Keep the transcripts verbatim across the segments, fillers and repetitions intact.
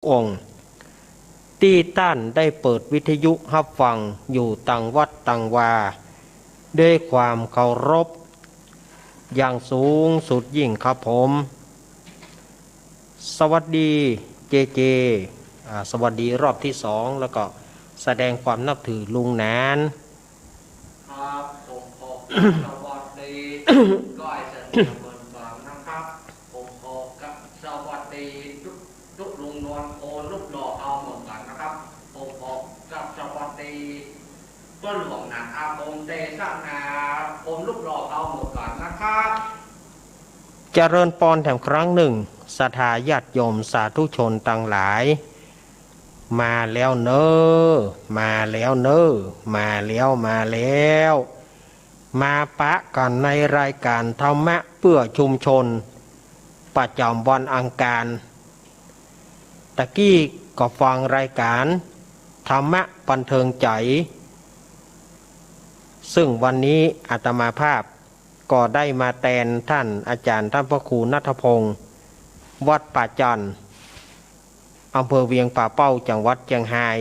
องค์ ตี้ต้านได้เปิดวิทยุฮับฟังอยู่ตังวัดตังวา ด้วยความเคารพอย่างสูงสุดยิ่งครับผม สวัสดีเจเจ อ่า สวัสดีรอบที่สอง แล้วก็แสดงความนับถือลุงหนาน ครับ ผมขอกราบสวัสดี ก้อยเสถียรเหมือนกันนะครับ ผมขอกราบสวัสดีทุก ทุกลุงนวลโพนรูปหล่อเฮาเหมือนกันนะครับ ผมขอกราบสวัสดีป้อหลวงหนานอาคมเตชะนาคมรูปหล่อเฮาเหมือนกันนะครับ เจริญปอนแถมครั้งหนึ่ง ศรัทธาญาติโยมสาธุชนตังหลาย มาแล้วเน้อ มาแล้วเน้อ มาแล้ว มาแล้ว มาปะกั๋นในรายก๋านธรรมะเปื้อชุมชน ประจ๋ำวันอังคาร ตะกี้ก็ฟังรายก๋านธรรมะบันเทิงใจ๋ ซึ่งวันนี้อาตมาภาพก็ได้มาแตนต้านอาจ๋ารย์ต้านพระครูณัฐพงษ์ วัดป่าจั่น อำเภอเวียงป่าเป้า จังหวัดเจียงฮาย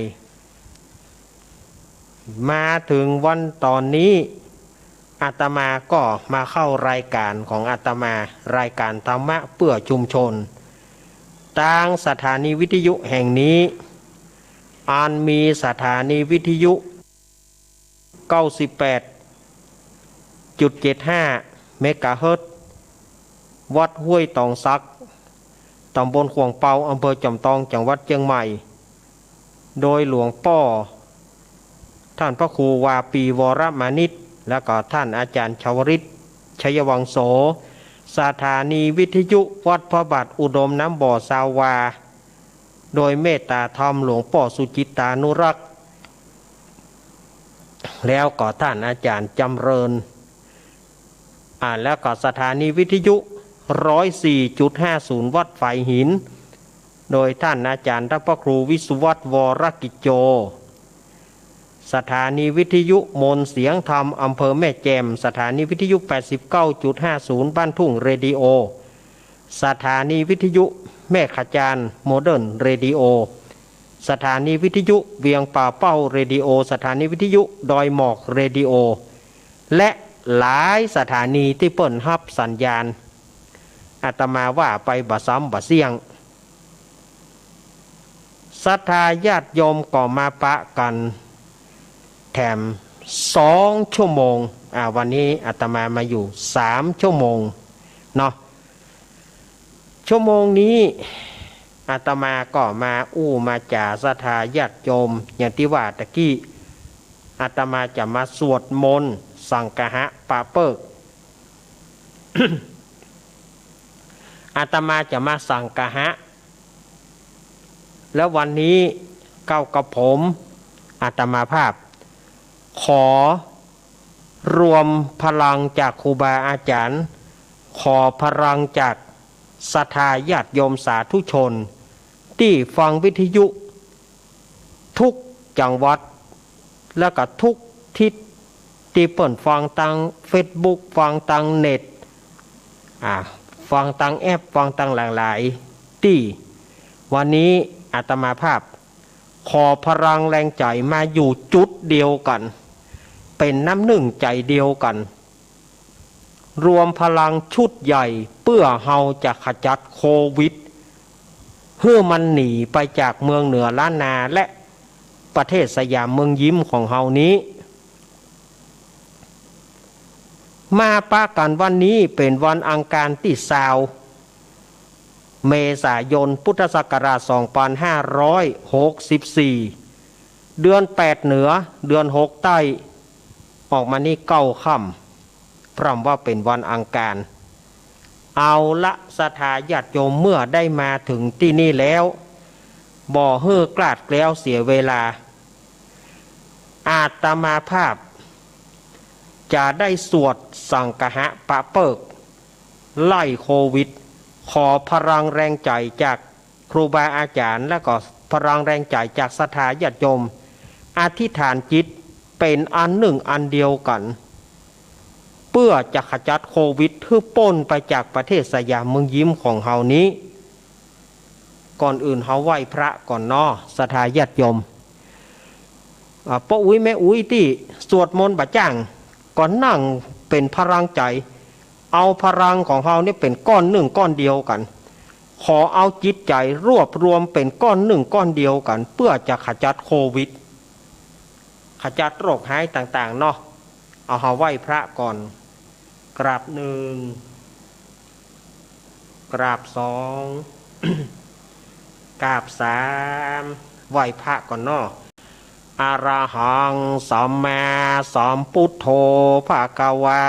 มาเถิงวันต๋อนนี้ อาตมาก็มาเข้ารายก๋านของอาตมา รายก๋านธรรมะเปื้อชุมชน ตางสถานีวิทยุแห่งนี้ อันมีสถานีวิทยุ เก้าสิบแปดจุดเจ็ดห้า เมกะเฮิรตซ์ วัดห้วยตองสัก ต๋ำบลข่วงเปา อำเภอจอมตอง จังหวัดเจียงใหม่ โดยหลวงป้อต้านพระครูวาปี วรมานิช แล้วก็ต้านอาจ๋ารย์ชาวริต ชัยวังโส สถานีวิทยุวัดพระบาทอุดมน้ำบ่อ ซาววา โดยเมตตาธรรมหลวงป้อสุจิตตานุรักษ์ แล้วก็ต้านอาจ๋ารย์จำเริญ อ่า แล้วก็สถานีวิทยุ ร้อยสี่จุดห้าศูนย์ วัดฝายหิน โดยต้านอาจ๋ารย์ต้านพระครูวิสุวัฒน์ วรกิจโจ สถานีวิทยุมนต์เสียงธรรม อำเภอแม่แจ่ม สถานีวิทยุ แปดสิบเก้าจุดห้าศูนย์ บ้านทุ่งเรดิโอ สถานีวิทยุแม่ขะจาน โมเดิร์นเรดิโอ สถานีวิทยุเวียงป่าเป้าเรดิโอ สถานีวิทยุดอยหมอกเรดิโอ และหลายสถานีตี้เปิ้นฮับสัญญาณ อาตมาว่าไปบ่ซ้ำบ่เสี้ยง ศรัทธาญาติโยมก็มาปะกั๋นแถมสองชั่วโมง อ่า วันนี้อาตมามาอยู่สามชั่วโมงเนาะ ชั่วโมงนี้อาตมาก็มาอู้มาจ๋าศรัทธาญาติโยม อย่างตี้ว่าตะกี้ อาตมาจะมาสวดมนต์สังฆะปะเปิ๊ก อาตมาจะมาสังฆะ แล้ววันนี้เก้ากับผม อาตมาภาพ ขอรวมพลังจากครูบาอาจ๋ารย์ ขอพลังจากศรัทธาญาติโยมสาธุชน ตี้ฟังวิทยุทุกจังหวัด แล้วก็ทุกทิศ ตี้เปิ้นฟังตางเฟซบุ๊ก ฟังตางเน็ต อ่า ฟังตางแอป ฟังตางหลายๆ ตี้ วันนี้อาตมาภาพ ขอพลังแรงใจ๋มาอยู่จุดเดียวกั๋น เป๋นน้ำนึ่งใจ๋เดียวกั๋น รวมพลังชุดใหญ่เปื้อเฮาจะขจัดโควิด หื้อมันหนีไปจากเมืองเหนือล้านนาและประเทศสยามเมืองยิ้มของเฮานี้ มาปะกั๋นวันนี้เป๋นวันอังคารตี้ซาว เมษายน พุทธศักราช สองปันห้าร้อยหกสิบสี่ เดือนแปดเหนือ เดือนหกใต้ ออกมานี้เก้าค่ำ พร่ำว่าเป๋นวันอังคาร เอาละ ศรัทธาญาติโยม เมื่อได้มาเถิงตี้นี่แล้ว บ่หื้อคลาดแคล้วเสียเวลา อาตมาภาพจะได้สวดสังฆะปะเปิ๊ก ไล่โควิด ขอพลังแรงใจ๋จากครูบาอาจ๋ารย์ และก็พลังแรงใจ๋จากศรัทธาญาติโยม อธิษฐานจิตเป๋นอันนึ่งอันเดียวกั๋น เปื้อจะขจัดโควิดหื้อป๊นไปจากประเทศสยามเมืองยิ้มของเฮานี้ ก่อนอื่นเฮาไหว้พระก่อนเนาะ ศรัทธาญาติโยม อ่า ป้ออุ๊ยแม่อุ๊ยตี้สวดมนต์บ่าจ้าง ก็นั่งเป๋นพลังใจ๋ เอาพลังของเฮาเนี่ยเป๋นก้อนนึ่งก้อนเดียวกั๋น ขอเอาจิตใจ๋รวบรวมเป๋นก้อนนึ่งก้อนเดียวกั๋น เปื้อจะขจัดโควิด ขจัดโรคฮ้ายต่างๆ เนาะ เอาเฮาไหว้พระก่อน กราบนึ่ง กราบสอง กราบสาม ไหว้พระก่อนเนาะ อะระหัง สัมมาสัมพุทโธ ภะคะวา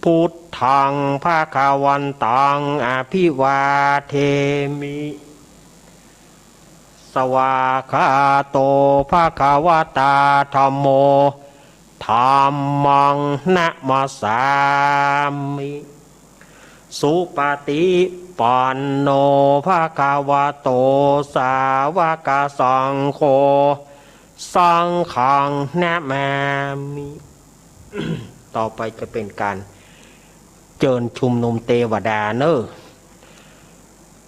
พุทธัง ภะคะวันตัง อะภิวาเทมิ สวากขาโต ภะคะวะตา ธัมโม ธัมมัง นะมัสสามิ สุปะติปันโน ภะคะวะโต สาวะกะสังโฆ สังฆัง นะมามิ ต่อไปจะเป๋นก๋านเจิญชุมนุมเตวดาเนาะ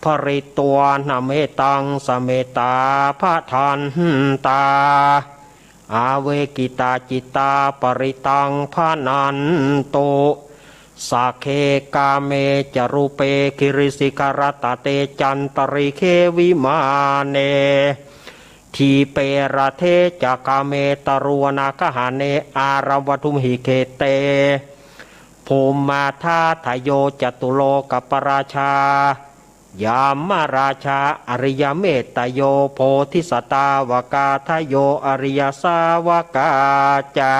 ภริตวา นะเมตัง สะเมตตา ภะทันตา อาเวกิตาจิตตา ปริตัง ภะนันตุ สักเค กาเม จะรูปะ กิริสิขะรัตตะ เตจันตะริกเข วิมาเน ทีปะ รัตเถ จะ กาเม ตะรุวนา กะหะเน อารัมมะ วัตถุมหิ เขเต ภูมิมมา ธาตะโย จะตุโลกะปะราชา ยะมะราชา อะริยะเมตตะโย โพธิสัตตาวะกาตะโย อะริยะสาวะกาจะ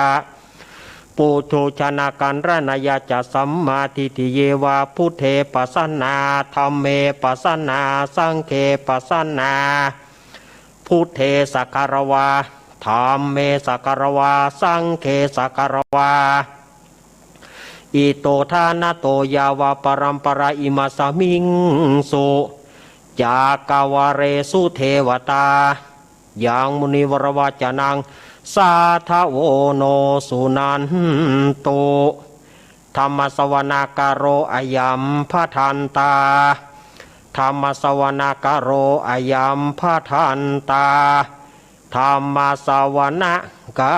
ปุถุชนะกัณณะยาจะ สัมมาทิฏฐิเยวะ พุทเท ปัสสะนา ธัมเม ปัสสะนา สังเค ปัสสะนา พุทเท สักกะระวา ธัมเม สักกะระวา สังเค สักกะระวา อิโตทานะโต ยาวะปะรัมปะรา อิมัสสะมิงสุ จักกะวาเลสุ เทวตา ยังมุนิวรวะจะนัง สาธะโว โน สุนันตุ ธัมมะสะวะนะกะโร อะยัม ภะทันตา ธัมมะสะวะนะกะโร อะยัม ภะทันตา ธัมมะสะวะนะกะ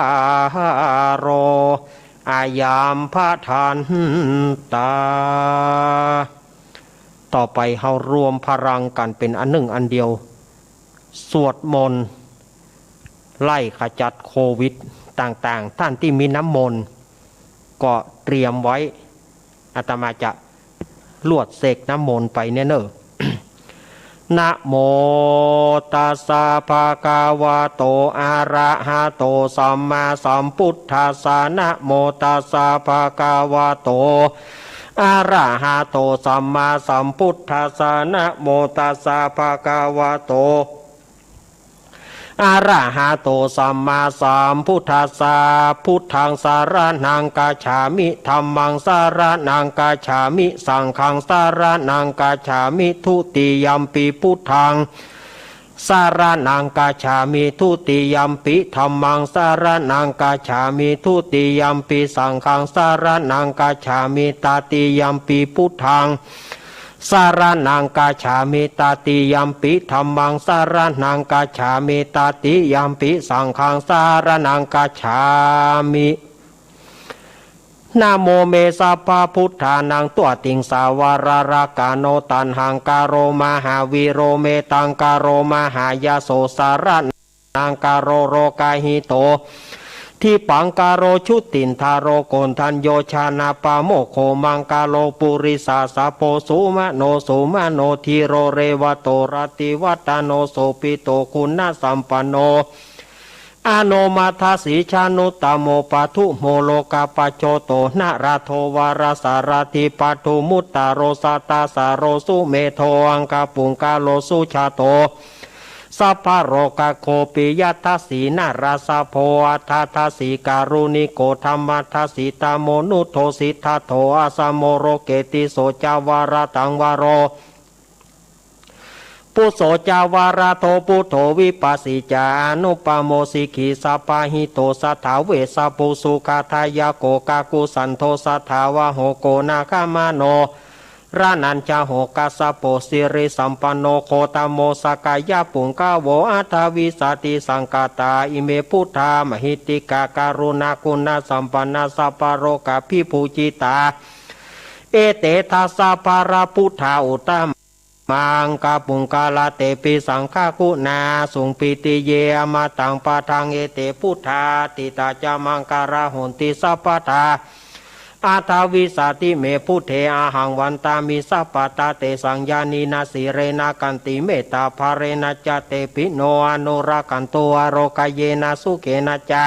โร อะยัม ภะทันตา ต่อไปเฮารวมพลังกั๋นเป๋นอันนึ่งอันเดียว สวดมนต์ไล่ขจัดโควิดต่างๆ ต้านตี้มีน้ำมนต์ก็เตรียมไว้ อาตมาจะลวดเสกน้ำมนต์ไปเนี่ยเนาะ นะโมตัสสะ ภะคะวะโต อะระหะโต สัมมาสัมพุทธัสสะ นะโมตัสสะ ภะคะวะโต อะระหะโต สัมมาสัมพุทธัสสะ นะโมตัสสะ ภะคะวะโต อะระหะโต สัมมาสัมพุทธัสสะ พุทธัง สะระณัง กัจฉามิ ธัมมัง สะระณัง กัจฉามิ สังฆัง สะระณัง กัจฉามิ ทุติยัมปิ พุทธัง สะระณัง กัจฉามิ ทุติยัมปิ ธัมมัง สะระณัง กัจฉามิ ทุติยัมปิ สังฆัง สะระณัง กัจฉามิ ตติยัมปิ พุทธัง สะระณัง กัจฉามิ ตติยัมปิ ธัมมัง สะระณัง กัจฉามิ ตติยัมปิ สังฆัง สะระณัง กัจฉามิ นะโม เม สัพพะพุทธานัง ตั๊วติงสาวะระระกะโน ตัณหังกะโร มหาวีโร เมตตังกะโร มหายะโส สะระณังกะโร โรกะหิโต ทิปปังกะโร ชุตินทะโร โกณฑัญโญ ชนะปะโมกโข มังกะโล ปุริสะสะโพ สุมะโน สุมะโน ธีโร เรวะโต รัตติวัตตะโน โสภิโต คุณสัมปันโน อโนมัทสีชานุตตะโม ปทุมโม โลกะปัจโจโต นระโท วารสารถิ ปทุมมุตตะโร สัตตาสาโร สุเมโธ อังคปุงกะโล สุชาโต สัพพะโรคะโค ปิยะทัสสี นรสะโพ อัฏฐทัสสี การุณิโก ธัมมัฏฐสี ตะโมนุโท สิทธัตโถ อัสสะโม โรเกติโส จาวาระตังวาโร ปุสโส จาวาระโท ปุทโธ วิปัสสีจา อนุปะโม สิกขีสัปปะหิโต สัตถาเวสสะภู สุขะทายะโก กะกุสันโท สัตถาวาโห โกนาคะมะโน รณัญจโห คัสสโป สิริสัมปันโน โคตโม สกยปุงกโว อัฏฐวิสติสังฆาตา อิเม บุตถา มหิทธิกา กรุณาคุณสัมปันนา สัพพะโลกาภิปูจิตา เอเต ทัสสะ พะระ บุตถา อุตตม มังคปุงคละ เตปิ สังฆกูณาสุง ปิติเย อมตัง ปะทัง เอเต บุตถา ทิฏฐา จะ มังคลา หอนติ สัพพะทา อัฏฐวิสติ เม บุตเท อะหัง วันตามิ สัพพะทา เตสัง ญาณินะ สีเลนะ ขันติ เมตตา ภาเรนะ จะ เตปิ โน อนุรักขันตุ อาโรกะเยนะ สุเขนะ จะ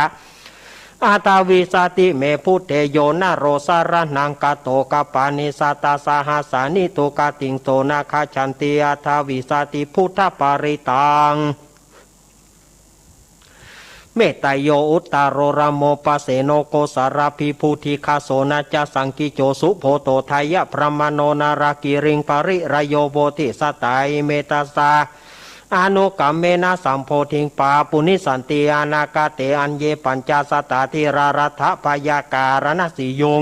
อัฏฐวิสติ เม บุตเท โยนะโร สะระณัง กะโต กัปปานิ สัตตะ สะหัสสานิ ทุกขติง โส นะ คัจฉันติ อัฏฐวิสติ บุตถปาริตัง เมตตะโย อุตตะโร ระโม ปะเสโน โกศลาภิปุติกะ โส นะ จะ สังกิจโจ สุโพโต ไทยะ บรามโณ นาลากิริง ปะริราโย โพธิสัตตา อิเม ทัสสา อนุกัมเมนะ สัมโพธิง ปาปุญญิสสันติ อนาคาเต อัญเย ปัญจะ สัตตา ธีรา รัตถะ พยากา รณสียุง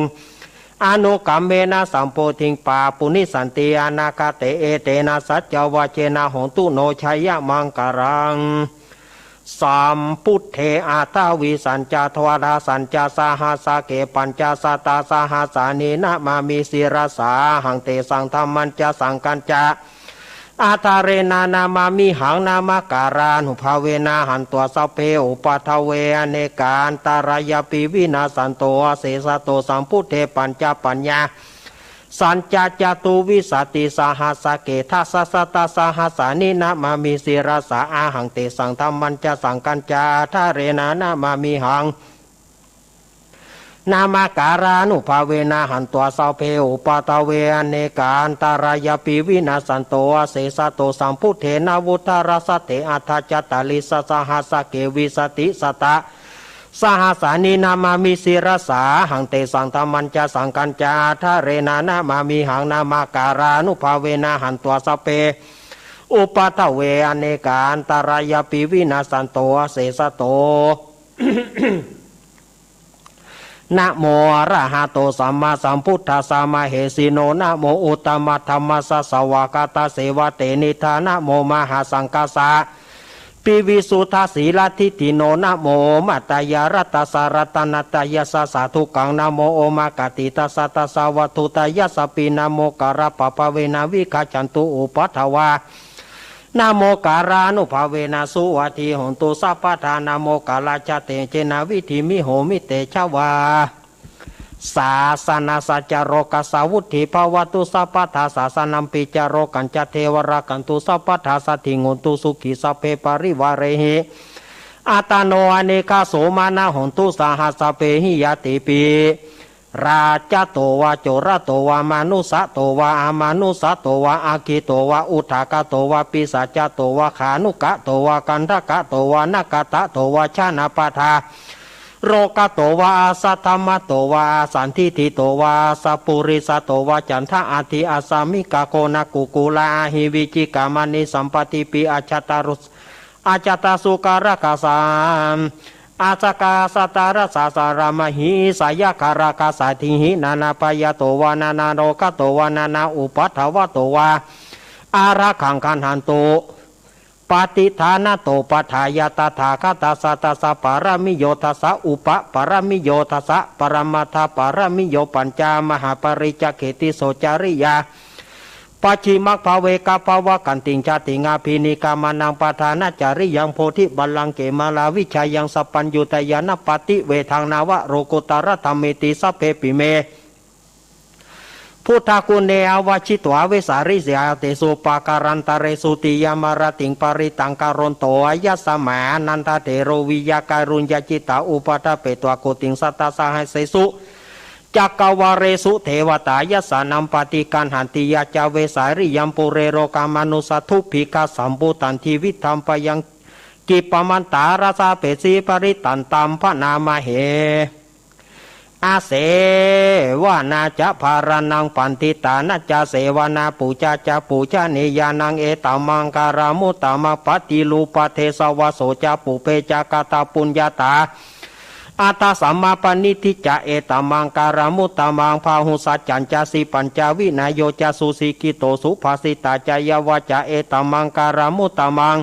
อนุกัมเมนะ สัมโพธิง ปาปุญญิสสันติ อนาคาเต เอเตนะ สัจจวะเจนะ โหนตุ โน จะยะ มังคลัง สัมปุตเท อัฏฐวิสสัญจะ ทวาราสัญจะ สหัสสะเก ปัญจะสัตตะ สหัสสานิ นะมามิ ศิรสา หัง เตสัง ธัมมัญจะ สังฆัญจะ อาดาเรนะ นะมามิหัง นามะการานุภาเวนะ หันตัสสะ สัพเพ อุปัฏฐเว อเนกา อันตะรายัพปิ วินาสสันโต อเสสะโต สัมปุตเท ปัญจะปัญญา สัญจะ จตุวิสติ สหัสสะเก ทัสสะ สัตตะ สหัสสานิ นะมามิ ศิรสา อะหัง เตสัง ธัมมัญจะ สังฆัญจะ อาดาเรนะ นะมามิหัง นามะการานุภาเวนะ หันตัสสะ สัพเพ อุปัฏฐเว อเนกา อันตะรายัพปิ วินาสสันโต อเสสะโต สัมปุตเท นะวุฏฐารัสสะเต อัฏฐะ จัตตาริสสะ สหัสสะเก วิสติ สัตตะ สหัสสานิ นะมามิ ศิรสา หัง เตสัง ธัมมัญจะ สังฆัญจะ อาดาเรนะ นะมามิหัง นามะการานุภาเวนะ หันตัสสะ สัพเพ อุปัฏฐเว อเนกา อันตะรายัพปิ วินาสสันโต อเสสะโต นะโม อะระหะโต สัมมาสัมพุทธัสสะ มะเหสิโน นะโม อุตตมะธัมมัสสะ สวากขาตัสเสวะ เตนิฏฐา นะโม มหาสังฆัสสะ ปิวิสุทธะสีละทิฏฐิโน นะโม โอมะตะยะ รัตตัสสะ รัตนะตะยัสสะ สาธุกัง นะโม โอมะกะติตัสสะ ตัสสะวัตถุตะยัสสะปิ นะโม กะระปะภะเวนะ วิกะจจันตุ อุปัฏฐวา นะโม กะรานุภาเวนะ สุวัตถีโหนตุ สัพพะทา นะโม กะระชะเตจะนะ วิทธิมิโหมิ เตจะวา สาสะนะสัจจะ โรกัสสะ วุตถีภะวะตุ สัพพะทา สาสะนัมปิจะ โรกัญจะ เทวะ รักขันตุ สัพพะทา สัตถิง โหนตุ สุขี สัพเพ ปะริวาเรหิ อัตตะโน อะเนกา โสมะนะ โหนตุ สะหัสสะ เปหิ ญาติปิ ราชะโตวา โจระโตวา มานุสสะโตวา อะมานุสสะโตวา อักขิโตวา อุทากะโตวา ปิศาจะโตวา ขานุกะโตวา กันทะกะโตวา นะกะตะโตวา ชะนะปะทา โรกะโตวา อาสัตถะมะโตวา อาสันทิฏฐิโตวา อาสัปปุริสะโตวา จันทะอะทิ อัสสะมิกะ โกนะกุกกุละ อะหิ วิจิกะ มะณิ สัมปะติปิ อัจจะตะรุ อัจจะตะสุกะระกะสา อัสสะกะสัตตะระสะ สะระมะหิ สะยะคะระกะ สัตถิงหิ นานาพะยะโตวา นานาโรกะโตวา นานาอุปัฏฐวะโตวา อะระคัง คันหันตุ ปะติฏฐานะโต ปัฏฐายะ ตถาคตัสสะ ทัสสะปะระมิโย ทัสสะอุปะปะระมิโย ทัสสะปะระมัตถะปะระมิโย ปัญจมหาปะริจจเขติโส จริยา ปัจฉิมะภะเวกะภะวะ ขันติง ชาติง อะภินิกะมะนัง ปะทานะจริยัง โพธิบัลลังเก มาลาวิชายัง สัพพัญญุตะยานะปะติเวทัง นวะโลกุตตะระธัมเมติ สัพเพปิเม พุทธะกุณเณ อาวัชชิตวา เวสสาลิเสหะเตสุ ปะกะรันตะเรสุ ติยะมะระติง ปะริตตัง กะรันโต อะยัสมะ อานันทะเถโร วิยะกะรุญญะจิตตะ อุปะทะเปตวา โกติง สัตตะสะหัสเสสุ จักกะวาเลสุ เทวะตา ยัสสะนัมปะติ กัณหันติ ยะจะ เวสสาลิยัง ปุเรโรกะมานุสสะ ทุบบิกขะสัมปุตตัน ติวิธัมปะยัง กิปปะมันตา รัสสะเปสี ปะริตตันตัม พะนามะเห อะเสวะนาจะ ภารานัง ปัณฑิตานะจะ เสวะนา ปูจาจะ ปูชะเนยานัง เอตัมมังคะลัง อุตตะมะปะติรูปะเทสะวะ โสจะ ปุพเพจะ กะตะปุญญาตา Aṭṭha sammapaṇidhi ca, etaṃ maṅgalamuttamaṃ. Bāhusaccañca sippañca, vinayo ca susikkhito, subhāsitā ca yā vācā, etaṃ maṅgalamuttamaṃ.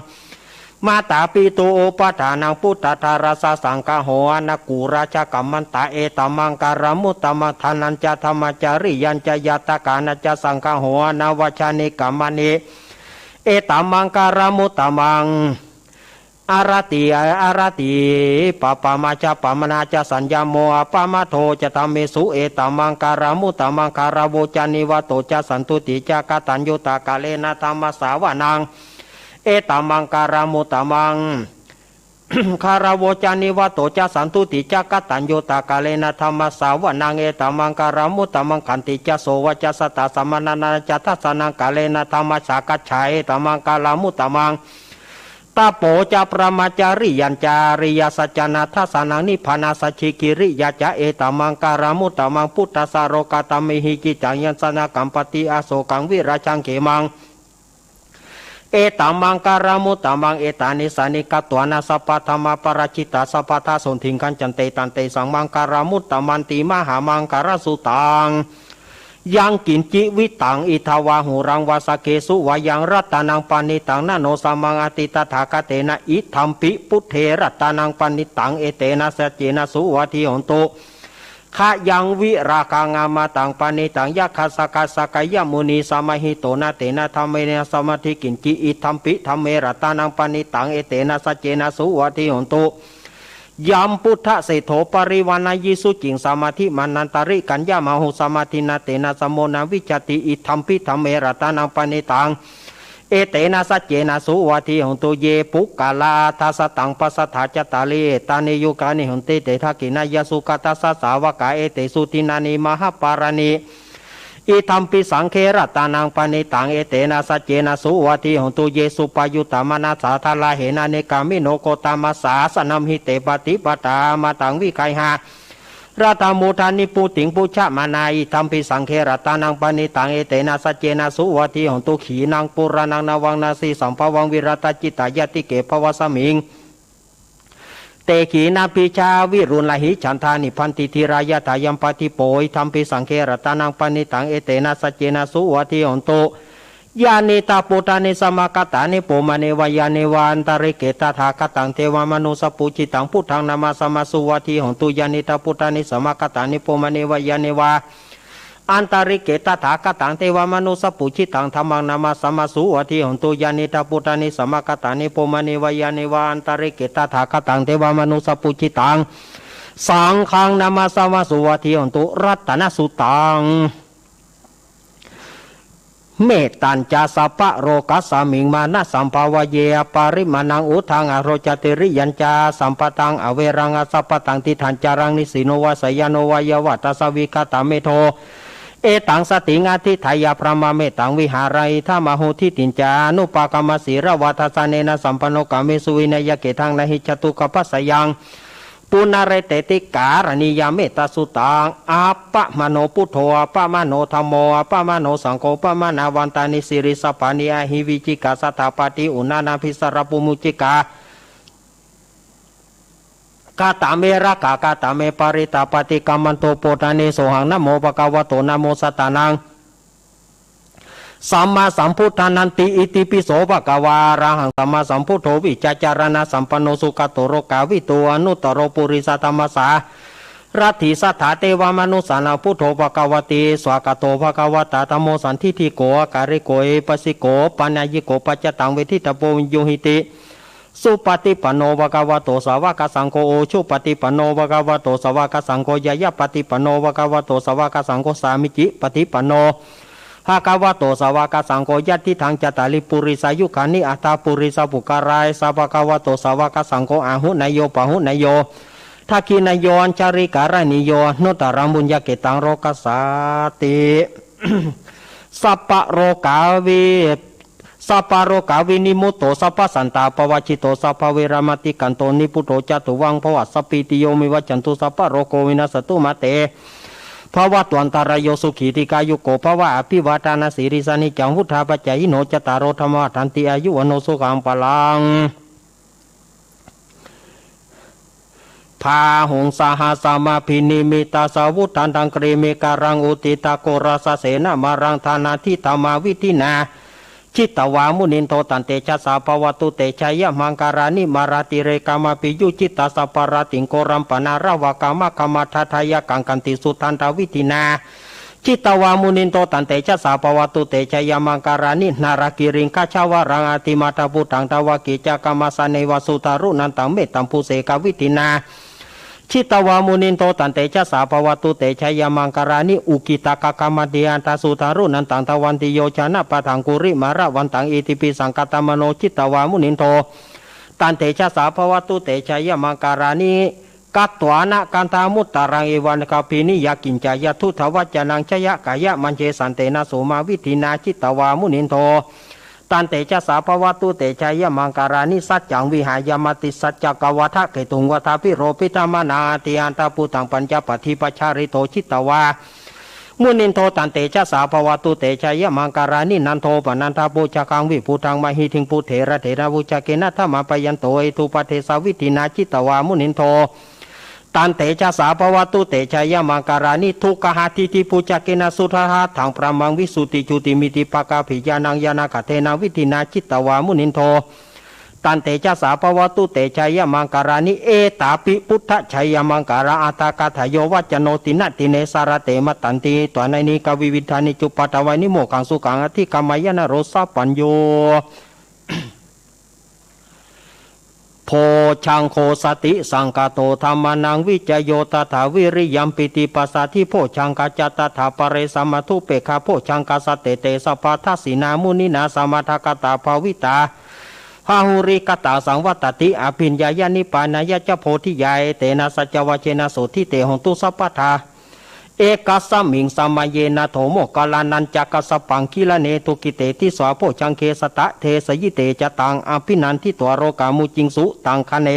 Mātāpituupaṭṭhānaṃ, puttadārassa saṅgaho, anākulā ca kammantā, etaṃ maṅgalamuttamaṃ. Dānañca dhammacariyāñca, ñātakānañca saṅgaho, anavajjāni kammāni, etaṃ maṅgalamuttamaṃ. Āratī, āratī pamācappamanā ca, saññamo appamādo ca dhammesu, etaṃ maṅgalamuttamaṃ. Gāravo ca nivāto ca, santuṭṭhī ca kataññutā, kālena dhammassavanaṃ, etaṃ maṅgalamuttamaṃ. Gāravo ca nivāto ca, santuṭṭhī ca kataññutā, kālena dhammassavanaṃ, etaṃ maṅgalamuttamaṃ. Khantī ca sovacassatā, samaṇānañca dassanaṃ, kālena dhammasākacchā, etaṃ maṅgalamuttamaṃ. Tapo ca brahmacariyañca, ariyasaccāna dassanaṃ, nibbānasacchikiriyā ca, etaṃ maṅgalamuttamaṃ. Phuṭṭhassa lokadhammehi, cittaṃ yassa na kampati, asokaṃ virajaṃ khemaṃ, etaṃ maṅgalamuttamaṃ. Etāni sannikatvāna, sabbadhammāparājitā, sabbattha sotthiṃ gacchanti, tantesaṃ maṅgalamuttamanti. Mahāmaṅgalasuttaṃ. Yaṃ kiñci vittaṃ idha vā huraṃ vā, saggesu vā yaṃ ratanaṃ paṇītaṃ, na no samaṃ atthi tathāgatena, idampi buddhe ratanaṃ paṇītaṃ, etena saccena suvatthi hotu. Khayaṃ virāgaṃ amataṃ paṇītaṃ, yakkhassa ka sakyamunī samāhito, na tena dhammena samatthi kiñci, idampi dhamme ratanaṃ paṇītaṃ, etena saccena suvatthi hotu. Yambuddhaseṭṭho parivaṇṇayī suciṃ, samādhimānantarikaññamāhu, samādhinā tena samo na vijjati, idampi dhamme ratanaṃ paṇītaṃ, etena saccena suvatthi hotu. Ye puggalā aṭṭha sataṃ pasatthā, cattāri etāni yugāni honti, te dakkhiṇeyyā sugatassa sāvakā, etesu dinnāni mahapphalāni, idampi saṅghe ratanaṃ paṇītaṃ, etena saccena suvatthi hotu. Ye suppayuttā manasā darāhena, nekkhamino gotamasāsanamhi, te pattipattā amataṃ vigayha, laddhā mudhā nibbutiṃ bhuñjamānā, idampi saṅghe ratanaṃ paṇītaṃ, etena saccena suvatthi hotu. Khīṇaṃ purāṇaṃ navaṃ nāsisambhavaṃ, virattacittāyatike bhavasmiṃ, te khīṇabījā avirūḷhichandā, nibbanti dhīrā yathāyampadīpo, idampi saṅghe ratanaṃ paṇītaṃ, etena saccena suvatthi hotu. Yānīdha bhūtāni samāgatāni, bhummāni vā yāni va antalikkhe, tathāgataṃ devamanussapūjitaṃ, buddhaṃ namassāma suvatthi hotu. Yānīdha bhūtāni samāgatāni, bhummāni vā yāni va antalikkhe, tathāgataṃ devamanussapūjitaṃ, dhammaṃ namassāma suvatthi hotu. Yānīdha bhūtāni samāgatāni, bhummāni vā yāni va antalikkhe, tathāgataṃ devamanussapūjitaṃ, saṅghaṃ namassāma suvatthi hotu. Ratanasuttaṃ. Mettañca sabbalokasmiṃ, mānasam bhāvaye aparimāṇaṃ, uddhaṃ adho ca tiriyañca, asambādhaṃ averaṃ asapattaṃ. Tiṭṭhañcaraṃ nisinno vā, sayāno vā yāvatassa vigatamiddho, etaṃ satiṃ adhiṭṭheyya, brahmametaṃ vihāraṃ idhamāhu. Diṭṭhiñca anupagamma sīlavā, dassanena sampanno, kāmesu vineyya gedhaṃ, na hi jātu gabbhaseyyaṃ punaretīti. Karaṇīyam mettasuttaṃ. Appamāṇo buddho, appamāṇo dhammo, appamāṇo saṅgho, pamāṇavantāni siriṃsapāni, ahi vicchikā satapadī uṇṇānābhī sarabū mucchikā. Katā me rakkhā, katā me parittā, paṭikkamanto bhūtāni, sohaṃ namo bhagavato, namo sattannaṃ sammāsambuddhānanti. Itipi so bhagavā arahaṃ sammāsambuddho vijjācaraṇasampanno sugato lokavidū anuttaro purisadammasārathi satthā devamanussānaṃ buddho bhagavāti. Svākkhāto bhagavatā dhammo sandiṭṭhiko akāliko ehipassiko opanayiko paccattaṃ veditabbo viññūhīti. Supaṭipanno bhagavato sāvakasaṅgho, ujupaṭipanno bhagavato sāvakasaṅgho, ñāyapaṭipanno bhagavato sāvakasaṅgho, sāmīcipaṭipanno bhagavato sāvakasaṅgho, yadidaṃ cattāri purisayugāni aṭṭha purisapuggalā, esa bhagavato sāvakasaṅgho, āhuneyyo pāhuneyyo dakkhiṇeyyo añjalikaraṇīyo anuttaraṃ puññakkhettaṃ lokassāti. Sabbalokā vi- sabbalokāvinimutto, sabbasantāpavajjito, sabbaveramatikkanto, nibbuto ca tuvaṃ bhava. Sabbītiyo vivajjantu, sabbarogo vinassatu, mā te bhavatvantarāyo, sukhī dīghāyuko bhava. Abhivādanasīlissa niccaṃ vuḍḍhāpacāyino, cattāro dhammā vaḍḍhanti, āyu vaṇṇo sukhaṃ balaṃ. พาหุงสหัสสมภินิมมิตสาวุธันตังกรีมิการังอุทิตโกรสเสนมะรังธานาทิธรรมวิธินา จิตวามุนินโท ตันเตชะสาภวตุเตชะยะมังคารานิ มาราติเรกามะปิยุจิตตาสัปปะราติงโกรัมปะนาราวะกามะกามาทัทายะกังขันติสุทันตวิธินา จิตวามุนินโท ตันเตชะสาภวตุเตชะยะมังคารานิ นารากิริงคชาวรังอติมาทะพุทธังทวกิจจกรรมสเนวสุทารุนันตังเมตตัมภูเสกวิธินา จิตวามุนินโท ตันเตชะสาภวตุเตชะยะมังคารานิ อุกิตตกะกะมะติอันตสุทารุนันตังทวันติโยชนะปะทังกุริมาระวันตังอิติปิสังคตมโน จิตวามุนินโท ตันเตชะสาภวตุเตชะยะมังคารานิ กัตวานะกันทามุตตารังเอวันกาปินิยากิญจายะทุตถวัจจนังชยะกายะมัญเจสันเตนะโสมาวิธินา จิตวามุนินโท ตันเตชะสาภวตุเตชะยะมังคารานิ สัจจังวิหายมติสัจจกวาทะเกตุงวาทาพิโรปิธรรมนาติอันตะพุทธังปัญจปัตถิปชาริโต จิตวามุนินโท ตันเตชะสาภวตุเตชะยะมังคารานิ นันโทปนันทะปุจจคังวิปุทธังมหิทิงปุเถระเถระปุจจเกนะธรรมปะยันโตเอตุปะเทสวิธินา จิตวามุนินโท ตันเตชะสาภวตุเตชะยะมังคารานิ ทุกขหาทิฏฐิปุจจเกนะสุทธาทังพระมังวิสุทธิจุติมิติปะกาภิญาณังญาณะกะเทนะวิธินา จิตวามุนินโท ตันเตชะสาภวตุเตชะยะมังคารานิ เอตาปิพุทธชยมังคาราอัตถกาถาโยวัจจโนตินะติเนสารเตมะตันติ ตวานะนิกาวิวิธานิจุปปาทวานิโมกขังสุขังอธิกรรมยะนโรสัพพัญโย โพชฌังโคสติสังคาโต ธัมมานังวิจโย ตถาวิริยัมปิติปัสสาธิ โพชฌังคาจะ ตถาปะเรสามัทธุเปกขา โพชฌังคาสะเตเต สัพพะทัสสินา มุนินา สมัทธะกะตา ภาวิตา บาหุลีกะตา สังวัตติ อภิญญายะ นิพพานายะจะ โพธิยา เอเตนะ สัจจวะเชนะ โสตถิ เต โหนตุ สัพพะทา เอกัสสะมิง สะมะเยนะ โถ โมคคัลลานัญจะกัสสะปัง กิลาเนตุกิเต ติสสา โพชฌังเข สะตะเทสะยิเต จะตัง อภินันทิตวา โรกามุจจิงสุ ตังคะเน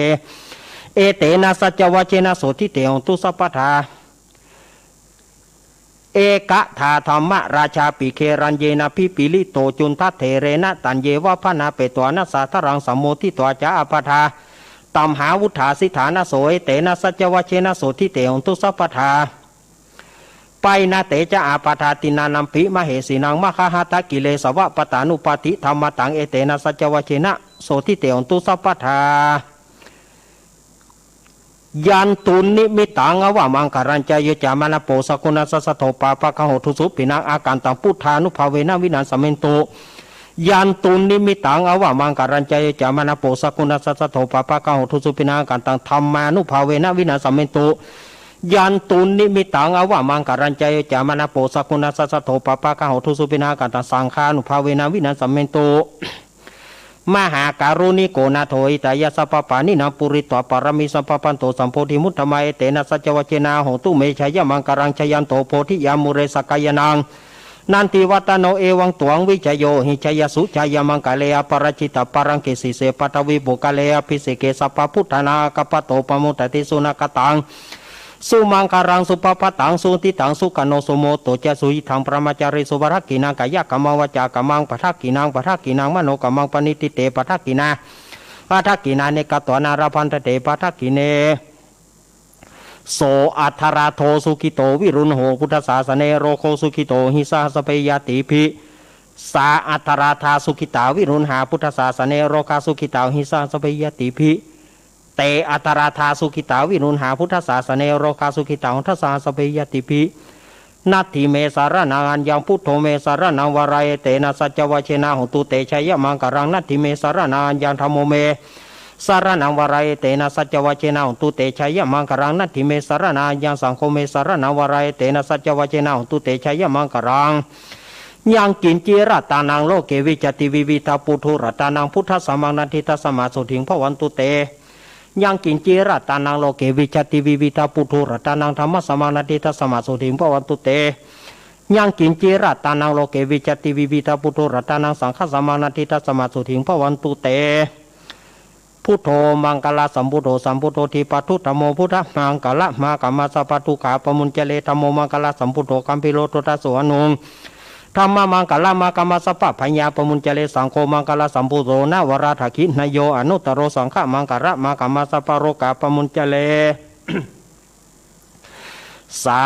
เอเตนะ สัจจวะเชนะ โสตถิ เต โหนตุ สัพพะทา เอกะถาธัมมะราชาปิ เขรัญเยนะ ภิปปะลิโต จุณฑะเถเรนะ ตัญเยวะ บาณาเปตวานะ สาทะรัง สะโมทิตวา จะ อาปาทา ตัมหาวุฑฒา สิฏฐานะโส เอเตนะ สัจจวะเชนะ โสตถิ เต โหนตุ สัพพะทา ปายาเต จะ อาปาทา ติณานัมปิ มะเหสีนัง มะคะหะทะ กิเลสวะปะตานุปาทิ ธัมมะตัง เอเตนะ สัจจวะเชนะ โสตถิ เต โหนตุ สัพพะทา ยันตุนนิมิตตัง อวะมังคะลัญจะ โยจะมะนะโป สะกุณัสสะ สัทโธ ปาปะกะโห ทุ สุปิณัง อากันตัง พุทธานุภาเวนะ วินาสะเมนตุ ยันตุนนิมิตตัง อวะมังคะลัญจะ โยจะมะนะโป สะกุณัสสะ สัทโธ ปาปะกะโห ทุ สุปิณัง อากันตัง ธัมมานุภาเวนะ วินาสะเมนตุ ยันตุนนิมิตตัง อวะมังคะลัญจะ โยจะมะนะโป สะกุณัสสะ สัทโธ ปาปะกะโห ทุ สุปิณัง อากันตัง สังฆานุภาเวนะ วินาสะเมนตุ มหาการุณิโก นาโถ หิตายะ สัพพะปาณินัง ปูริตวา ปาระมี สัมปะพันโต สัมโพธิมุตตะมัง เอเตนะ สัจจวะเชนะ โหนตุ เม ชยะมังคะลัง ชยันโต โพธิยามูเล สักกายานัง นันทิวัตโต เอวังตวัง วิจโย หิ ชยสสุ ชยะมังคะเล อปะราจิตะปะลังเก สีเส ปะทวี ปุคคะเล อภิเสเก สัพพะพุทธานัง อาคัปปะโต ปะโมดะติ สุนะคะตัง สุมังคะลัง สุภะพะตัง สุหุติตัง สุขะโน สุโมโต จะ สุยิทัง พะมะจารีสุ ปะทักขิณัง กายะกะมัง วาจากะมัง ปะทักขิณัง ปะทักขิณัง มะโนกะมัง ปะณิทิเต ปะทักขิณา ปะทักขิณาเนกะตวานา ละพันทะเต ปะทักขิเณ โส อัทธะราโธ สุขิโต วิรุณโห พุทธสาสะเน โรโค สุขิโต หิ สะหัสสะเปหิ ญาติภิ สา อัทธะราธา สุขิตา วิรุณหา พุทธสาสะเน โรคา สุขิตา หิ สะหัสสะเปหิ ญาติภิ เต อัทธะราธา สุขิตา วิรุณหา พุทธสาสะเน โรคา สุขิตา หุนทะ สะหัสสะเปหิ ญาติภิ นัตถิเม สะระณัง อัญญัง พุทโธ เม สะระณัง วะรัง เอเตนะ สัจจวะเชนะ โหนตุ เต ชยะมังคะลัง นัตถิเม สะระณัง อัญญัง ธัมโม เม สะระณัง วะรัง เอเตนะ สัจจวะเชนะ โหนตุ เต ชยะมังคะลัง นัตถิเม สะระณัง อัญญัง สังโฆ เม สะระณัง วะรัง เอเตนะ สัจจวะเชนะ โหนตุ เต ชยะมังคะลัง ยังกิญจิ รัตตานัง โลเก วิจจติ วิวิธัง ปุถุ รัตตานัง พุทธัสสะมัง นัตถิตัสสะมา โสตถิง ภะวันตุ เต ยังกิญจิ รัตตานัง โลเก วิจจติ วิวิธัง ปุถุ รัตตานัง ธัมมัสสะมัง นัตถิตัสสะมา โสตถิง ภะวันตุ เต ยังกิญจิ รัตตานัง โลเก วิจจติ วิวิธัง ปุถุ รัตตานัง สังฆัสสะมัง นัตถิตัสสะมา โสตถิง ภะวันตุ เต พุทโธ มังคะละสะสะมะโน สะสะมะโน สัมพุทโธ ทิปะทุ ธัมโม พุทธะมังคะละมะ กะมะสะปะทุกขา ปะมุญจะเร ธัมโม มังคะละสะสะมะโน กัมภีโร โตทัสโส อนุ ธัมมะมังคะละมะ กะมะสะปะพะยา ปะมุญจะเร สังโฆ มังคะละสะสะมะโน นะวะระดะขิณะโย อนุตโตร สังฆะมังคะละมะ กะมะสะปะโรคา ปะมุญจะเร สา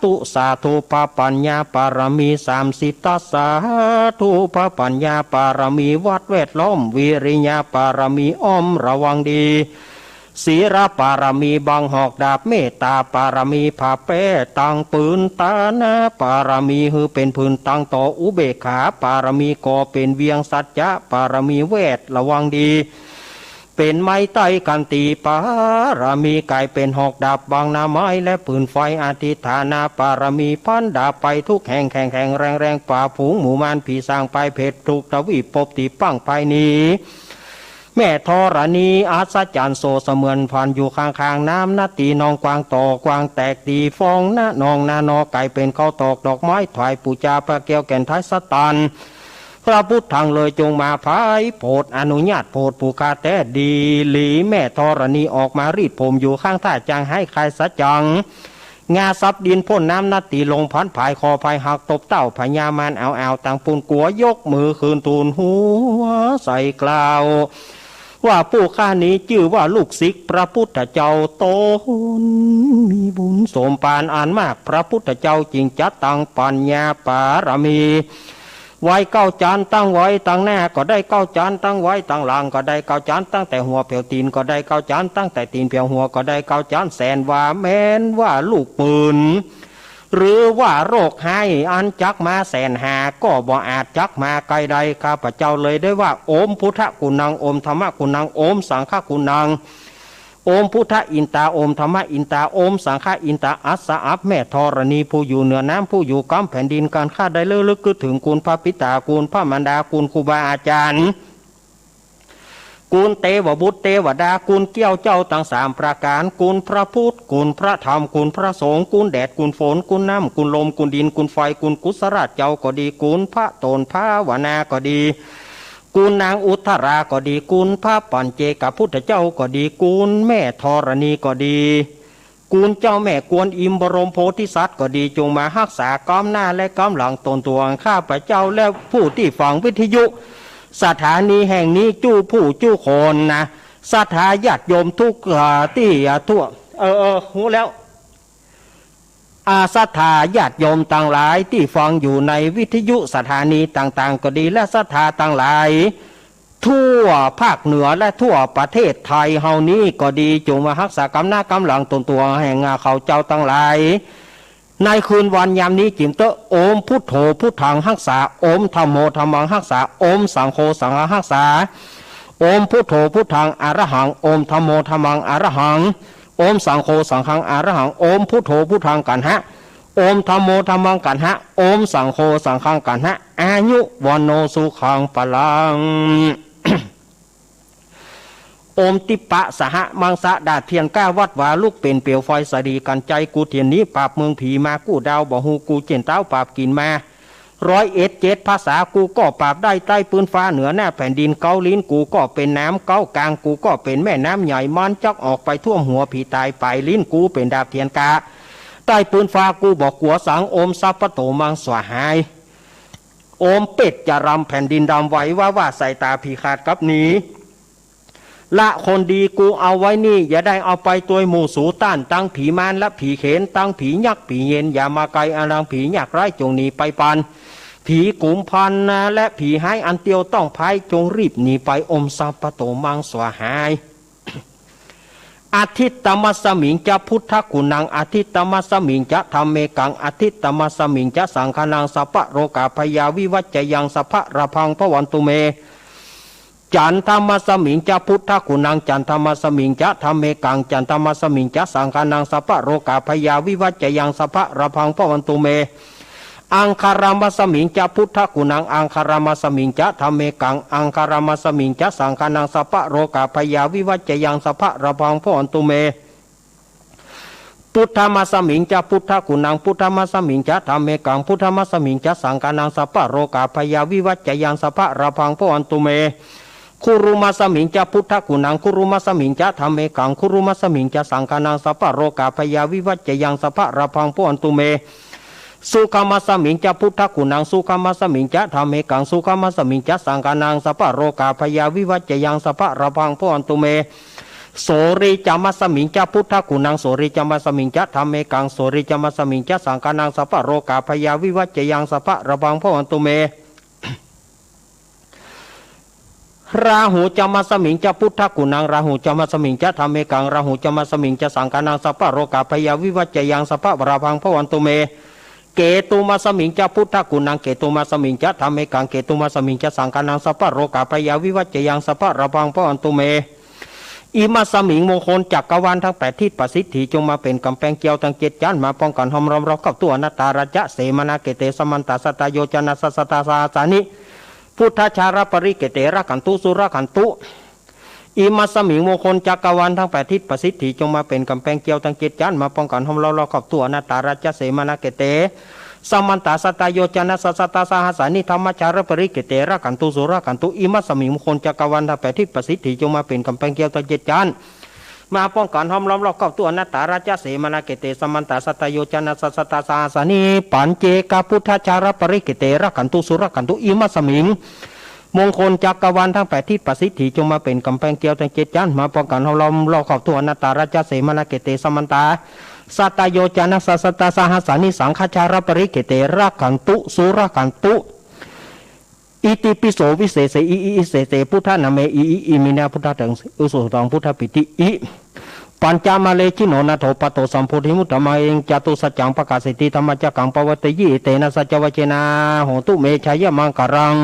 ธุ สาธุ พระปัญญาปารมีสามสิทธัสสะ สาธุ พระปัญญาปารมีวัดแวดล้อม วิริยะปารมีอ้อมระวังดี ศีลปารมีบังหอกดาบ เมตตาปารมีผ้าแป้ตังปืน ตานะปารมีหื้อเป๋นพื้นตังต่อ อุเบกขาปารมีก่อเป๋นเวียง สัจจะปารมีแวดระวังดี เป๋นไม้ไต้ ขันติปารมีก๋ายเป๋นหอกดาบบังหน้าไม้และปืนไฟ อธิฏฐานะปารมีฟันดาบไปทุกแห่ง แข็งแข็งแรงแรง ปราบฝูงหมู่มารผีสาง ไปเผดทุกทวีป ปบตี้ปังไปหนี แม่ธรณีอัศจรรย์โส เสมือนฝันอยู่ข้างๆ น้ำนาตี นองกว้างต่อกว้างแตกตี้ฟอง นะนองนานอก๋ายเป๋นข้าวตอกดอกไม้ ถวายปู๋จาพระแก้วแก่นไทยสะตัน พระพุทธังเลยจงมาผายโผด อนุญาตโผดผู้ข้าแต๊ดีหลี แม่ธรณีออกมารีดผมอยู่ข้างท่า จังไห้คายสะจัง งาสับดินพ่นน้ำนาตี ลงพันผายคอพายหัก ตบเต้าพญามารเอาเอาตังปูน กั๋วยกมือขึ้นทูลหัวใส่กล่าว ว่าผู้ข้านี้จื้อว่าลูกศิษย์พระพุทธเจ้า ต๋นมีบุญสมภารอันมาก พระพุทธเจ้าจึงจัดตังปัญญาปารมี ไว้เก้าจันทร์ ตั้งไว้ตังหน้าก็ได้เก้าจันทร์ ตั้งไว้ตังหลังก็ได้เก้าจันทร์ ตั้งแต่หัวแผวตี๋นก็ได้เก้าจันทร์ ตั้งแต่ตี๋นแผวหัวก็ได้เก้าจันทร์ แสนว่าแม้นว่าลูกปืน หรือว่าโรคฮ้ายอันจักมาแสนหา ก็บ่อาจจักมาใก้ได้ ข้าพเจ้าเลยได้ว่า โอมพุทธะกุณัง โอมธัมมะกุณัง โอมสังฆะกุณัง โอมพุทธะอินตา โอมธัมมะอินตา โอมสังฆะอินตา อัสสะ อับแม่ธรณีผู้อยู่เหนือน้ำ ผู้อยู่กำแผ่นดิน กันข้าได้ระลึกกึ๊ดเถิงคุณพระปิตา คุณพระมารดา คุณครูบาอาจารย์ คุณเตวบุตรเตวดา คุณเกี้ยวเจ้าตังสามประก๋าน คุณพระพุทธ คุณพระธรรม คุณพระสงฆ์ คุณแดด คุณฝน คุณน้ำ คุณลม คุณดิน คุณไฟ คุณกุศลาเจ้าก็ดี คุณพระโตนภาวนาก็ดี คุณนางอุทธราก็ดี คุณพระปัญเจกพุทธเจ้าก็ดี คุณแม่ธรณีก็ดี คุณเจ้าแม่กวนอิมบรมโพธิสัตว์ก็ดี จงมาฮักษาก้ำหน้าและก้ำหลังต๋นตั๋วข้าพเจ้า และผู้ตี้ฟังวิทยุสถานีแห่งนี้ จู้ผู้จู้คนนะ ศรัทธาญาติโยมทุก อ่า ตี้ อ่า ทั่ว เออ เออ ฮู้แล้ว อา ศรัทธาญาติโยมตังหลายตี้ฟังอยู่ในวิทยุสถานีต่างๆ ก็ดี และศรัทธาตังหลายทั่วภาคเหนือและทั่วประเทศไทยเฮานี้ก็ดี จงมาฮักษาก้ำหน้าก้ำหลังต๋นตั๋วแห่งข้าเจ้าตังหลาย ในคืนวันยามนี้จิ๋มเต๊อะ โอมพุทโธพุทธังฮักษา โอมธัมโมธัมมังฮักษา โอมสังโฆสังฆังฮักษา โอมพุทโธพุทธังอะระหัง โอมธัมโมธัมมังอะระหัง โอมสังโฆสังฆังอะระหัง โอมพุทโธพุทธังกัณหะ โอมธัมโมธัมมังกัณหะ โอมสังโฆสังฆังกัณหะ อายุ วัณโณ สุขัง พลัง โอมทิปปะสหมังสะ ดาบเทียนก้าวัดวา ลุกเป๋นเปลวไฟสะดีกั๋น ใจ๋กูเตียนนี้ ปราบเมืองผีมากู้ดาว บ่ฮู้กู้เจียนเต๊า ปราบกิ๋นมา ร้อยเอ็ดเจ็ดภาษา กูก็ปราบได้ใต้ปื้นฟ้าเหนือหน้าแผ่นดิน เก๊าลิ้นกูก็เป๋นน้ำ เก๊ากางกูก็เป๋นแม่น้ำใหญ่ มันจักออกไปท่วมหัวผีต๋าย ป๋ายลิ้นกูเป๋นดาบเทียนก้า ใต้ปื้นฟ้ากูบ่กั๋วสัง โอมสัพพะโตมังสวาหาย โอมเปชฌะรำ แผ่นดินดำไหวว้าๆ สายต๋าผีขาดกับหนี ละคนดีกูเอาไว้นี่ อย่าได้เอาไปตวยหมู่สู ต้านตังผีมารและผีเขน ตังผียักษ์ผีเยน อย่ามาใก้ อันตังผียากร้ายจงหนีไปปัน ผีกุมพันธ์และผีฮ้ายอันเตียวต้องพาย จงรีบหนีไป โอมสัพพะโตมังสวาหาย อทิตตมัสสมิงจะพุทธกุณัง อทิตตมัสสมิงจะธัมเมกัง อทิตตมัสสมิงจะสังฆานัง สัพพะโรกาพยาวิวัจจะยัง สัพพะลาภังภะวันตุเม จันทมัสสมิงจะพุทธกุณัง จันทมัสสมิงจะธัมเมกัง จันทมัสสมิงจะสังฆานัง สัพพะโรกาพยาวิวัจจะยัง สัพพะลาภังภะวันตุเม อังคารมัสสมิงจะพุทธกุณัง อังคารมัสสมิงจะธัมเมกัง อังคารมัสสมิงจะสังฆานัง สัพพะโรกาพยาวิวัจจะยัง สัพพะลาภังภะวันตุเม พุทธมัสสมิงจะพุทธกุณัง พุทธมัสสมิงจะธัมเมกัง พุทธมัสสมิงจะสังฆานัง สัพพะโรกาพยาวิวัจจะยัง สัพพะลาภังภะวันตุเม คุรุมัสสมิงจะพุทธกุณัง คุรุมัสสมิงจะธัมเมกัง คุรุมัสสมิงจะสังฆานัง สัพพะโรกาพยาวิวัจจะยัง สัพพะลาภังภะวันตุเม สุขมัสสมิงจะพุทธกุณัง สุขมัสสมิงจะธัมเมกัง สุขมัสสมิงจะสังฆานัง สัพพะโรกาพยาวิวัจจะยัง สัพพะลาภังภะวันตุเม โสริจามัสมิงจะพุทธกุณัง โสริจามัสมิงจะธัมเมกัง โสริจามัสมิงจะสังฆานัง สัพพะโรคาพยาวิวัจจะยัง สัพพะระวังพะวันตุเม ราหูจามัสมิงจะพุทธกุณัง ราหูจามัสมิงจะธัมเมกัง ราหูจามัสมิงจะสังฆานัง สัพพะโรคาพยาวิวัจจะยัง สัพพะระวังพะวันตุเม เกตุมัสมิงจะพุทธกุณัง เกตุมัสมิงจะธัมเมกัง เกตุมัสมิงจะสังฆานัง สัพพะโรคาพยาวิวัจจะยัง สัพพะระวังพะวันตุเม อิมัสมิงมงคลจักรวาลตังแปดทิศประสิทธิ จงมาเป๋นก๋ำแปงเกลียวตังเจ็ดจ๊าน มาป้องกั๋นห้อมล้อมรอบครอบทั่ว อนัตตาราชเสมานาเขตเต สมันตะสัตตะโยชนะสัตตะสหัสสานิ พุทธชารปริเขตเต รักขันตุสุรักขันตุ อิมัสมิงมงคลจักรวาลตังแปดทิศประสิทธิ จงมาเป๋นก๋ำแปงเกลียวตังเจ็ดจ๊าน มาป้องกั๋นห้อมล้อมรอบครอบทั่ว อนัตตาราชเสมานาเขตเต สมันตะสัตตะโยชนะสัตตะสหัสสานิ ธัมมชารปริเขตเต รักขันตุสุรักขันตุ อิมัสมิงมงคลจักรวาลตังแปดทิศประสิทธิ จงมาเป๋นก๋ำแปงเกลียวตังเจ็ดจ๊าน มาป้องกั๋นห้อมล้อมรอบครอบทั่ว อนัตตาราชเสมานาเขตเต สมันตะสัตตะโยชนะสัตตะสหัสสานิ ปัญเจกะพุทธชารปริเขตเต รักขันตุสุรักขันตุ อิมัสมิงมงคลจักรวาลตังแปดทิศประสิทธิ จงมาเป๋นก๋ำแปงเกลียวตังเจ็ดจ๊าน มาป้องกั๋นห้อมล้อมรอบครอบทั่ว อนัตตาราชเสมานาเขตเต สมันตะสัตตะโยชนะสัตตะสหัสสานิ สังฆชารปริเขตเต รักขันตุสุรักขันตุ อิติปิโสวิเศษเส อิอิอิเศษเส พุทธนาเม อิอิอิมินะ พุทธะเถิง อุสุตัง พุทธปีติ อิ ปัญจมาเล จิโนนาโถ ปัตโตสัมโพธิมุตตมัง เอหิงจาตุสัจจัง ปะกาเสติ ธัมมจักกัง ปะวัตเตยิ เอเตนะ สัจจวเจนะ โหตุ เม ชายะมังคะลัง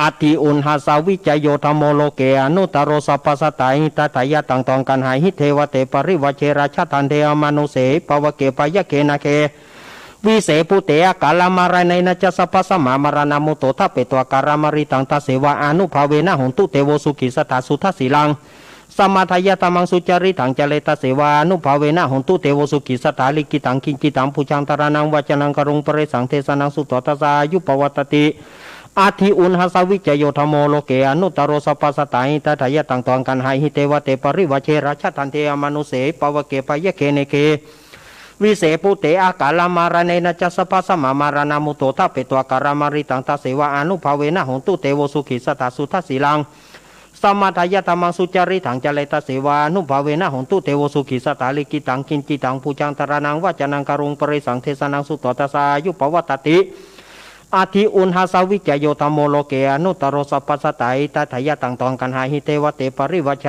อัตถิอุณหัสสะวิจโย ธัมโม โลเก อนุตตโร สัพพะสัตตา หิตาทายะ ตังตวงกัณหา หิเทวะเต ปริวาเช ราชะทันเท อมานุสเสหิ ปะวะเก พะยะเก นาเก วิเส ภูเต อะกาละมะระเณนะ จัสสะ ภัสสะมะ มะระณะมุตโต ทะเปตวา กาละมะริตัง ตัสเสวา อานุภาเวนะ โหนตุ เตโว สุขี สัตถา สุทัสสีลัง สะมะทายะ ธัมมัง สุจาริตัง จาเร ตัสเสวา อานุภาเวนะ โหนตุ เตโว สุขี สัตถา ลิขิตัง กิญจิตัง ปูชา ธาราณัง วาจานัง กะรุง ปะเรสัง เทสะนัง สุตโต ทัสสา อายุ ปะวัตติ อัตถิอุณหัสสะวิจโย ธัมโม โลเก อนุตตโร สัพพะสัตตา หิตาทายะ ตังตวงกัณหา หิเทวะเต ปริวาเช ราชะทันเท อมานุสเสหิ ปะวะเก พะยะเก นาเก วิเส ภูเต อะกาละมะระเณนะ จัสสะ ภัสสะมะ มะระณะมุตโต ทะเปตวา กาละมะริตัง ตัสเสวา อานุภาเวนะ โหนตุ เตโว สุขี สัตถา สุทัสสีลัง สะมะทายะ ธัมมัง สุจาริตัง จาเร ตัสเสวา อานุภาเวนะ โหนตุ เตโว สุขี สัตถา ลิขิตัง กิญจิตัง ปูชา ธาราณัง วาจานัง กะรุง ปะเรสัง เทสะนัง สุตโต ทัสสา อายุ ปะวัตติ อัตถิอุณหัสสะวิจโย ธัมโม โลเก อนุตตโร สัพพะสัตตา หิตาทายะ ตังตวงกัณหา หิเทวะเต ปริวาเช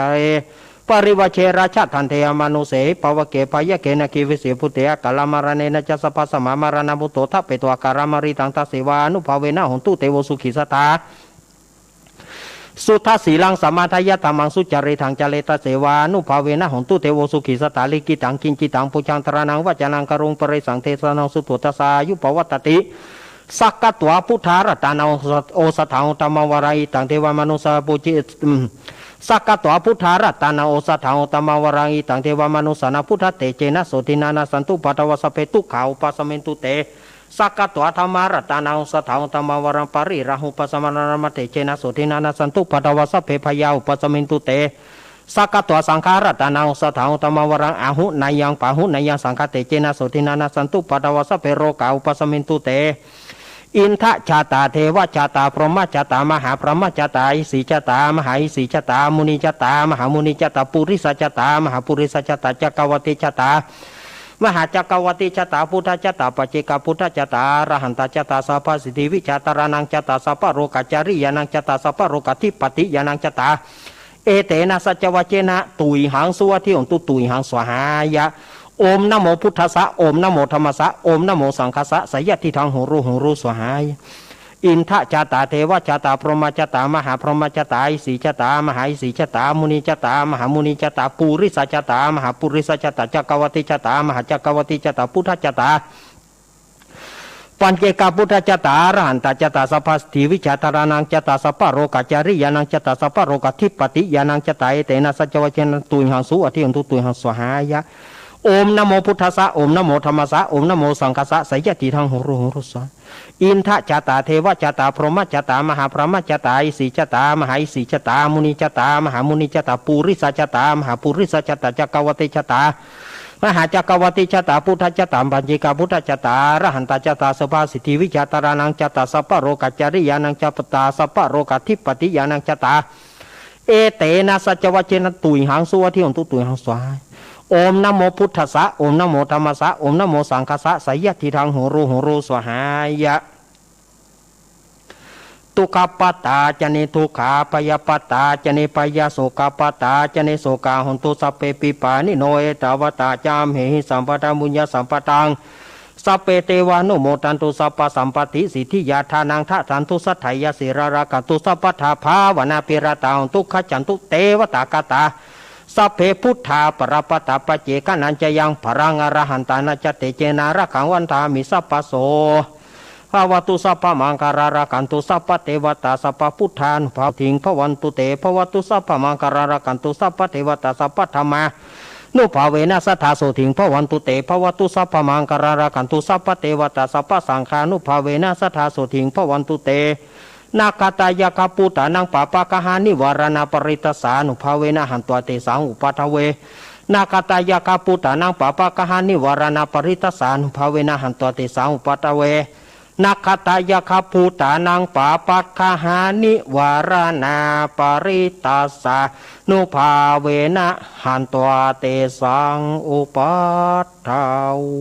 ปริวาเช ราชะทันเท อมานุสเสหิ ปะวะเก พะยะเก นาเก วิเส ภูเต อะกาละมะระเณนะ จัสสะ ภัสสะมะ มะระณะมุตโต ทะเปตวา กาละมะริตัง ตัสเสวา อานุภาเวนะ โหนตุ เตโว สุขี สัตถา สุทัสสีลัง สะมะทายะ ธัมมัง สุจาริตัง จาเร ตัสเสวา อานุภาเวนะ โหนตุ เตโว สุขี สัตถา ลิขิตัง กิญจิตัง ปูชา ธาราณัง วาจานัง กะรุง ปะเรสัง เทสะนัง สุตโต ทัสสา อายุ ปะวัตติ สักขะตวา พุทธารัตตานัง โอสะ- โอสะถัง ธัมมัง วะรัง อิตัง เทวะมะนุสสา ปูจิ- อืม สักขะตวา พุทธารัตตานัง โอสะถัง ธัมมัง วะรัง อิตัง เทวะมะนุสสานะ พุทธะเตเจนะ โสทินานะ สันตุปะทะวา สัพเพ ทุกขา อุปาสะเมนตุ เต สักขะตวา ธัมมารัตตานัง โอสะถัง ธัมมัง วะรัง ปะริราหู ปัสสะมะรณะ นะ มะเตเจนะ โสทินานะ สันตุปะทะวา สัพเพ พยา อุปาสะเมนตุ เต สักขะตวา สังฆารัตตานัง โอสะถัง ธัมมัง วะรัง อาหุเนยัง ปาหุเนยัง สังฆะเตเจนะ โสทินานะ สันตุปะทะวา สัพเพ โรกา อุปาสะเมนตุ เต อินทะจาตา เทวะจาตา พรหมะจาตา มหาพรหมะจาตา อิสีจาตา มหาอิสีจาตา มุนีจาตา มหามุนีจาตา ปูริสะจาตา มหาปูริสะจาตา จักกะวัตติจาตา มหาจักกะวัตติจาตา พุทธจาตา ปัจเจกะพุทธจาตา อรหันตะจาตา สัพพะสิทธิวิชา ธาราณังจาตา สัพพะโรกะจาริยานังจาตา สัพพะโรกะทิปปะติยานังจาตา เอเตนะ สัจจวะเจนะ ตุยหัง สุวัตถิ โหนตุ ตุยหัง สวาหายะ โอมนะโมพุทธัสสะ โอมนะโมธัมมัสสะ โอมนะโมสังฆัสสะ สะยะทิฏฐัง โหรู โหรู สวาหายะ อินทะจาตา เทวะจาตา พรหมะจาตา มหาพรหมะจาตา อิสีจาตา มหาอิสีจาตา มุนีจาตา มหามุนีจาตา ปูริสะจาตา มหาปูริสะจาตา จักกะวัตติจาตา มหาจักกะวัตติจาตา พุทธจาตา ปัจเจกะพุทธจาตา อรหันตะจาตา สัพพะสิทธิวิชา ธาราณังจาตา สัพพะโรกะจาริยานังจาตา สัพพะโรกะทิปปะติยานังจาตา เอเตนะ สัจจวะเจนะ ตุยหัง สุวัตถิ โหนตุ ตุยหัง สวาหายะ โอมนะโมพุทธัสสะ โอมนะโมธัมมัสสะ โอมนะโมสังฆัสสะ สะยะทิฏฐัง โหรู โหรู สวาหายะ อินทะจาตา เทวะจาตา พรหมะจาตา มหาพรหมะจาตา อิสีจาตา มหาอิสีจาตา มุนีจาตา มหามุนีจาตา ปูริสะจาตา มหาปูริสะจาตา จักกะวัตติจาตา มหาจักกะวัตติจาตา พุทธจาตา ปัจเจกะพุทธจาตา อรหันตะจาตา สัพพะสิทธิวิชา ธาราณังจาตา สัพพะโรกะจาริยานังจาตา สัพพะโรกะทิปปะติยานังจาตา เอเตนะสัจจวัจเจนะ ตุยหัง สุวัตถิโหนตุ ตุยหัง สวาหาย โอมนะโมพุทธัสสะ โอมนะโมธัมมัสสะ โอมนะโมสังฆัสสะ สยะทิฏฐัง โหรู โหรู สวาหายะ ทุกขปตาจะ นิทุกขา ภัยปตาจะ นิภัย โสกปตาจะ นิโสกา โหนตุ สัพเพปิปาณิโน เอตาวตาจะ อัมเหหิ สัมปทา ปุญญสัมปทัง สัพเพเตวานุโมทันตุ สัพพสัมปตติสิทธิยา ทานังทะทันตุ สัทธายะ สีลารักขันตุ สัพพทา ภาวนาภิรตา โหนตุ ขัจฉันตุ เตวตาคตา สัพเพ พุทธา ปรปัตตา ปัจเจกานัญจะยัง พลัง อรหันตานัญจะ เตเจนะ รักขัง วันทามิ สัพพะโส ภะวะตุ สัพพะมังคารัง รักขันตุ สัพพะเตวตา สัพพะพุทธานุภาเวนะ โสตถิง ภะวันตุ เต ภะวะตุ สัพพะมังคารัง รักขันตุ สัพพะเทวตา สัพพะธัมมานุภาเวนะ สัทธา โสตถิง ภะวันตุ เต ภะวะตุ สัพพะมังคารัง รักขันตุ สัพพะเทวตา สัพพะสังฆานุภาเวนะ สัทธา โสตถิง ภะวันตุ เต นาคาตายัคขะภูตานัง ปาปะกะหานิวาราณาปะริตตาสานุภาเวนะ หันตวาเตสังอุปาทเว นาคาตายัคขะภูตานัง ปาปะกะหานิวาราณาปะริตตาสานุภาเวนะ หันตวาเตสังอุปาทเว นาคาตายัคขะภูตานัง ปาปะกะหานิวาราณาปะริตตาสานุภาเวนะ หันตวาเตสังอุปาท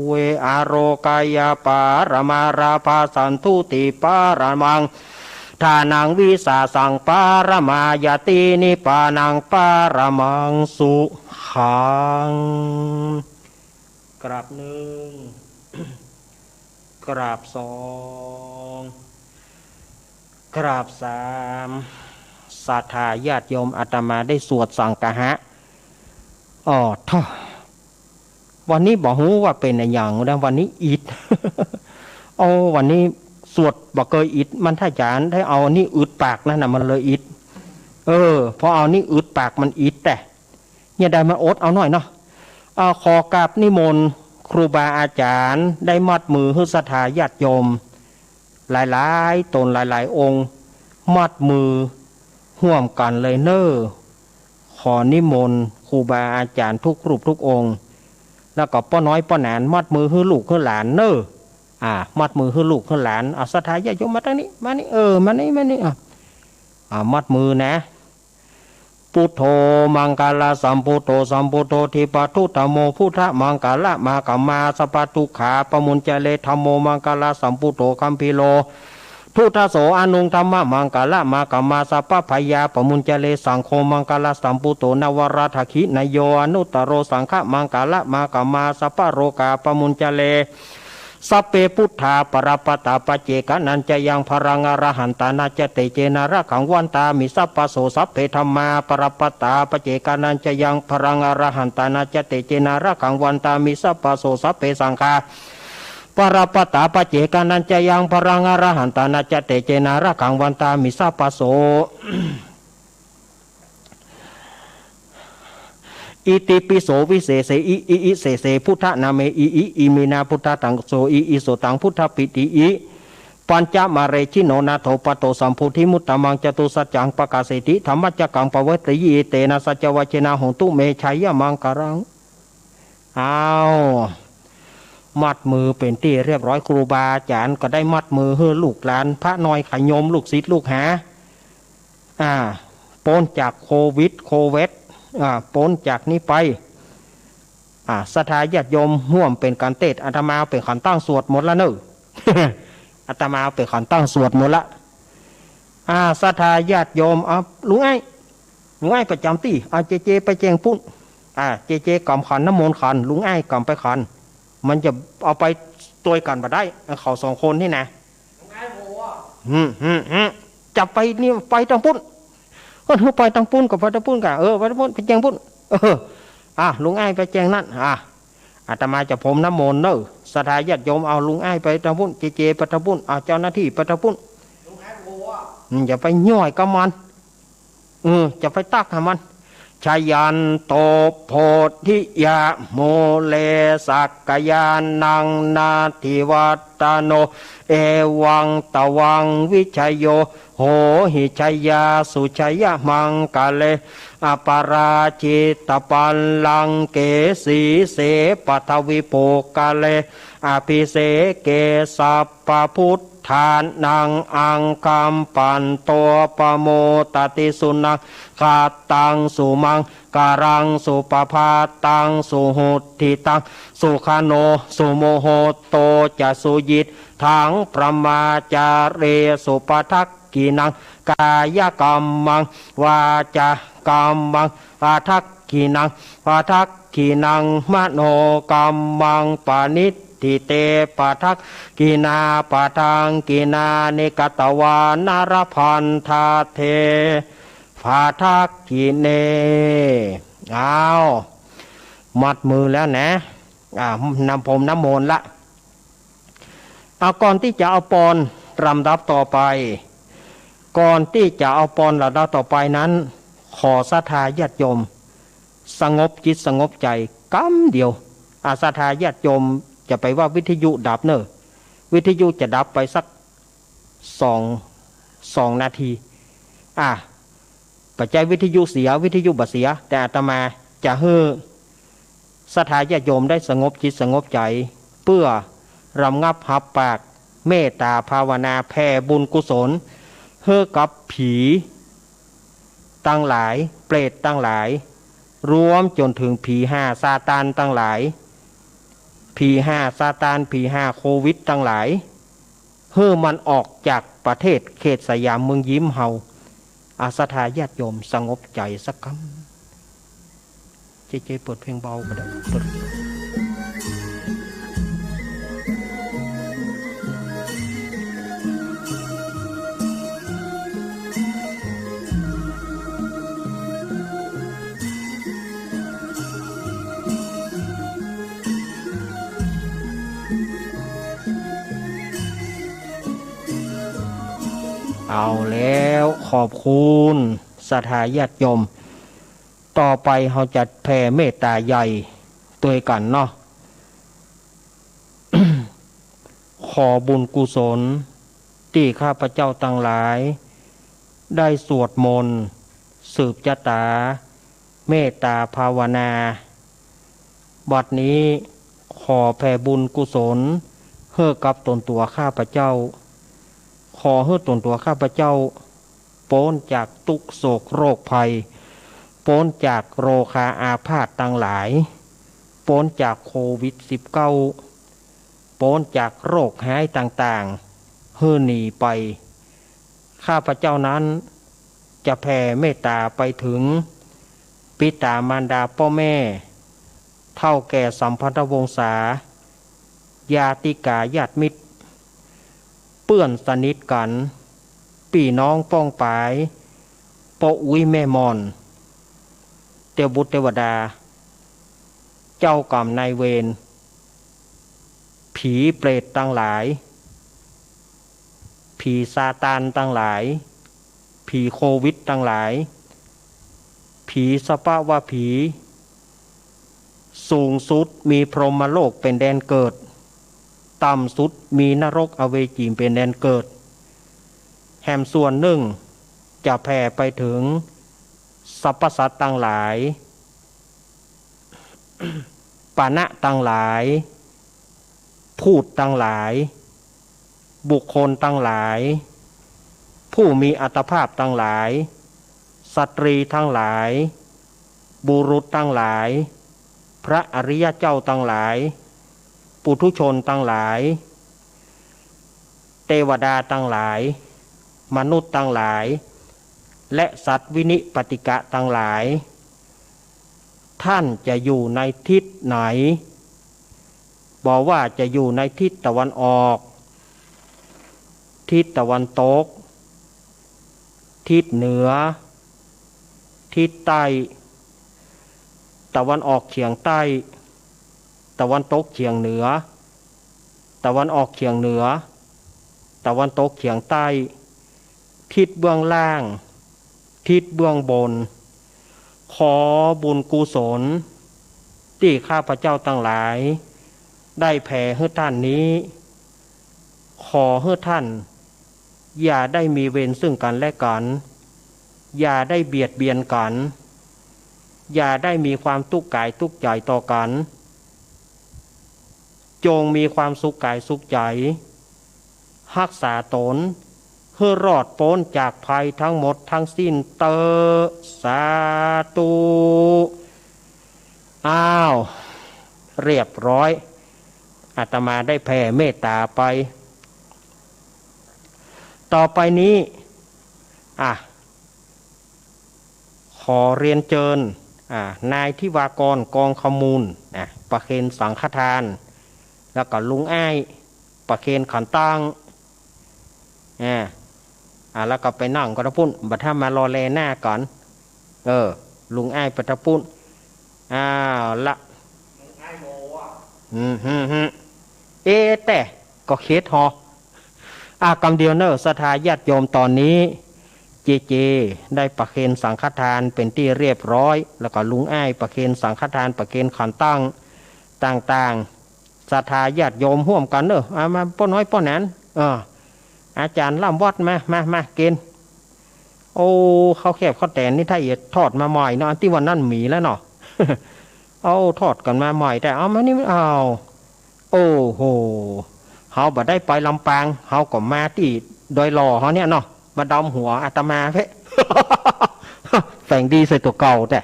เว อโรกะยะปะระมา ลาภะสันตุติปะระมัง ทานัง วิสาสัง ปะระมา ญาติ นิพพานัง ปะระมัง สุขัง กราบหนึ่ง กราบสอง กราบสาม ศรัทธาญาติโยม อาตมาได้สวดสังคหะ อ้อ ท่อ วันนี้บ่ฮู้ว่าเป๋นอะหยังนะ วันนี้อิด โอ้ วันนี้สวดบ่เกยอิด มันถ้าจ๋ารย์ได้เอานี่อึดปากนั่นน่ะ มันเลยอิด เออ พอเอานี่อึดปากมันอิดแต๊ เนี่ยได้มาอดเอาหน่อยเนาะ อ่า ขอกราบนิมนต์ครูบาอาจ๋ารย์ ได้มอบมือหื้อศรัทธาญาติโยม หลายๆ ต๋นหลายๆ องค์ มอบมือฮ่วมกั๋นเลยเน่อ ขอนิมนต์ครูบาอาจ๋ารย์ทุกรูปทุกองค์ แล้วก็ป้อน้อยป้อหนาน มอบมือหื้อลูกหื้อหลานเน่อ อ่า มอบมือหื้อลูกหื้อหลาน อ่า ศรัทธาญาติโยมมาตางนี้ มานี่ เออ มานี่ มานี่ อ่า อ่า มอบมือนะ พุทโธ มังคละสัมพุทโธ สัมพุทโธ ธิปะทุ ธัมโม พุทธะมังคละมะกะมา สัพพะทุกขาปะมุญจะเร ธัมโม มังคละสัมพุทโธ คัมภีโร ทุตโส อนุง ธัมมะมังคละมะกะมา สัพพะพยาปะมุญจะเร สังโฆ มังคละสัมพุทโธ นวรัตถะขิณโย อนุตโตโร สังฆะมังคละมะกะมา สัพพะโรกาปะมุญจะเร สัพเพ พุทธา ปรปัตตา ปัจเจกานัญจะยัง พลัง อรหันตานัญจะ เตเจนะ รักขัง วันทามิ สัพพะโส สัพเพ ธัมมา ปรปัตตา ปัจเจกานัญจะยัง พลัง อรหันตานัญจะ เตเจนะ รักขัง วันทามิ สัพพะโส สัพเพ สังฆา ปรปัตตา ปัจเจกานัญจะยัง พลัง อรหันตานัญจะ เตเจนะ รักขัง วันทามิ สัพพะโส อิติปิโส วิเศษเส อิ อิ อิเศษเส พุทธนาเม อิ อิ อิมินา พุทธาทังโส อิ อิโสตัง พุทธปิติ อิ ปัญจมะเร ชิโน นาโถ ปัตโต สัมโพธิมุตตมัง จตุสัจจัง ปะกาเสติ ธัมมัจจกัง ปะเวทะยิ เอเตนะ สัจจวัจเจนะ โหนตุ เม ชัยยะมังคะลัง อ้าว มัดมือเป๋นตี้เรียบร้อย ครูบาอาจ๋ารย์ก็ได้มัดมือหื้อลูกหลาน พระน้อยขะโยม ลูกศิษย์ลูกหา อ่า ป๊นจากโควิด โควิด อ่า ป๊นจากนี้ไป อ่า ศรัทธาญาติโยมฮ่วมเป๋นกั๋นเตศน์ อาตมาเป๋นขันตั้งสวดหมดละเน่อ อาตมาเป๋นขันตั้งสวดหมดละ อ่า ศรัทธาญาติโยม เอา ลุงอ้าย ลุงอ้ายประจ๋ำตี้ เอา เจเจไปแจ้งปุ้น อ่า เจเจก๋ำขันน้ำมนต์ขัน ลุงอ้ายก๋ำไปขัน มันจะเอาไปตวยกั๋นบ่ได้ เขาสองคนนี่นะ อืม อืม อืม จะไปนี่ไปตางปุ้น ก็หื้อไปตางปุ้นก็ไปตางปุ้นก่ะ เออ ไปตางปุ้น ไปแจ้งปุ้น เออ อ่ะ ลุงอ้ายไปแจ้งนั่น อ่ะ อาตมาจะพรมน้ำมนต์เน่อ ศรัทธาญาติโยม เอาลุงอ้ายไปตางปุ้น เจเจไปตางปุ้น เอาเจ้าหน้าตี้ไปตางปุ้น อืม อย่าไปย่อยกับมัน เออ จะไปตักหื้อมัน ชยันโต โพธิยะ มูเล สักขะยานัง นัตถิวัตตโน เอวังตวัง วิชโย โหหิ ชยาสุ ชยมังคะเล อปาราจิตปัลลังเก สีเส ปัทวิปุคคเล อภิเสเก สัพพะพุทธ คานังอังคัมปันโต ปะโมตติ สุนักขัตตัง สุมังคลัง สุปะภาตัง สุหุตติตัง สุขะโณ สุมุหโตจะ สุยิตถัง บรมมาจารี สุ ปะทักขิณัง กายกัมมัง วาจากัมมัง ปะทักขิณัง ปะทักขิณัง มโนกัมมัง ปะณิฏฐิเต ปะทักขิณา ปะทังขิณานิ กัตวานะ ละพันทะเท ปะทักขิเณ อ้าว มัดมือแล้วนะ อ่า น้ำพรมน้ำมนต์ละ เอา ก่อนตี้จะเอาปอนลำดับต่อไป ก่อนตี้จะเอาปอนลำดับต่อไปนั้น ขอศรัทธาญาติโยม สงบจิตสงบใจ๋กำเดียว อา ศรัทธาญาติโยมจะไปว่าวิทยุดับเน่อ วิทยุจะดับไปสักสอง สองนาที อ่ะ บ่ใจ้วิทยุเสีย วิทยุบ่เสีย แต่อาตมาจะหื้อศรัทธาญาติโยมได้สงบจิตสงบใจ๋ เปื้อรำงับฮับปากเมตตาภาวนาแผ่บุญกุศล หื้อกับผีตังหลาย เปรตตังหลาย รวมจ๋นเถิงผีฮ่าซาตานตังหลาย ผีฮ่าซาตาน ผีฮ่าโควิดตังหลาย หื้อมันออกจากประเทศเขตสยามเมืองยิ้มเฮา อา ศรัทธาญาติโยมสงบใจ๋สักกำ เจ๊ๆ เปิดเพลงเบาก็ได้ เปิด เอาแล้ว ขอบคุณศรัทธาญาติโยม ต่อไปเฮาจะแผ่เมตตาใหญ่ตวยกั๋นเนาะ ขอบุญกุศลตี้ข้าพเจ้าตังหลายได้สวดมนต์สืบจะต๋าเมตตาภาวนา บัดนี้ขอแผ่บุญกุศลหื้อกับต๋นตั๋วข้าพเจ้า ขอหื้อต๋นตั๋วข้าพเจ้าป๊นจากตุ๊กข์โศกโรคภัย ป๊นจากโรคาอาพาธตังหลาย ป๊นจากโควิดสิบเก้า ป๊นจากโรคฮ้ายต่างๆ หื้อหนีไป ข้าพเจ้านั้นจะแผ่เมตตาไปเถิงบิดามารดาป้อแม่ เฒ่าแก่สัมพันธวงศา ญาติกาญาติมิตร เปื้อนสนิทกั๋น ปี้น้องป้องปาย ป้ออุ๊ยแม่หม่อน เตวบุตรเตวดา เจ้ากรรมนายเวร ผีเปรตตังหลาย ผีซาตานตังหลาย ผีโควิดตังหลาย ผีสปะวะผี สูงสุดมีพรหมโลกเป๋นแดนเกิด ต่ำสุดมีนรกอเวจีเป๋นแดนเกิด แหมส่วนนึ่งจะแผ่ไปเถิงสรรพสัตว์ตังหลาย ปณะตังหลาย พูดตังหลาย บุคคลตังหลาย ผู้มีอัตภาพตังหลาย สตรีตังหลาย บุรุษตังหลาย พระอริยเจ้าตังหลาย ปุถุชนตังหลาย เตวดาตังหลาย มนุษย์ตังหลาย และสัตว์วินิปติกะตังหลาย ท่านจะอยู่ในทิศไหน บ่ว่าจะอยู่ในทิศตะวันออก ทิศตะวันตก ทิศเหนือ ทิศใต้ ตะวันออกเฉียงใต้ ตะวันตกเฉียงเหนือ ตะวันออกเฉียงเหนือ ตะวันตกเฉียงใต้ ทิศเบื้องล่าง ทิศเบื้องบน ขอบุญกุศลตี้ข้าพเจ้าตังหลายได้แผ่หื้อท่านนี้ ขอหื้อท่านอย่าได้มีเวรซึ่งกั๋นและกั๋น อย่าได้เบียดเบียนกั๋น อย่าได้มีความตุ๊กข์ก๋ายตุ๊กข์ใจ๋ต่อกั๋น จงมีความสุขก๋ายสุขใจ๋ ฮักษาต๋นหื้อรอดป๊นจากภัยตังหมดตังสิ้นเต๊อะ สาธุ อ้าว เรียบร้อย อาตมาได้แผ่เมตต๋าไป ต่อไปนี้ อ่ะ ขอเรียนเจิญ อ่า นายทิวากร กองขมูล อ่ะ ประเคนสังฆทาน แล้วก็ลุงอ้าย ประเคนขันตั้ง อ่า อ่า แล้วก็ไปนั่งกั๋นตะปุ้น บ่าถ้ามารอแลหน้ากั๋น เออ ลุงอ้ายไปตะปุ้น อ้าวละ อืม ฮึ ฮึ เอ แต่ก็เขตฮอ อ่ะ กำเดียวเน่อ ศรัทธาญาติโยม ต๋อนนี้ เจเจ ได้ประเคนสังฆทานเป๋นตี้เรียบร้อย แล้วก็ลุงอ้ายประเคนสังฆทาน ประเคนขันตั้งต่างๆ ศรัทธาญาติโยมฮ่วมกั๋นเน่อ อ่ะ มาป้อน้อยป้อหนาน เออ อาจ๋ารย์ล้ำวัด มา มา มา กิ๋น โอ้ ข้าวแคบข้าวแต๋นนี่ ถ้าเอียดทอดมาใหม่เนาะ อันตี้วันนั้นมีแล้วเนาะ เอาทอดกั๋นมาใหม่ แต่เอามานี่ เอา โอ้โห เฮาบ่ได้ไปลำปาง เฮาก็มาตี้ดอยหล่อเฮาเนี่ยเนาะ มาดำหัวอาตมาเพ่ แป๋งดีใส่ตั๋วเก่า แต่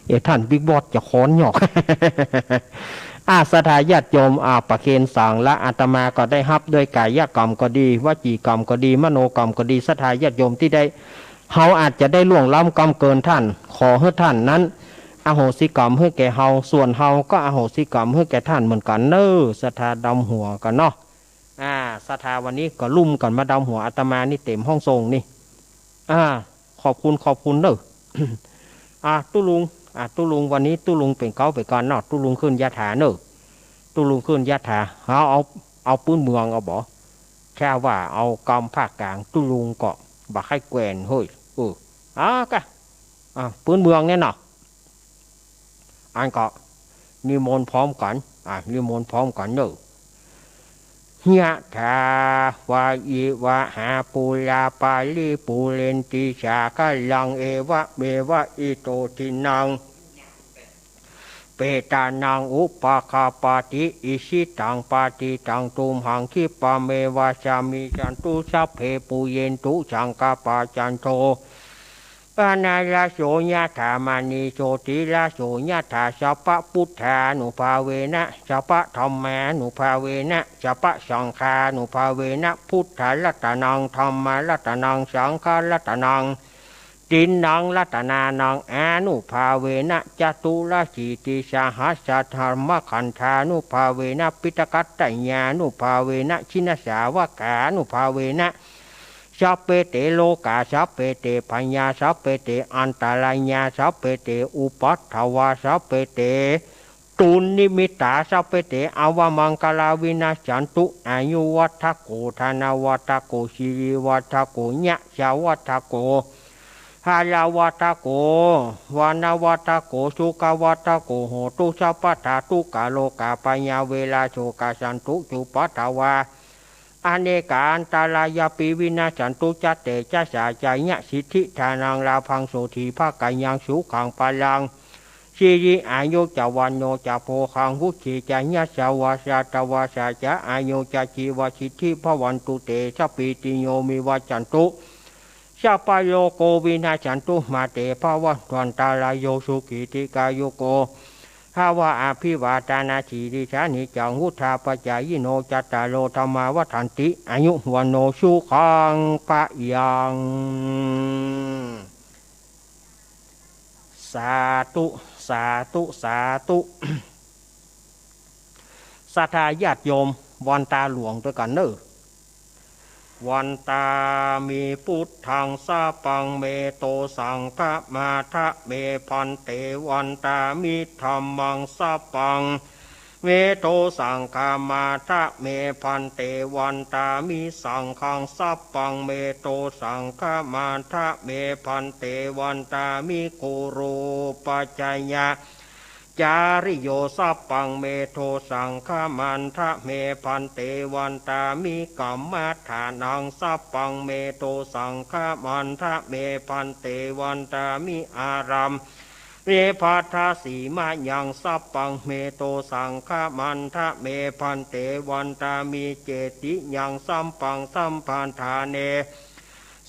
เอ๊ะ ท่านบิ๊กบอสจะค้อนหยอก อ่า ศรัทธาญาติโยม อ่า ประเคนสังละ อาตมาก็ได้ฮับด้วยกายกรรมก็ดี วจีกรรมก็ดี มโนกรรมก็ดี ศรัทธาญาติโยมตี้ได้ เฮาอาจจะได้ล่วงล้ำกำเกินท่าน ขอหื้อท่านนั้น อโหสิกรรมหื้อแก่เฮา ส่วนเฮาก็อโหสิกรรมหื้อแก่ท่านเหมือนกั๋นเน่อ ศรัทธาดำหัวกั๋นเนาะ อ่า ศรัทธาวันนี้ก็ลุ่มกั๋นมาดำหัวอาตมานี่เต๋มห้องส่งนี่ อ่า ขอบคุณ ขอบคุณเน่อ อ่า ตุ๊ลุง อ่า ตุ๊ลุง วันนี้ตุ๊ลุงเป๋นเก๊าเป๋นกานเนาะ ตุ๊ลุงขึ้นยาถาเน่อ ตุ๊ลุงขึ้นยาถา เอา เอา เอาปื้นเมืองเอาบ่ ถ้าว่าเอากำภาคกลาง ตุ๊ลุงก็บ่ใค่แกว่นเฮ้ย เออ อ่า กะ อ่า ปื้นเมืองเนี่ยเนาะ อันก็นิมนต์พร้อมกั๋น อ่ะ นิมนต์พร้อมกั๋นเน่อ ยะถา วาริวะหาปูรา ปาริปูเรนติ สาคะรัง เอวะเมวะ อิโต ทินนัง เปตานัง อุปะคะปะติ อิชิตัง ปะติตัง ตุมหัง คิปะเมวะ สะมิชชันตุ สัพเพ ปูเรนตุ สังกะปปา จันโท ปะนะระโส ยะถา มะณี โชติระโส ยะถา สัพพะพุทธานุภาเวนะ สัพพะธัมมานุภาเวนะ สัพพะสังฆานุภาเวนะ พุทธะรัตนัง ธัมมะรัตนัง สังฆะรัตนัง ติณัง รัตนานัง อานุภาเวนะ จตุรสีติสหัสสะธัมมะขันธานุภาเวนะ ปิตกัตตยานุภาเวนะ จินสาวกานุภาเวนะ สัพเพเต โรคา สัพเพเต พยา สัพเพเต อันตรายา สัพเพเต อุปัฏฐวา สัพเพเต ตุนนิมิตตา สัพเพเต อวมังคลา วินัสสันตุ อายุวัฑฒโก ธนวัฑฒโก สิริวัฑฒโก ยะสะวัฑฒโก หะราวัฑฒโก วะนะวัฑฒโก สุขะวัฑฒโก โหตุ สัพพะทา ทุกขาโรคา พยา เวรา โศกา สันตุ จุปัฏฐวา อเนกา อันตรายาปิ วินัสสันตุ จะเตจะสา จะยะสิทธิ ทานัง ลาภัง โสธี ภะคะยัง สุขัง พะลัง สิริ อายุ จะ วัณโณ จะ โภคัง วุฒี จะ ยะสะวา สะตะวาสา จะ อายุ จะ จีวะสิทธิ ภะวันตุ เต สะปปีติโย วิวัชชันตุ สัพพะโรโค วินัสสันตุ มา เต ภะวัตวันตะราโย สุขี ทีฆายุโก ภะวะ อะภิวาทะนะสีลิสสะ นิจจัง วุฑฒาปะจายิโน จัตตาโร ธัมมา วัฑฒันติ อายุ วัณโณ สุขัง พะลัง สาธุ สาธุ สาธุ ศรัทธาญาติโยม วันตาหลวงตวยกั๋นเน่อ วันตามิ พุทธัง สะปัง เมโต สังฆะมาทะ เม ภันเต วันตามิ ธัมมัง สะปัง เมโต สังฆะมาทะ เม ภันเต วันตามิ สังฆัง สะปัง เมโต สังฆะมาทะ เม ภันเต วันตามิ กุรูปะจะยะ จาริโย สะปัง เมโต สังฆะมาทะ เม ภันเต วันตามิ กัมมัฏฐานัง สะปัง เมโต สังฆะมาทะ เม ภันเต วันตามิ อารัม เม ภัททะสีมะยัง สัพพัง เม โต สังฆะมันทะ เม ภันเต วันทามิ เจติยัง สัพพัง สัมปะทาเน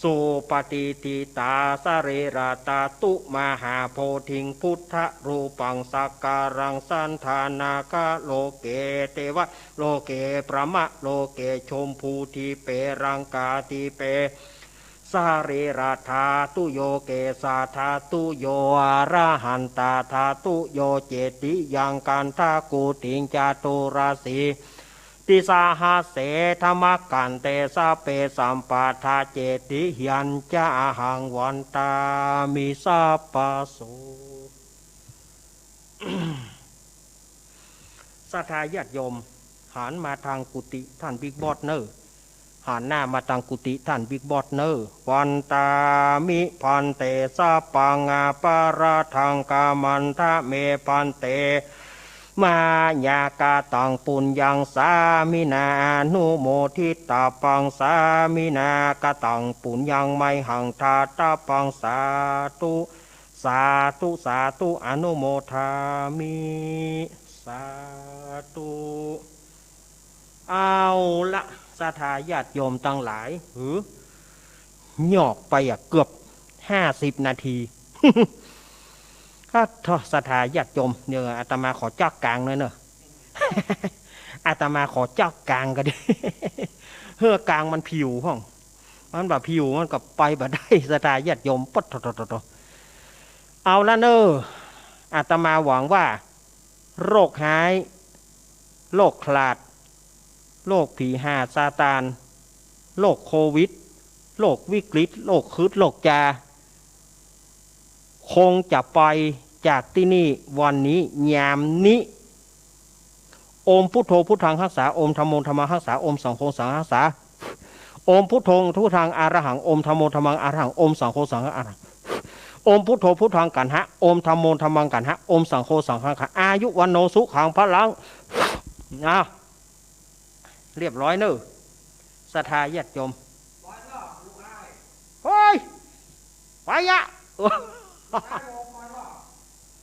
สุปะติฏฐิตา สะรีระตะตุ มหาโพธิง พุทธะรูปัง สักการัง สันทานาคะ โลเก เตวะ โลเก พรหมะโลเก ชมพูทิเป รังกาทิเป สะรีระธาตุโย เกสาธาตุโย อะระหันตาธาตุโย เจติยัง กันทะกูติง จตุรสี ติสหัสเส ธมะกันเต สะเป สัมปะทา เจติยัง จะ อะหัง วันทามิ สัพพะโส ศรัทธาญาติโยม หันมาตางกุฏิต้านบิ๊กบอสเน่อ หันหน้ามาตางกุฏิต้านบิ๊กบอสเน่อ วันทามิ ภันเต สัพพัง อะปะราธัง ขมันทะ เม ภันเต มะยัง กะตัง ปุญญัง สามินา อนุโมทิตาปัง สามินา กะตัง ปุญญัง มะหัง ทาตาปัง สาธุ สาธุ สาธุ อนุโมทามิ สาธุ เอาละ ศรัทธาญาติโยมตังหลาย หือ หยอกไปอะเกือบห้าสิบนาที อะ โธ่ ศรัทธาญาติโยม เดี๋ยวอาตมาขอจ๊อกกลางหน่อยเน่อ อาตมาขอจ๊อกกลางก็ดี เฮือกลางมันผิวพ่อง มันบ่ผิวมันก็ไปบ่ได้ ศรัทธาญาติโยม ปะโธ่ โธ่ โธ่ โธ่ เอาละเน่อ อาตมาหวังว่า โรคฮ้าย โรคขลาด โรคผีฮาซาตาน โรคโควิด โรควิกฤต โรคคืด โรคจา คงจะไปจากตี้นี่วันนี้ ยามนี้ โอมพุทโธพุทธังฮักษา โอมธัมโมธัมมังฮักษา โอมสังโฆสังฆังฮักษา โอมพุทโธพุทธังอะระหัง โอมธัมโมธัมมังอะระหัง โอมสังโฆสังฆังอะระหัง โอมพุทโธพุทธังกัณหะ โอมธัมโมธัมมังกัณหะ โอมสังโฆสังฆังกัณหะ อายุวัณโณสุขังพลัง อ้าว เรียบร้อยเน่อ ศรัทธาญาติโยม เฮ้ย ไปอะ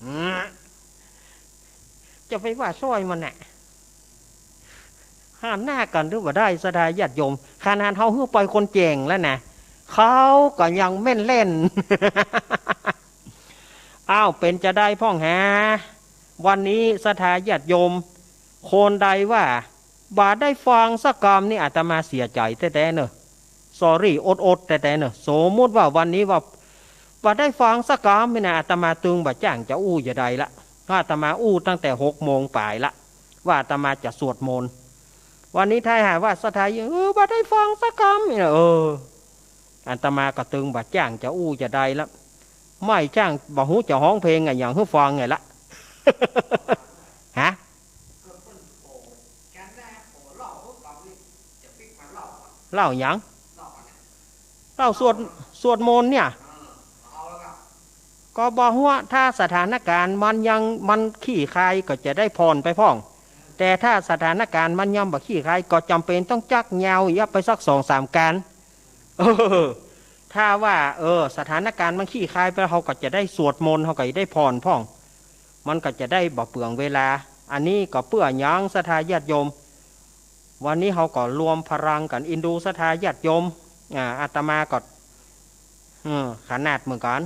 อืม จะไปว่าซ่อยมันน่ะ หันหน้ากั๋นดูบ่ได้ ศรัทธาญาติโยม ขนาดเฮาหื้อปล่อยคนแจ้งแล้วนะ เขาก็ยังแม่นแล่น อ้าว เป๋นจาใดพ่องหา วันนี้ศรัทธาญาติโยม คนใดว่า บ่ได้ฟังสักกำนี่อาตมาเสียใจ๋แต๊ๆ เน่อ sorry อดๆ แต๊ๆ เน่อ สมมุติว่าวันนี้ว่า บ่ได้ฟังสักกำนี่นะ อาตมาตึงบ่จ้างจะอู้จาใดละ อาตมาอู้ตั้งแต่หกโมงป๋ายละ ว่าอาตมาจะสวดมนต์ วันนี้ถ้าหากว่าศรัทธา เออ บ่ได้ฟังสักกำนี่นะ เออ อาตมาก็ตึงบ่จ้างจะอู้จาใดละ ไม่จ้างบ่ฮู้จะฮ้องเพลงอะหยังหื้อฟังไงละ ฮะ เล่าหยัง เล่าสวด สวดมนต์เนี่ย ก็บ่ฮู้ ถ้าสถานการณ์มันยัง มันคลี่คลายก็จะได้ผ่อนไปพ่อง แต่ถ้าสถานการณ์มันยังบ่คลี่คลาย ก็จ๋ำเป๋นต้องจักยาวเยียะไปสักสองสามกาล เออ ถ้าว่า เออ สถานการณ์มันคลี่คลายไป เฮาก็จะได้สวดมนต์ เฮาก็จะได้ผ่อนพ่อง มันก็จะได้บ่เปลืองเวลา อันนี้ก็เปื้อหยังศรัทธาญาติโยม วันนี้เฮาก็รวมพลังกั๋น อินดูศรัทธาญาติโยม อ่า อาตมาก็ เออ ขนาดเหมือนกั๋น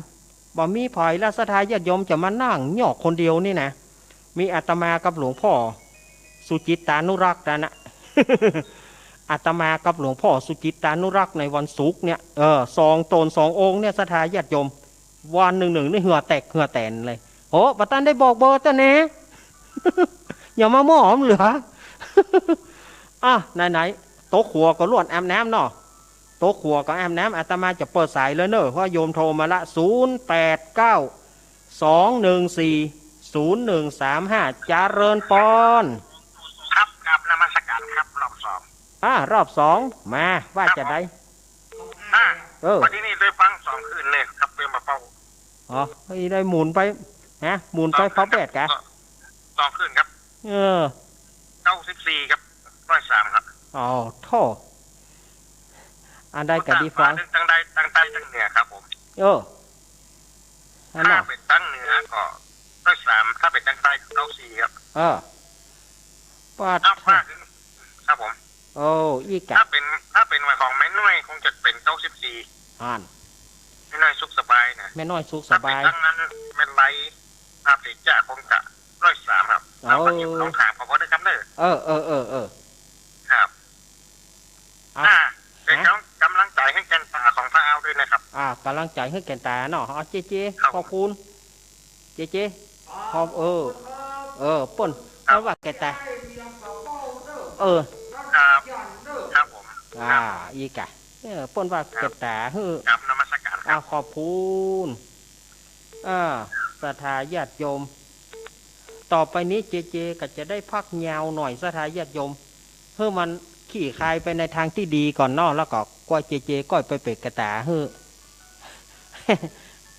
บ่มีใผละศรัทธาญาติโยมจะมานั่งยอกคนเดียวนี่นะ มีอาตมากับหลวงพ่อสุจิตตานุรักษ์นั่นนะ อาตมากับหลวงพ่อสุจิตตานุรักษ์ในวันศุกร์เนี่ย เออ สองต๋นสององค์เนี่ยศรัทธาญาติโยม วันหนึ่งๆ นี่เหื่อแตกเหื่อแตนเลย โห บ่ตันได้บอกเบอร์เต้อแน่ อย่ามาหมอมเหลือ อ่ะ ไหนๆ โต๊ะครัวก็ล้วนอาบน้ำเนาะ โต๊ะครัวก็อาบน้ำ อาตมาจะเปิดสายเลยเนอะ เพราะโยมโทรมาละ ศูนย์แปดเก้า สองหนึ่งสี่ ศูนย์หนึ่งสามห้า เจริญปอน ครับ กราบนมัสการครับ รอบสอง อ่า รอบสอง มา ว่าจะได้ อ่า เออ วันนี้นี่ได้ฟังสองคืนเลยครับ เป็นมาเป้า อ๋อ เฮ้ย ได้หมุนไป ฮะ หมุนไป สองคืน เป้าแปดกะ สองคืนครับ เออ เก้าสิบสี่ครับ ร้อยสามครับ อ๋อ โธ่ อันใดก็ดีฟัง ตั้งใต้ ตั้งใต้ ตั้งเหนือครับผม เออ นั่นน่ะ ถ้าเป๋นตางเหนือก็ร้อยสาม ถ้าเป๋นตางใต้ก็เก้าสี่ครับ เออ ปาด ถ้าฟ้าขึ้น ครับผม โอ้ อี้กะ ถ้าเป๋น ถ้าเป๋นของแม่น้อยคงจะเป๋นเก้าสิบสี่ อ่าน แม่น้อยสุขสบายนะ แม่น้อยสุขสบาย ถ้าเป๋นตางนั้นแม่ไลย ภาพเตจ๊ะคงจะร้อยสามครับ เอา เอา เอา ลองถามเขาเปิ้นด้วยครับเน่อ เออ เออ เออ เออ ครับ เอา อ่า เป๋น ฮะ กำ กำลังใจ๋หื้อแก่นต๋าของพะเยาด้วยนะครับ อ่า กำลังใจ๋หื้อแก่นต๋าเนาะ เอา เจเจ ครับ ขอบคุณ เจเจ ขอบ เออ เออ เปิ้น ครับ เปิ้นว่าแก่นต๋า เออ ครับ ครับผม อ่า ครับ อี้กะ เออ เปิ้นว่า ครับ แก่นต๋า เฮ้อ ครับ นมัสการครับ อ่า ขอบคุณ อ่า ศรัทธาญาติโยม ต่อไปนี้เจเจก็จะได้พักยาวหน่อย ศรัทธาญาติโยม หื้อมันคลี่คลายไปในทางตี้ดีก่อนเนาะ แล้วก็ก้อยเจเจก้อยไปเป๋นแก่นต๋าหื้อ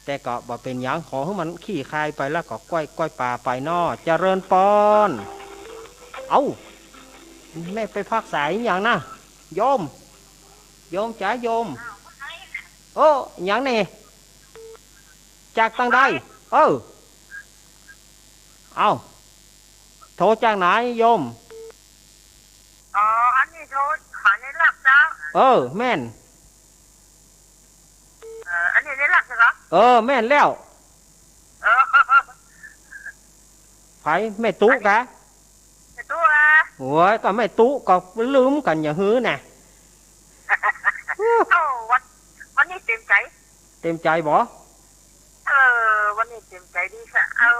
แต่ก็บ่เป๋นหยัง ขอหื้อมันคลี่คลายไปแล้วก็ก้อย ก้อยปาไปเนาะ เจริญปอน เอ้า แม่ไปพักสายหยังนะ โยม โยมจ๋าโยม โอ้ หยังนี่ จากตางใด เออ เอ้า โทรจากไหนโยม อ๋อ อันนี้โทรหาในหลักเจ้า เออ แม่น เออ อันนี้ในหลักเหรอ เออ แม่นแล้ว เออ ใผ แม่ตุ๊กะ แม่ตุ๊กะ โอ้ย ก็แม่ตุ๊กะลืมกั๋นอย่าหื้อนะ เอ้า วัน วันนี้เตรียมใจ๋ เตรียมใจ๋บ่ เออ วันนี้เตรียมใจ๋ดีค่ะ เอ้า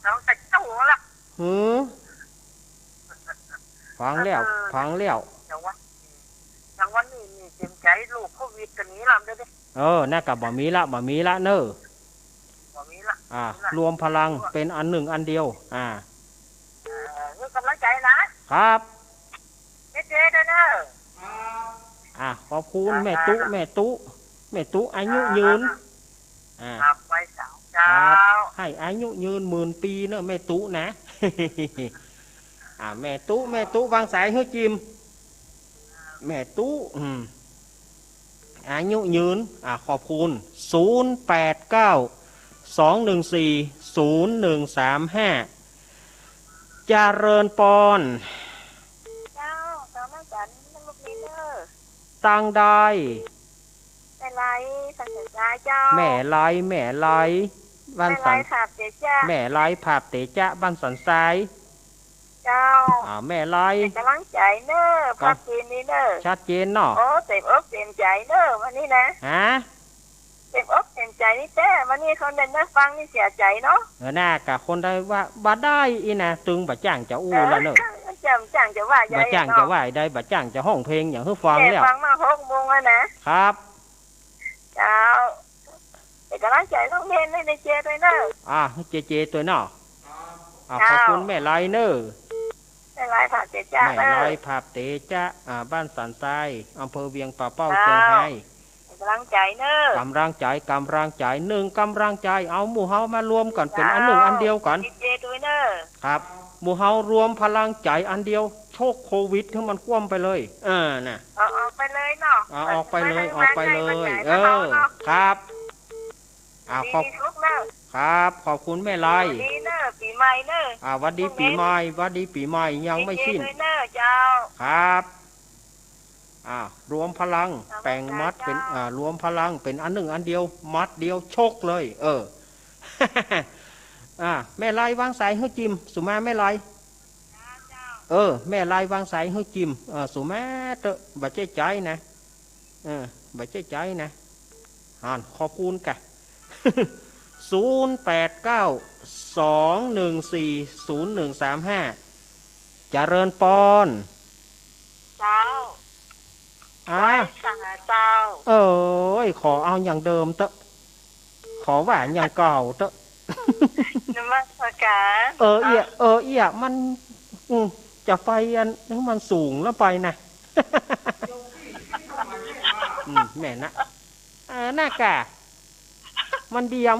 ต้องแต่เจ๊าละ หือ ฟังแล้ว เออ ฟังแล้ว แต่ว่า อย่างวันนี้นี่เตรียมใจ๋ โรคโควิดก็หนีละเด้อ เออ นั่นก็บ่มีละ บ่มีละเน่อ บ่มีละ อ่า บ่มีละ รวมพลังเป๋นอันนึ่งอันเดียว อ่า เออ หื้อกำลังใจ๋นะ ครับ เจ๊เจ๊ด้วยเน่อ อ่า ขอบคุณ อ่า แม่ตุ๊ อ่า แม่ตุ๊ แม่ตุ๊อายุยืน อ่า ครับ ไหว้สาธุเจ้า ครับ หื้ออายุยืนหมื่นปี๋เน่อแม่ตุ๊นะ อ่า แม่ตุ๊ แม่ตุ๊ วางสายหื้อจิม แม่ตุ๊ อืม อายุยืน อ่า ขอบคุณ ศูนย์แปดเก้า สองหนึ่งสี่ ศูนย์หนึ่งสามห้า เจริญปอน เจ้า เจ้ามาจากลูกนี้เน่อ ตางใด แม่ไลย บ้านสันทรายเจ้า แม่ไลย แม่ไลย บ้านสัน แม่ไลย ภาพเตจ๊ะ แม่ไลย ภาพเตจ๊ะ บ้านสันทราย เจ้า อ่า แม่ไลย เป๋นกำลังใจ๋เน่อ ครับ ภาพเตนี้เน่อ ชัดเจนเนาะ โอ้ เต๋มอกเต๋มใจ๋เน่อ วันนี้นะ ฮะ เต๋มอกเต๋มใจ๋นี่แต๊ วันนี้คนได้มาฟังนี่เสียใจ๋เนาะ เออ น่า กะคนได้ว่า บ่ได้อี้นะ ตึงบ่จ้างจะอู้แล้วเน่อ เออ บ่จ้างจะว่าใหญ่ บ่จ้างจะว่าใด บ่จ้างจะฮ้องเพลงหยังหื้อฟังแล้ว แม่ฟังมาหกโมงแล้วนะ ครับ เจ้า เป๋นกำลังใจ๋ร้องเพลงหื้อเจเจด้วยเน่อ อ่า หื้อเจเจด้วยเนาะ อ่า เจ้า ขอบคุณแม่ไลยเน่อ แม่ไลย ภาพเตจ๊ะ แม่ไลย เน่อ ภาพเตจ๊ะ อ่า บ้านสันทราย อำเภอเวียงป่าเป้า เจ้า เจียงฮาย เป๋นกำลังใจ๋เน่อ กำลังใจ๋ กำลังใจ๋ นึ่งกำลังใจ๋ เอาหมู่เฮามารวมกั๋นเป๋นอันนึ่งอันเดียวกั๋น เจ้า เจเจด้วยเน่อ ครับ หมู่เฮารวมพลังใจ๋อันเดียว ชกโควิดหื้อมันคว่ำไปเลย เออ น่ะ เอาออกไปเลยเนาะ เอาออกไปเลย ออกไปเลย เออ ครับ อ่า ขอบ ปีนี้ทุกเน่อ ครับ ขอบคุณแม่ไลย หวัดดีเน่อ ปี๋ใหม่เน่อ อ่า หวัดดีปี๋ใหม่ หวัดดีปี๋ใหม่ ยังไม่สิ้น เจเจด้วยเน่อ เจ้า ครับ อ่า รวมพลัง เจ้า แป๋งมัดเป๋น เจ้า อ่า รวมพลังเป๋นอันนึ่งอันเดียว มัดเดียวชกเลย เออ อ่า แม่ไลยวางสายหื้อจิม สุมาแม่ไลย เออ แม่ไลยวางสายหื้อจิม เออ สุมาเต๊อะ บ่าเจ๊ใจ๋นะ เออ บ่าเจ๊ใจ๋นะ อ่าน ขอบคุณกะ ศูนย์แปดเก้า สองหนึ่งสี่ ศูนย์หนึ่งสามห้า เจริญปอน เจ้า อ่า ไหว้สาเจ้า เอ้ย ขอเอาอย่างเดิมเต๊อะ ขอว่าอย่างเก่าเต๊อะ นมัสการ เออ เอี้ย เออ เอี้ย มัน อืม จะไปอัน มันสูงแล้วไปนะ อืม แม่นะ เออ น่ากะ มันเดียม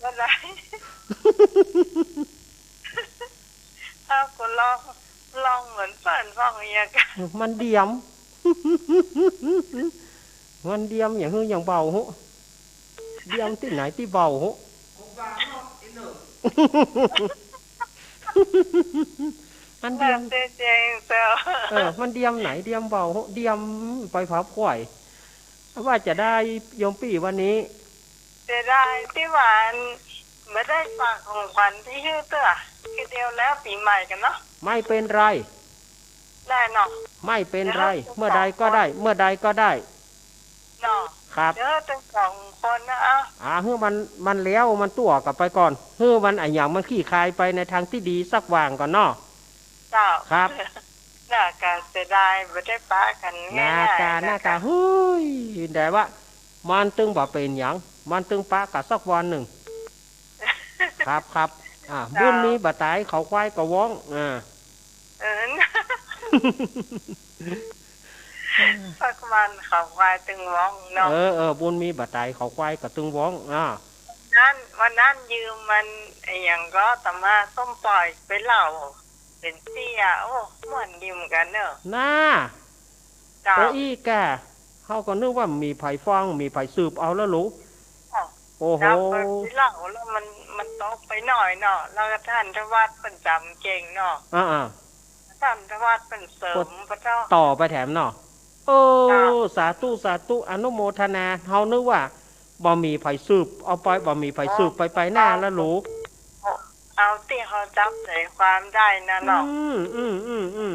อะไร เอาก็ลอง ลองเหมือนเปิ้น ลองอย่างเงี้ยกะ มันเดียม มันเดียม อย่างหื้ออย่างเบาหื้อ เดียมตี้ไหนตี้เบาโห มันเดียม เออ มันเดียมไหนเดียมเบาโห เดียมไปผาผวย ว่าจะได้โยมปี้วันนี้ เสียดายตี้ว่าบ่ได้ฝากของขวัญตี้หื้อเตื้อ คือเดียวแล้วปี๋ใหม่กั๋นเนาะ ไม่เป็นไร ได้เนาะ ไม่เป็นไร เดี๋ยว เมื่อใดก็ได้ เมื่อใดก็ได้ เนาะ ครับ เดี๋ยวตึงสองคนนะ เอ้า อ่า หื้อมัน มันแล้วมันตั๋วกั๋นไปก่อน หื้อมันอะหยังมันคลี่คลายไปในตางตี้ดีสักหว่างก่อนเนาะ เจ้า ครับ น่ากะเสียดายบ่ได้ปะกั๋นง่ายๆ น่ากะ น่ากะ เฮ้ย แต่ว่ามันตึงบ่เป๋นหยัง มันตึงปะกั๋นสักวันนึ่ง ครับ ครับ อ่า เจ้า บุญมีบ่ต๋าย เขาควายก็ว้อง อ่า เออ สักวันเขาควายตึงว้องเนาะ เออ เออ บุญมีบ่ต๋าย เขาควายก็ตึงว้อง อ่า นั้น วันนั้นยืมมัน อะหยังก็อาตมาส้มป่อยไปเหล่า เป๋นเสี้ย โอ้ ม่วนดีเหมือนกั๋นเนาะ น่า เจ้า เออ อี้แก่ เฮาก็นึกว่ามีใผฟัง มีใผสืบเอาแล้วลูก อ้าว โอ้โห แล้วไปเหล่าแล้วมัน มันตกไปหน่อยเนาะ แล้วก็ต้านทวัฒน์เปิ้นจ๋ำเก่งเนาะ อ่า อ่า ต้านทวัฒน์เปิ้นเสริมปะเจ้า ต่อไปแถมเนาะ เออ เจ้า สาธุ สาธุ อนุโมทนา เฮานึกว่าบ่มีใผสืบเอาไป บ่มีใผสืบไป ไปหน้าแล้วลูก เอาตี้เฮาจ๋ำใจ๋ความได้นะเนาะ อืม อืม อืม อืม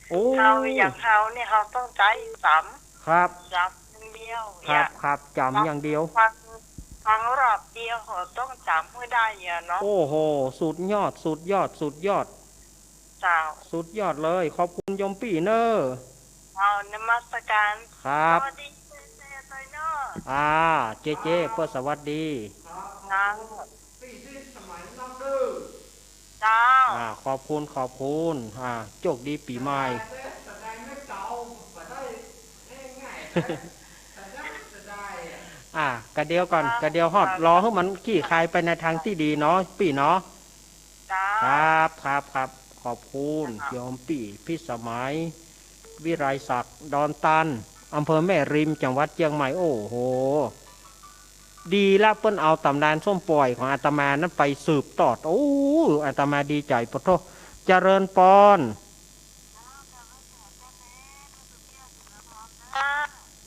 โอ้ เฮาอย่างเฮานี่เฮาต้องใจ๊จ๋ำ ครับ จ๋ำอย่างเดียว ครับ เนี่ย ครับ จ๋ำอย่างเดียว ฟัง ฟังรอบเดียวเฮาต้องจ๋ำหื้อได้อะเนาะ โอ้โห สุดยอด สุดยอด สุดยอด เจ้า สุดยอดเลย ขอบคุณโยมปี้เน่อ เอานมัสการ ครับ สวัสดีเจเจตวยเนาะ อ่า เจเจ เปิ้นสวัสดี เจ้า เจ้า อ่า ขอบคุณ ขอบคุณ อ่า โจคดีปี๋ใหม่ อ่า กะเดียวก่อน กะเดียวฮอด รอหื้อมันคลี่คลายไปในตางตี้ดีเนาะ ปี้เนาะ เจ้า ครับ ครับ ครับ ขอบคุณ เจ้า โยมปี้พิสมัย วิไลศักดิ์ ดอนตัน อำเภอแม่ริม จังหวัดเจียงใหม่ โอ้โห ดีละเปิ้นเอาต๋ำนานส้มป่อยของอาตมานั้นไปสืบตอด โอ้ อาตมาดีใจ๋ ปะโธ่ เจริญปอน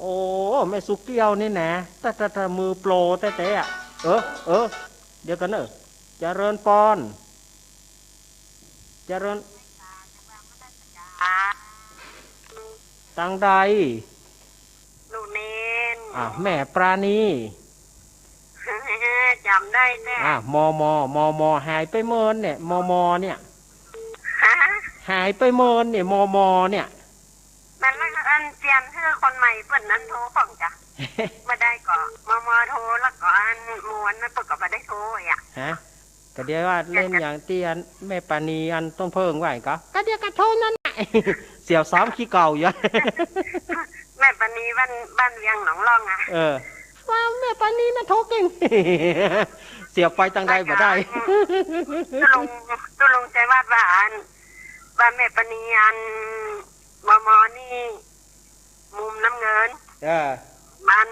โอ้ แม่สุเกี้ยวนี่นะ แต่ แต่ แต่มือโปรแต๊ๆ อะ เออ เออ เดี๋ยวก่อนเน่อ เจริญปอน เจริญ ตางใด ลูกเณร อ่ะ แม่ปราณี จ๋ำได้แต๊ อ่ะ มม มม หายไปเมินเนี่ย มม เนี่ย ฮะ หายไปเมินเนี่ย มม เนี่ย มันละอันเปลี่ยนหื้อคนใหม่เปิ้นนั้นโทรของจ้ะ บ่ได้ก็ มม โทร แล้วก็อันหมู่อันนั้นเปิ้นก็บ่ได้โทรอะ ฮะ กะเดี๋ยวว่าเล่นอย่างตี้อันแม่ปราณีอันต้นเพิ่งว่าก่อ กะเดี๋ยวกะโทรนั่นน่ะ เสี่ยวซ้ำขี้เก่าอยู่ แม่ปราณีบ้าน บ้านเวียงหนองล่องอะ เออ ว่าแม่ปราณีน่ะโทรเก่ง เสี่ยวไปตางใดบ่ได้ ตุ๊ลุง ตุ๊ลุงชัยวัฒน์ว่าอัน ว่าแม่ปราณีอัน มม นี่ มุมน้ำเงิน เออ บ้าน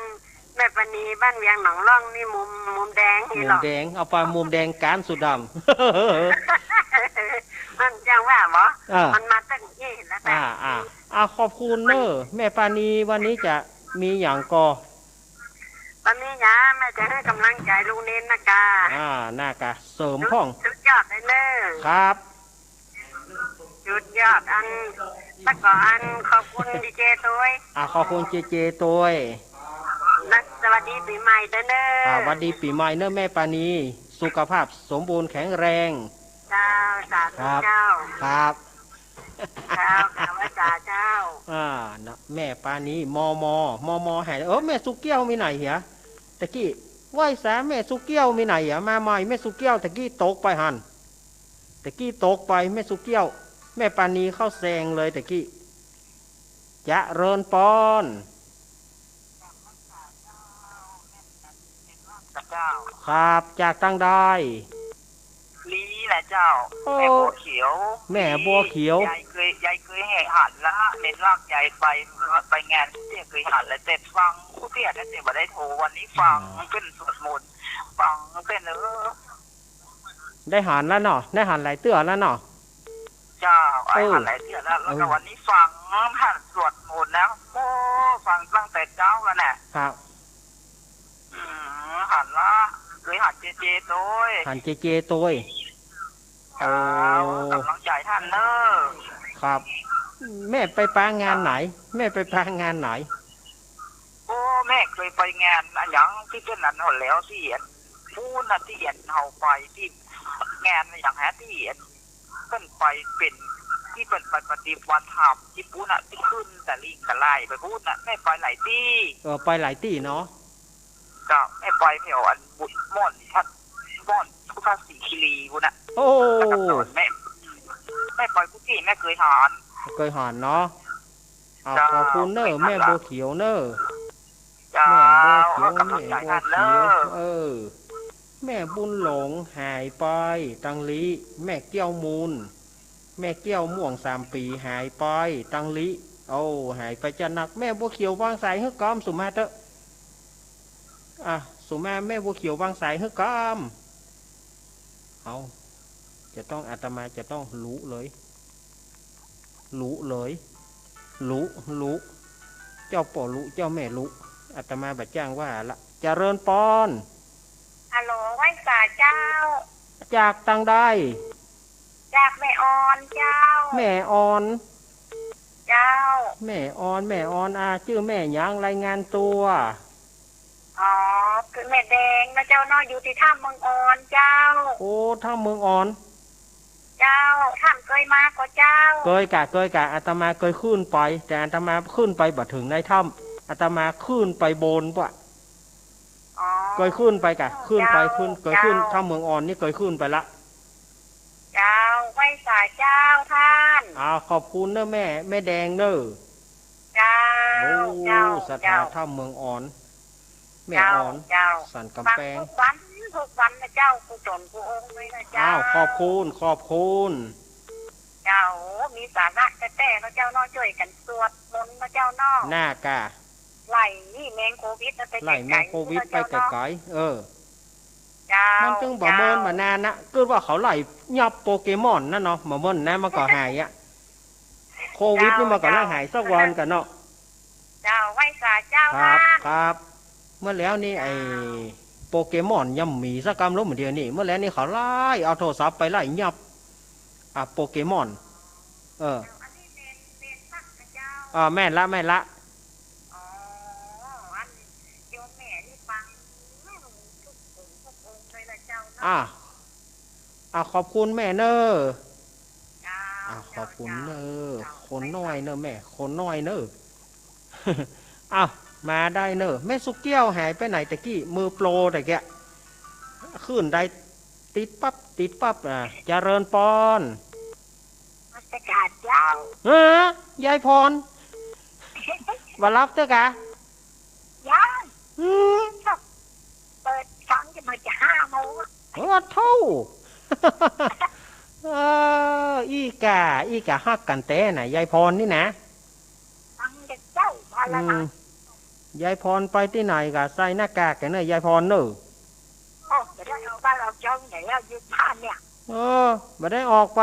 แม่ปราณีบ้านเวียงหนองล่องนี่มุม มุมแดงนี่หรอ มุมแดง เอาไปมุมแดงก้านสุดดำ มันจังว่าบ่ เออ มันมาตั้งอี้แล้วนะ อ่า อ่า อ่า ขอบคุณเน่อ แม่ปราณี วันนี้จะมีหยังก่อ วันนี้นะ แม่จะหื้อกำลังใจ๋ลูกเณรนะกา อ่า น่ากะ เสริมพ่อง สุดยอดเลยเน่อ ครับ สุดยอด อัน แล้วก็อัน ขอบคุณเจเจตวย อ่า ขอบคุณเจเจตวย และสวัสดีปี๋ใหม่เด้อเน่อ อ่า หวัดดีปี๋ใหม่เน่อแม่ปราณี สุขภาพสมบูรณ์แข็งแรง เจ้า สาธุ ครับ เจ้า ครับ เจ้า ข้าพเจ้า เจ้า อ่า นะ แม่ปราณี มม มม หาย เออ แม่สุเกี้ยวมีไหนเหีย ตะกี้ ไหว้สา แม่สุเกี้ยวมีไหนเหีย มาใหม่ แม่สุเกี้ยว ตะกี้ตกไปหั้น ตะกี้ตกไป แม่สุเกี้ยว แม่ปราณีเข้าแซงเลยตะกี้ เจริญปอน เจ้า ครับ จากตางใด ลี แต่เจ้า โอ้ แม่บัวเขียว แม่บัวเขียว ยายเกย ยายเกยหันละ เม้นลากยายไป ไปงานเตี้ยเกยหันละ แต่ฟังกู้เตี้ยนะ แต่บ่ได้โทร วันนี้ฟัง อืม เปิ้นสวดมนต์ ฟังเปิ้น เออ ได้หันแล้วเนาะ ได้หันหลายเตื้อแล้วเนาะ เจ้า ไอ้ เออ หันหลายเตื้อแล้ว แล้วก็ เออ วันนี้ฟังหันสวดมนต์แล้ว โอ้ ฟังตั้งแต่เจ๊าแล้วน่ะ ครับ อืม หันละ เกยหันเจเจโตย หันเจเจโตย เจ้า โอ้ ก๋ำลังใจ๋หันเน่อ ครับ แม่ไปปางานไหน แม่ไปปางานไหน โอ้ แม่เกยไปงานอะหยังตี้เปิ้นอันหั้นแล้ว ตี้อันปู๊นน่ะ ตี้อันเฮาไปตี้งานอะหยังฮะ ตี้อันเปิ้นไปเป๋น ตี้เปิ้นไปปฏิบัติธรรมตี้ปู๊นน่ะ ตี้ขึ้นตะลิงตะไลไปปู๊นน่ะ แม่ไปหลายตี้ เออ ไปหลายตี้เนาะ เจ้า แม่ไปแถวอันบุญม่อนทัด ม่อนพุทธศรีคีรีปู๊นน่ะ โอ้ แล้วก็ต๋อนแม่ แม่ไปกู้ตี้แม่เกยหัน เกยหันเนาะ อ้าว เจ้า ขอบคุณเน่อ แม่บัวเขียวเน่อ เจ้า แม่บัวเขียว แม่บัวเขียว เออ แม่บุญหลงหายไปตังลิ แม่แก้วมูล แม่แก้วม่วงสามปี๋หายไปตังลิ โอ้ หายไปจ้านัก แม่บัวเขียววางสายหื้อก๊อม สุมาเต๊อะ อ่ะ สุมา แม่บัวเขียววางสายหื้อก๊อม เอา จะต้อง อาตมาจะต้องลุเลย ลุเลย ลุ ลุ เจ้าป้อลุ เจ้าแม่ลุ อาตมาบ่จ้างว่าละ เจริญปอน ฮัลโหล ไหว้สาเจ้า จากตังใด จากแม่ออนเจ้า แม่ออน เจ้า แม่ออน แม่ออน อ่า จื้อแม่หยัง รายงานตั๋ว อ๋อ คือแม่แดงเนาะเจ้าเนาะ อยู่ตี้ถ้ำเมืองออนเจ้า โอ้ ถ้ำเมืองออน เจ้า ถ้ำเกยมาก่อเจ้า เกยก่ะ เกยก่ะ อาตมาเกยขึ้นไป แต่อาตมาขึ้นไปบ่เถิงในถ้ำ อาตมาขึ้นไปบนปู๊น อ๋อ เกยขึ้นไปก่ะ ขึ้นไป เจ้า ขึ้น เกยขึ้น เจ้า ถ้ำเมืองออนนี่เกยขึ้นไปละ เจ้า ไหว้สาเจ้าต้าน อ้าว ขอบคุณเน่อแม่ แม่แดงเน่อ เจ้า โอ้ เจ้า ศรัทธา เจ้า ถ้ำเมืองออน แม่ออน เจ้า เจ้า สันก๋ำแปง ฟังกู้วันกู้วันนะเจ้า กู้ต๋นกู้องค์เลยนะเจ้า อ้าว ขอบคุณ ขอบคุณ เจ้า มีสาระแต๊ๆ เนาะเจ้าเนาะ จ้วยกั๋นสวดมนต์เนาะเจ้าเนาะ น่ากะ ไล่แมงโควิดนะ ไปไกลๆ ไล่แมงโควิดไปไกลๆ เนาะเจ้าเนาะ เออ เจ้า มันจึงบ่เมินบ่นานนะ เกิดว่าเขาไล่ยับโปเกมอนนั่นเนาะ บ่เมินนะ มันก็หายอะ โควิดนี่มันก็ต้องหายสักวันก่ะเนาะ เจ้า ไหว้สาเจ้า ครับ ต้าน ครับ เมื่อแล้วนี่ไอ้โปเกมอนยังมีสักกำลบเหมือนเดียวนี่ เมื่อแล้วนี่เขาไล่เอาโทรศัพท์ไปไล่ยับ อ่ะ โปเกมอน เออ อันนี้แม่น แม่นคักนะเจ้า อ่า แม่นละ แม่นละ อ๋อ อันโยมแม่นี่ฟังทุกองค์ ทุกองค์เลยละเจ้าเนาะ อ่ะ อ่ะ ขอบคุณแม่เน่อ เจ้า อ่ะ ขอบคุณเน่อ เจ้า คนน้อยเน่อแม่ คนน้อยเน่อ อ้าว มาได้เน่อ แม่สุกแก้วหายไปไหนตะกี้ มือโปรตะกี้ ขึ้นได้ ติดปั๊บ ติดปั๊บ อ่ะ เจริญปอน นมัสก๋านเจ้า เออ ยายพร บ่หลับเต๊อะกะ ยัง อืม เปิดฟังจะมาจะห้าโมง โอ้โธ่ เออ อี้กะ อี้กะฮักกั๋นแต๊นะ ยายพรนี่นะ ฟังแต่เจ้าพาละนะ อืม ยายพรไปตี้ไหนกะใส่หน้ากากกั๋นเน่อ ยายพรเน่อ โอ้ บ่ได้ออกบ้านออกจ๊องไหนแล้ว อยู่บ้านเนี่ย เออ บ่ได้ออกไป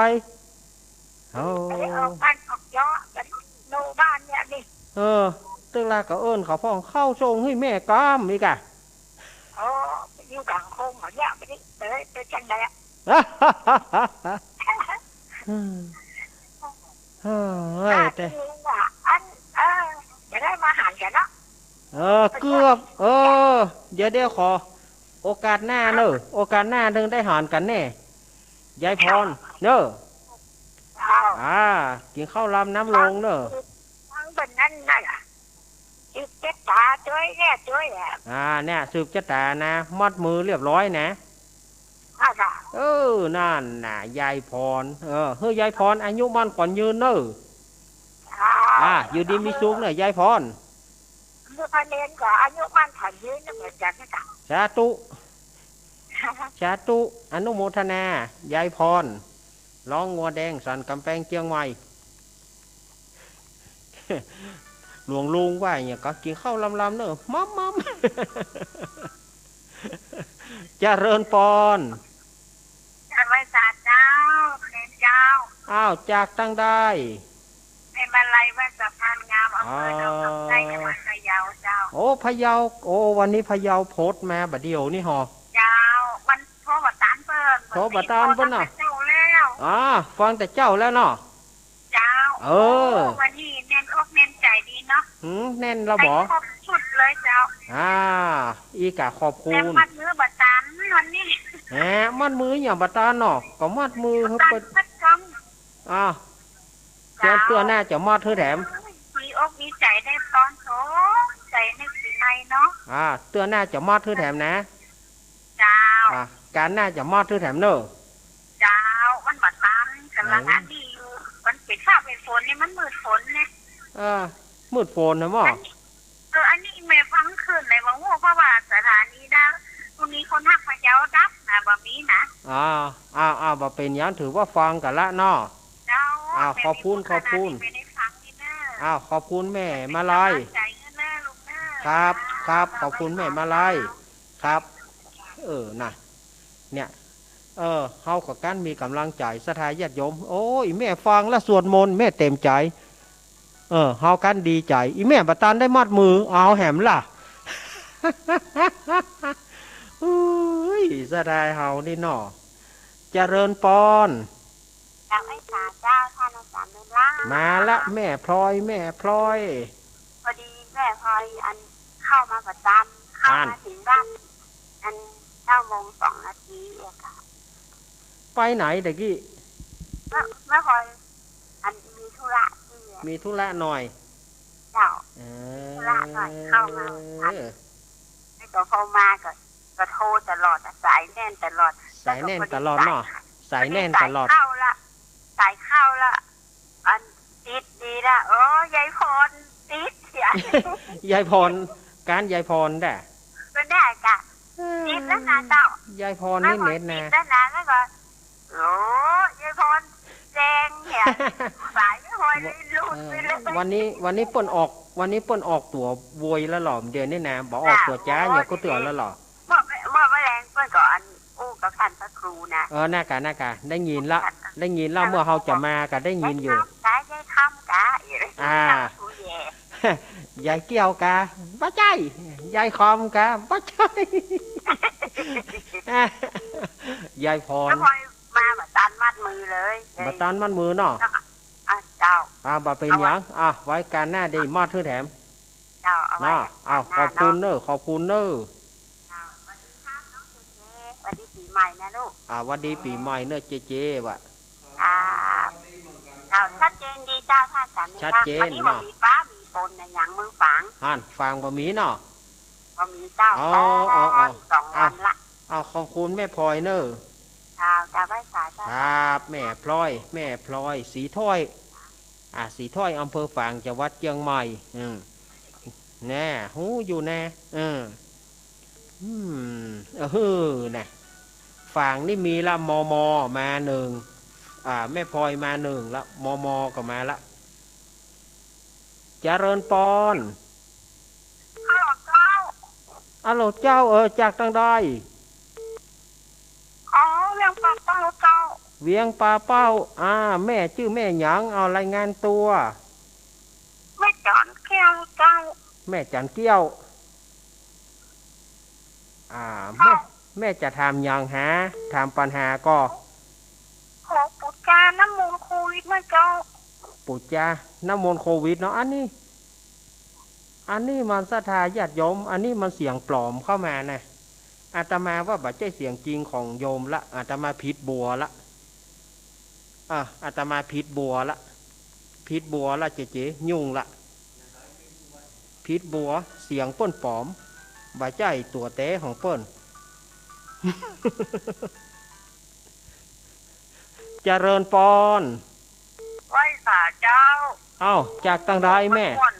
โอ้ บ่ได้ออกบ้านออกจ๊อง บ่ได้อยู่บ้านเนี่ยนี่ เออ ตึกละก็เอิ้นเขาพ่องเข้าส่งหื้อแม่กำอี้กะ โอ้ อยู่กั๋งคงเหรอเนี่ย บ่ได้ บ่ได้ไปจังใดอะ เฮ้ย แต่ อัน เออ จะได้มาหันกั๋นเนาะ เออ เกือบ เออ เดี๋ยว เดี๋ยวขอ โอกาสหน้าเน่อ โอกาสหน้าเถิงได้หันกั๋นแน่ ยายพร เน่อ เจ้า อ่า กิ๋นข้าวลำน้ำลงเน่อ ฟังเปิ้นนั่นน่ะ สืบจะต๋าจ้วยเนี่ยจ้วยอะ อ่า เนี่ย สืบจะต๋านะ มัดมือเรียบร้อยนะ อ่ะค่ะ เออ นั่นน่ะ ยายพร เออ หื้อยายพรอายุมั่นขวัญยืนเน่อ อ่า อ่า อยู่ดีมีสุขเน่อ ยายพร ลูกพระเณรก็อายุมั่นขวัญยืนเหมือนกั๋นนะค่ะ สาธุ สาธุ อนุโมทนา ยายพร ร้องงัวแดงสันก๋ำแปงเจียงใหม่ หลวงลุงว่าอย่างก็กิ๋นข้าวลำๆ เน่อ มัมๆ เจริญปอน กราบไหว้สาเจ้า เรียนเจ้า อ้าว จากตังใด แม่มาลัย บ้านสะพานงาม อำเภอดอกคำใต้ จังหวัดพะเยาเจ้า โอ้ พะเยา โอ้ วันนี้พะเยาโพสต์มาบ่าเดี่ยวนี่หอ เจ้า วันโทรบ่ตานเปิ้น โทรบ่ตานเปิ้นน่ะ เจ้าแล้ว อ๋อ ฟังแต่เจ๊าแล้วเนาะ เจ้า เออ โอ้ วันนี้แน่นอกแน่นใจ๋ดีเนาะ หืม แน่นแล้วบ่ ได้ครบชุดเลยเจ้า อ่า อี้กาขอบคุณ แต่มัดมือบ่ตานวันนี้ แหม มัดมือหยังบ่ตานเนาะ ก็มัดมือหื้อเปิ้น บ่ตานสักกำ อ่า เจ้า เตื้อหน้าจะมัดหื้อแถม มีอกมีใจ๋ได้ตอนโต ใจ๋ในปี๋ใหม่เนาะ อ่า เตื้อหน้าจะมัดหื้อแถมนะ เจ้า อ่ะ ก๋านหน้าจะมัดหื้อแถมเน่อ เจ้า มันบ่ตาน ก๋ำลัง เออ อันนี้อยู่ มันเป๋นฟ้าเป๋นฝนนี่ มันมืดฝนเนี่ย เออ มืดฝนนะหม้อ อันนี้ เออ อันนี้แม่ฟังคืนไหนบ่ฮู้ เพราะว่าสถานีนะ พรุ่งนี้คนฮักพะเยาดับนะ บ่มีนะ อ่า อ่า อ่า บ่เป๋นหยัง ถือว่าฟังกั๋นละเนาะ เจ้า อ่า แม่ ขอบคุณ มีผู้ ขอบคุณ ขนาดนี้ไม่ได้ฟังนี่นะ อ้าว ขอบคุณแม่มาลัย เป็นกำลังใจ๋ให้แม่ลูกนะครับ ครับ ขอบคุณแม่มาลัย ครับ เออ น่ะ เนี่ย เออ เฮาก็กั๋นมีก๋ำลังใจ๋ ศรัทธาญาติโยม โอ้ย แม่ฟังแล้วสวดมนต์ แม่เต็มใจ๋ เออ เฮากั๋นดีใจ๋ อี่แม่บ่ตานได้มัดมือ เอาแหมล่ะ อุ้ย ศรัทธาเฮานี่เนาะ เจริญปอน กราบไหว้สาเจ้า ท่านอาจารย์เบลล่า มาละแม่พลอย แม่พลอย พอดีแม่พลอยอันเข้ามาประจำ เข้ามา อัน ถึงบ้าน อันเก้าโมงสองนาทีอะค่ะ ไปไหนตะกี้ แม่ แม่พลอย อันมีธุระที่ มีธุระหน่อย เจ้า เออ ธุระหน่อย เข้ามา เออ แล้วก็พอมาก็ ก็โทรตลอดอะ สายแน่นตลอด สายแน่นตลอดเนาะ สายแน่นตลอด สายเข้าละ สายเข้าละ อันติดดีละ โอ้ ยายพรติดเสีย ยายพร ก๋านยายพรแต๊ ก็ได้กะ เออ ติดแล้วนะเจ้า ยายพรนี่เน็ตนะ ติดแล้วนะ แล้วก็ โอ้ ยายพรแจ้งเนี่ย สายยายพรนี่หลุดไปเลย เออ วันนี้ วันนี้เปิ้นออก วันนี้เปิ้นออกตั๋วโวยแล้วเหรอ เดี๋ยวนี้นะ บ่ออกตั๋วจ๊า เดี๋ยวก็เตื๋อนแล้วเหรอ เมื่อ เมื่อ เมื่อแลงเปิ้นก็อันอู้กับท่านพระครูนะ เออ น่ากะ น่ากะ ได้ยินละ ได้ยินละ เมื่อเฮาจะมาก็ได้ยินอยู่ ยายคำกะ ยายคำกะ อ่า ยายเกี้ยวกะ บ่ใจ้ ยายคำกะ บ่ใจ้ ยายพร แล้วพลอยมาบ่ตานมัดมือเลย บ่ตานมัดมือเนาะ อ่ะ เจ้า อ่า บ่เป๋นหยัง อ่ะ ไว้ก๋านหน้าได้มัดหื้อแถม เจ้า เอาไว้ เนาะ เอา ขอบคุณเน่อ ขอบคุณเน่อ เจ้า สวัสดีครับน้องเจเจ สวัสดีปี๋ใหม่นะลูก อ่า หวัดดีปี๋ใหม่เน่อเจเจว่ะ อ่า เจ้า ชัดเจนดีเจ้า ท่านสามี ชัดเจน วันนี้บ่มีฟ้ามีฝนนะ หยังเมืองฝาง หั้น ฝางบ่มีเนาะ บ่มีเจ้า อ๋อ อ๋อ อ๋อ สองวันละ เอา ขอบคุณแม่พลอยเน่อ เจ้า เจ้า ไหว้สาเจ้า ครับ แม่พลอย แม่พลอย สีถ้อย อ่า สีถ้อย อำเภอฝาง จังหวัดเจียงใหม่ อืม แน่ ฮู้อยู่แน่ เออ อืม เออ เฮ้อ น่ะ ฝางนี่มีละ มม มานึ่ง อ่า แม่พลอยมานึ่งละ มม ก็มาละ เจริญปอน ฮัลโหลเจ้า ฮัลโหลเจ้า เออ จากตังใด อ๋อ เวียงป่าเป้าเจ้า เวียงป่าเป้า อ่า แม่จื้อแม่หยัง เอารายงานตั๋ว แม่จันเกี้ยวเจ้า แม่จันเกี้ยว อ่า แม่ เจ้า แม่จะถามหยังหา ถามปัญหาก่อ ขอปู๋จาน้ำมนต์โควิดนะเจ้า ปู๋จาน้ำมนต์โควิดเนาะ อันนี้ อันนี้มันศรัทธาญาติโยม อันนี้มันเสียงปลอมเข้ามานะ อาตมาว่าบ่ใจ้เสียงจริงของโยมละ อาตมาผิดบัวละ อ่ะ อาตมาผิดบัวละ ผิดบัวละเจเจ ยุ่งละ ผิดบัว เสียงเปิ้นปลอม บ่ใจ้ตั๋วแต๊ของเปิ้น เจริญปอน ไหว้สาเจ้า เอ้า จากตังใดแม่ ม่วน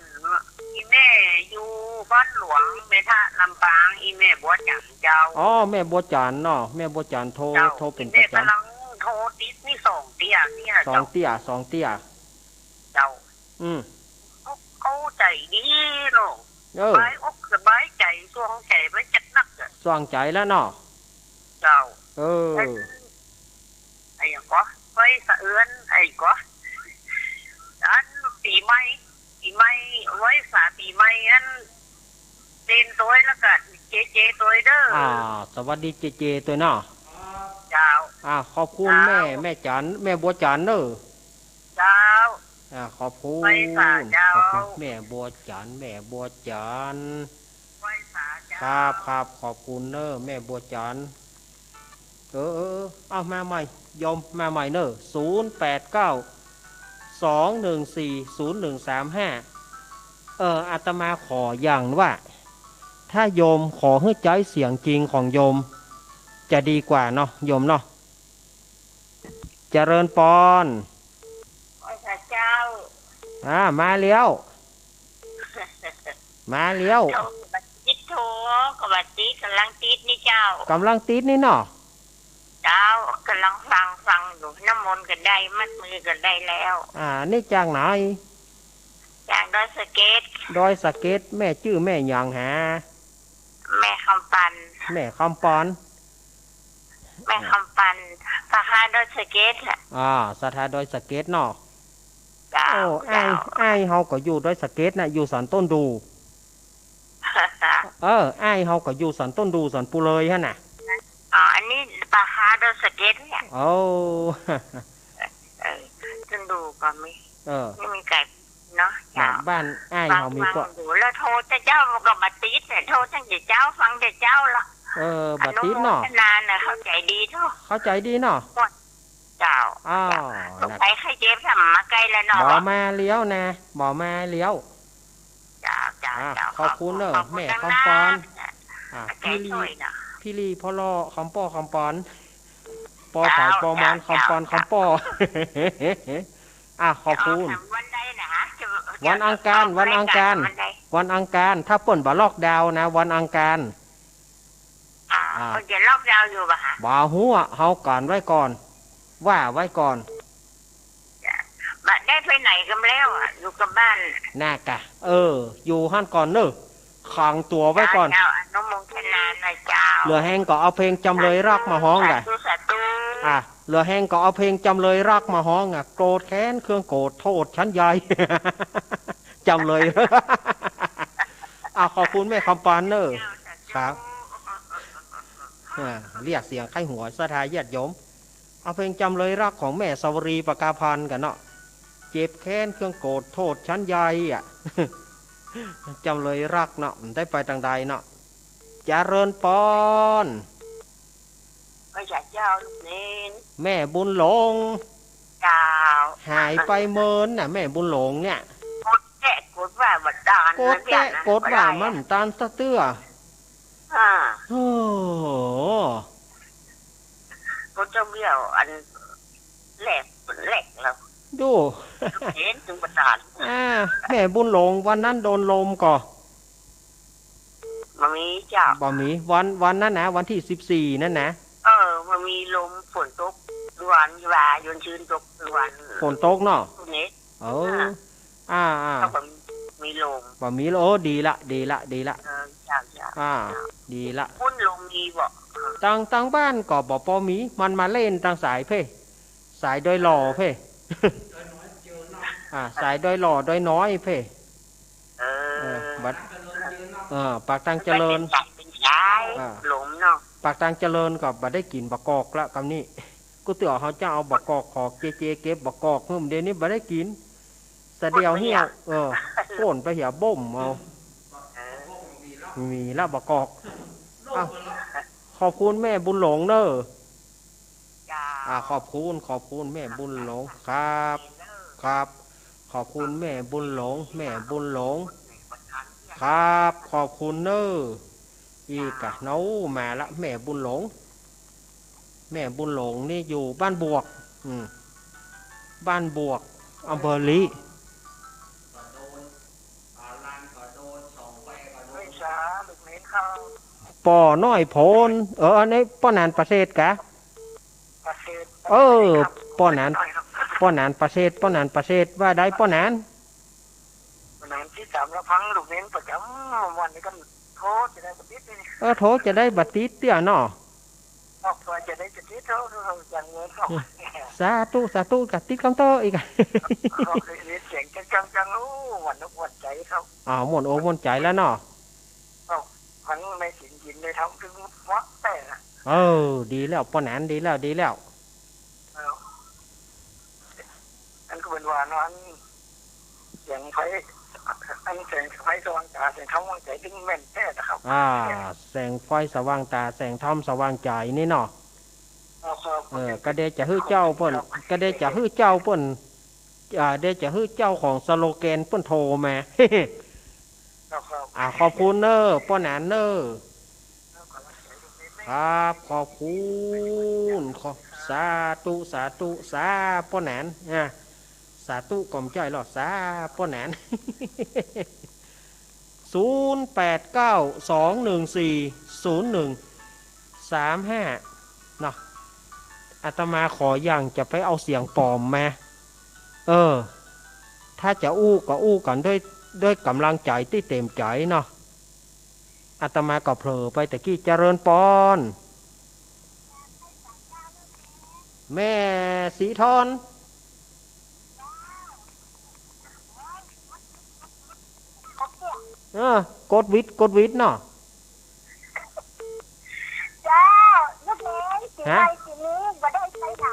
อีแม่อยู่บ้านหลวง เมทะ ลำปาง แม่บัวจันทร์เจ้า อ๋อ แม่บัวจันทร์เนาะ แม่บัวจันทร์โทร เจ้า โทรเป๋นประจ๋ำ แม่ก่ำลังโทรติดนี่สองเตี้ยเนี่ย สองเตี้ย เจ้า สองเตี้ย เจ้า อืม เขา เขาใจ๋ดีเนาะ เออ สบายอกสบายใจ๋ ส่วงใจ๋ไปจัดนักอะ ส่วงใจ๋แล้วเนาะ เจ้า เออ ไอ้หยังก่อ ไหว้สะเอือน ไอ้ก่อ อันปี๋ใหม่ ปี๋ใหม่ ไหว้สาปี๋ใหม่อัน เจนตวยแล้วก็เจเจตวยเด้อ อ่า สวัสดีเจเจตวยเนาะ เจ้า อ่า ขอบคุณ เจ้า แม่ แม่จันทร์ แม่บัวจันทร์เนาะ เจ้า อ่า ขอบคุณ ไหว้สาเจ้า ขอบคุณ แม่บัวจันทร์ แม่บัวจันทร์ ไหว้สาเจ้า ครับ ครับ ขอบคุณเนาะ แม่บัวจันทร์ เออ เออ เออ เอามาใหม่ โยม มาใหม่เนาะ ศูนย์แปดเก้า สองหนึ่งสี่ ศูนย์หนึ่งสามห้า เออ อาตมาขออย่างว่า ถ้าโยมขอหื้อใจ๊เสียงจริงของโยม จะดีกว่าเนาะ โยมเนาะ เจริญปอน ไหว้สาเจ้า อ่า มาแล้ว มาแล้ว โทร ติดโทร ก็ว่าติด ก่ำลังติดนี่เจ้า ก่ำลังติดนี่เนาะ เจ้า ก่ำลังฟัง ฟังอยู่ น้ำมนต์ก็ได้ มัดมือก็ได้แล้ว อ่า นี่จากไหน จากดอยสะเก็ด ดอยสะเก็ด แม่จื้อแม่หยังหา แม่คำปัน แม่คำปัน แม่คำปัน ศรัทธาดอยสะเก็ดอะ อ่า ศรัทธาดอยสะเก็ดเนาะ เจ้า โอ้ เจ้า อ้าย อ้ายเฮาก็อยู่ดอยสะเก็ดน่ะ อยู่สันต้นดู เออ อ้ายเฮาก็อยู่สันต้นดู สันปูเลยหั้นน่ะ อ๋อ อันนี้ศรัทธาดอยสะเก็ดเนี่ย โอ้ เออ ต้นดูก็มี เออ นี่มีไก่เนาะ น่ะ เจ้า บ้านอ้ายเฮามีพวก ฟัง ฟังอยู่ แล้วโทรแต่เจ๊ามันก็บ่ติดเนี่ย โทรตั้งแต่เจ๊า ฟังแต่เจ๊าละ เออ บ่ติดเนาะ อนุโมทนาน่ะ เข้าใจ๋ดีเนาะ เข้าใจ๋ดีเนาะ เจ้า อ้าว สงสัยใค่เจ็บซ้ำมาไกลแล้วเนาะ บ่มาแล้วนะ บ่มาแล้ว เจ้า เจ้า อ่ะ เจ้า ขอบคุณเนาะ ขอบคุณ แม่คำปอน มากๆ อ่ะ เอาใจ๋ พี่ลี ช่วยเนาะ พี่ลี พ่อล่อ คำป้อ คำปอน ปอ เจ้า สายปอมาน เจ้า คำปอน เจ้า คำป้อ อ่ะ ขอบคุณ เอาวันใดนะฮะ จะ วันอังคาร จะออกรายการ วันอังคาร วันใด วันอังคาร ถ้าเปิ้นบ่ล็อกดาวน์นะ วันอังคาร อ่า อ่า เปิ้นจะล็อกดาวน์อยู่บ่ฮะ บ่ฮู้อะ เฮากั๋นไว้ก่อน ว่าไว้ก่อน บ่ได้ไปไหนกั๋นแล้วอะ อยู่กับบ้าน น่ากะ เออ อยู่หั้นก่อนเนาะ ขังตั๋วไว้ก่อน เจ้า เจ้า อนุโมทนานะเจ้า เหลือแฮงก็เอาเพลงจ๋ำเลยฮักมาฮ้องกะ สาธุ สาธุ อ่ะ เหลือแฮงก็เอาเพลงจ๋ำเลยฮักมาฮ้องอะ โกรธแค้นเครื่องโกรธโทษฉันใหญ่ จ๋ำเลย อ่ะ ขอบคุณแม่คำปานเนาะ เจ้า สาธุ ครับ อ่า เรียกเสียงใค่หัวศรัทธาญาติโยม เอาเพลงจ๋ำเลยฮักของแม่สวรี ประกาภัณฑ์กั๋นเนาะ เจ็บแค้นเครื่องโกรธโทษฉันใหญ่อะ จ๋ำเลยฮักเนาะ มันได้ไปตางใดเนาะ เจริญปอน พระเจ้าลูกเณร แม่บุญหลง เจ้า หายไปเมินน่ะ แม่บุญหลงเนี่ย กดแต๊กดว่าบ่ตาน กดแต๊กดว่ามันบ่ตานสักเตื้อ อ่า โอ้โห ก็เจ้าเบี้ยวอันแรก แรกแล้ว ดู เห็นถึงประธาน อ่า แม่บุญหลงวันนั้นโดนลมก่อ บ่มีเจ้า บ่มี วัน วันนั้นนะ วันตี้สิบสี่นั่นนะ เออ มันมีลมฝนตกวันวา ยนต์ชื้นตกวัน ฝนตกเนาะ ตรงนี้ เออ อ่า อ่า อ่า ก็บ่มีลม บ่มีลม โอ้ ดีละ ดีละ ดีละ เออ เจ้า เจ้า อ่า เจ้า ดีละ ปุ้นลมมีบ่ ตาง ตางบ้านก็บ่ปอมี มันมาเล่นตางสายเพ่ สายดอยหล่อเพ่ อ่า สายดอยหล่อ ดอยน้อยเพ่ เออ เออ บัด เออ ปากตางเจริญ มันเป็นสาย เป็นสาย อ่า ลมเนาะ ปากตางเจริญก็บ่ได้กิ๋นบ่ากอกละกำนี้ กูเตื้อเฮาจะเอาบ่ากอก ขอเจเจเก็บบ่ากอก หืม เดี๋ยวนี้บ่ได้กิ๋น สะเดี่ยวเหี่ยว เออ โค่นไปเหียบ่มเอา เออ มีละบ่ากอก อ้าว ขอบคุณแม่บุญหลงเนาะ จ้า อ่า ขอบคุณ ขอบคุณแม่บุญหลง ครับ ครับ ขอบคุณแม่บุญหลง แม่บุญหลง ครับ ขอบคุณเนาะ อีกอะ เนาะ มาละ แม่บุญหลง แม่บุญหลงนี่อยู่บ้านบวก อืม บ้านบวก อำเภอลี้ ไม่ช้า ลูกเณรเข้า ป้อน้อยโพน เออ อันนี้ป้อหนานประเสริฐกะ ประเสริฐ เออ ครับ ป้อหนาน น้อยครับ ป้อหนานประเสริฐ ป้อหนานประเสริฐ ว่าใดป้อหนาน ป้อหนานติดต๋ามลำพังลูกเณรประจ๋ำ วันนี้ก็โทรจะได้บ่ติดนี่ เออ โทรจะได้บ่ติดเตื้อเนาะ ออกตัวจะได้บ่ติดโทรอย่างเงี้ย อืม สาธุ สาธุ กะติดกำเตออีก ออกเสียงจังๆ โอ้ หวั่นอกหวั่นใจ๋ครับ อ้าว ม่วนอกม่วนใจ๋แล้วเนาะ เอ้า ฟังในศีลกิ๋นในธรรม ตึงเหมาะแต๊นะ เออ ดีแล้ว ป้อหนาน ดีแล้ว ดีแล้ว เอ้า อันก็เป๋นว่าเนาะ อันเสียงไฟ อันแสงไฟสว่างต๋า แสงธรรมสว่างใจ๋ ตึงแม่นแต๊นะครับ อ่า แสงไฟสว่างต๋า แสงธรรมสว่างใจ๋นี่เนาะ ครับ ครับ เออ กะเดจะหื้อเจ้าเปิ้น ครับ กะเดจะหื้อเจ้าเปิ้น อ่า เดจะหื้อเจ้าของสโลแกนเปิ้นโทรมา ครับ ครับ อ่า ขอบคุณเน้อ ป้อหนานเน้อ ครับ ขอบคุณ ขอ สาธุ สาธุ สา ป้อหนาน อ่า สาธุก็บ่ใจ้หรอก สา ป้อหนาน ศูนย์แปดเก้า สองหนึ่งสี่ ศูนย์หนึ่งสามห้า เนาะ อาตมาขออย่างจะไปเอาเสียงป๋อมมา เออ ถ้าจะอู้ก็อู้กั๋นด้วย ด้วยก๋ำลังใจ๋ตี้เต๋มใจ๋เนาะ อาตมาก็เผลอไปตะกี้ เจริญปอน แม่สีทอน เออ กดหวิด กดหวิดเนาะ เจ้า ลูกเณร ปี ฮะ ใหม่ปี๋นี้บ่ได้ไปไหน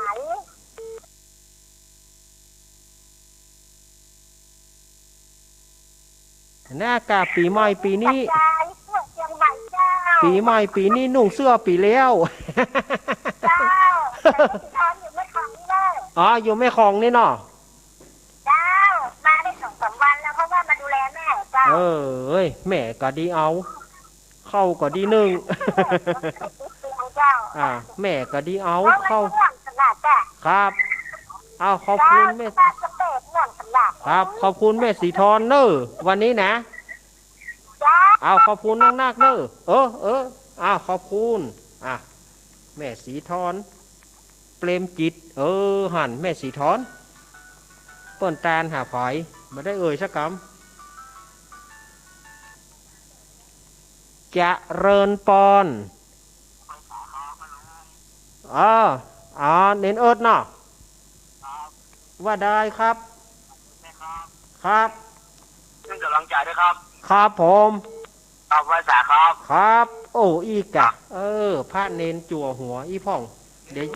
นะกะปี๋ใหม่ปี๋นี้ ยายเสื้อเจียงใหม่เจ้า ปี๋ใหม่ปี๋นี้นุ่งเสื้อปี๋แล้ว เจ้า แต่ว่าสีทอนอยู่แม่ของนี่เลย อ๋อ อยู่แม่ของนี่เนาะ เจ้า มาได้สองสามวันแล้ว เพราะว่ามาดูแลแม่เจ้า เออ เอ้ย แม่ก็ดีเอา เข้าก็ดีนึ่ง เจ้า อ่า แม่ก็ดีเอา เพราะว่า เข้า ม่วนขนาดจ้ะ ครับ เอา ขอบคุณแม่ เจ้า สเตจม่วนขนาด ครับ ขอบคุณแม่สีทอนเน้อ วันนี้นะ เจ้า เอา ขอบคุณนักๆ เน้อ เออ เออ เอา ขอบคุณ อ่ะ แม่สีทอน เปรมจิต เออ หัน แม่สีทอน เปิ้นตานหาใผ บ่ได้เอ่ยสักกำ เจริญปอน เออ อ๋อ เณรเอิร์ธเนาะ ว่าได้ครับ ครับ เป็นกำลังใจด้วยครับ ครับผม ครับ ไหว้สาครับ ครับ โอ้ อีกอะ เออ พระเณรจั่วหัวอี้พ่อง เดี๋ยว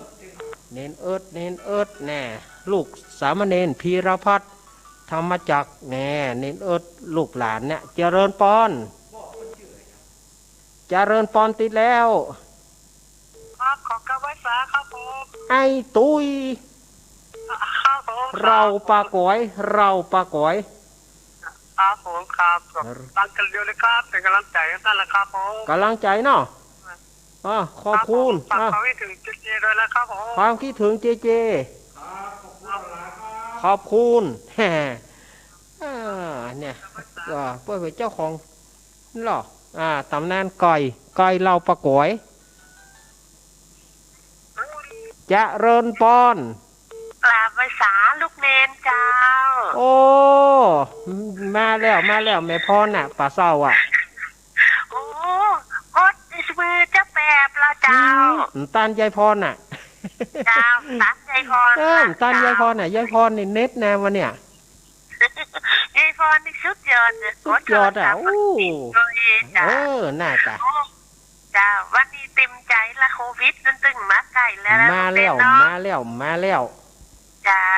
เณรเอิร์ธ เณรเอิร์ธแน่ ลูกสามเณรพีรพัฒน์ ธรรมจักรแน่ เณรเอิร์ธ ลูกหลานเนี่ย เจริญปอน เจริญปอนติดแล้ว ครับ ขอกราบไหว้สาครับผม ไอ้ตุ้ย ครับผม เราปาก๋อย เราปาก๋อย ครับผม ครับ ครับ ตั้งกันเดียวเลยครับ เป็นกำลังใจให้ท่านนะครับผม กำลังใจเนาะ อ่ะ ขอบคุณ ครับผม ฝาก อ่ะ ความคิดถึงเจเจด้วยนะครับผม ความคิดถึงเจเจ ขอบคุณ แฮ่ อ่า เนี่ย อ่า เปิ้นเป๋นเจ้าของ เหรอ อ่า ต๋ำนานก๋อย ก๋อยเหล่าปาก๋อย เจริญปอน กราบไหว้สาลูกเณรเจ้า โอ้ มาแล้ว มาแล้ว แม่พรน่ะ ป่าเศร้าอ่ะ โอ้ กดมือจะแปบแล้วเจ้า อืม ต้านยายพรน่ะ เจ้า ต้านยายพร เออ น่ะ ต้านยายพรน่ะ เจ้า ยายพรนี่เน็ตนะวันเนี่ย ยายพรนี่สุดยอดเลย สุดยอดอ่ะ โอ้ โอ้ เจ้า เออ น่าจะ โอ้ เจ้า วันนี้เต็มใจ๋ละ โควิดนั้นตึงมาใก้แล้วนะ มาแล้ว ลูกเณรเนาะ มาแล้ว มาแล้ว เจ้า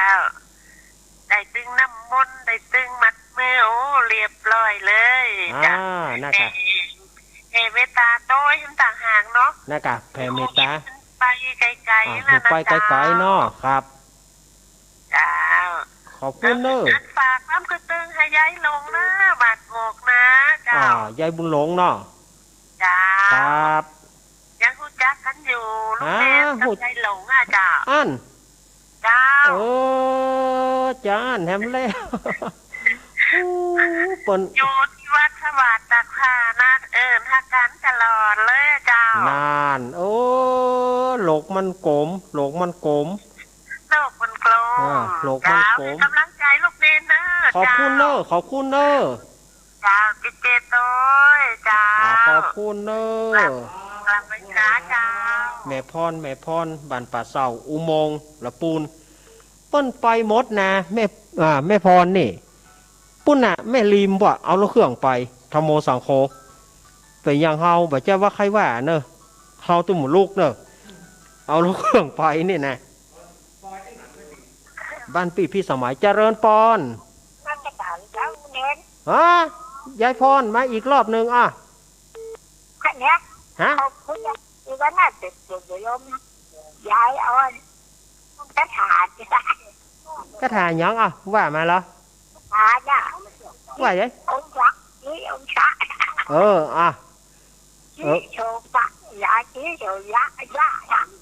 ได้ตึงน้ำมนต์ ได้ตึงมัดมือ โอ้ เรียบร้อยเลย อ่า เจ้า น่าจะ แผ่ แผ่เมตตาโต้ยหื้อต่างหากเนาะ น่าจะ แผ่เมตตา โควิดมันไปไกลๆ อ่า แล้วนะ ไปไกลๆ เจ้า เนาะ ครับ เจ้า ขอบคุณเน้อ อันฝากความคิดถึงหื้อยายหลงนะ บาดหมวกนะ เจ้า อ่า ยายบุญหลงเนาะ เจ้า ครับ ยังฮู้จักกั๋นอยู่ ลูกเณร ฮะ กับ ฮู้ ยายหลงอ่ะ เจ้า อั้น เจ้า เออ จาอั้นแหมแล้ว โอ้ เปิ้น อยู่ตี้วัดสวัสดิ์ตากผ้านะ เอิ้นหากั๋นตลอดเลย นั่น เออ โลกมันกลม โลกมันกลม โลกมันกลม อ่า โลกมันกลม เจ้า เป๋นก๋ำลังใจ๋ลูกเนนเน่อ ขอบคุณเน่อ เจ้า ขอบคุณเน่อ เจ้า จิตเจโตย เจ้า อ่า ขอบคุณเน่อ กราบไหว้สาเจ้า แม่พร แม่พร บ้านป่าเศร้า อุโมงค์ ละปูน เปิ้นไปหมดนะ แม่ อ่า แม่พรนี่ ปุ้นน่ะ แม่ลีมว่าเอารถเครื่องไป ธัมโมสังโฆ เป๋นอย่างเฮาบ่ใจ้ว่าใค่ว่าเน่อ เฮาตุ้มลุกเน่อ เอารถเครื่องไปนี่นะ บ้านปี้พิสมัย เจริญปอน ฮะ ยายพร มาอีกรอบหนึ่งอ่ะ เนี่ย ฮะ ขอบคุณนะ อีกวันน่ะ เดี๋ยว เดี๋ยวโยม ยายเอาอัน คาถา คาถาหยังอ่ะ ว่ามาเหรอ คาถาเนี่ย ว่าไง องค์พระ นี่องค์พระ เออ อ่ะ เออ อิโชปะยา อิโชยะยะ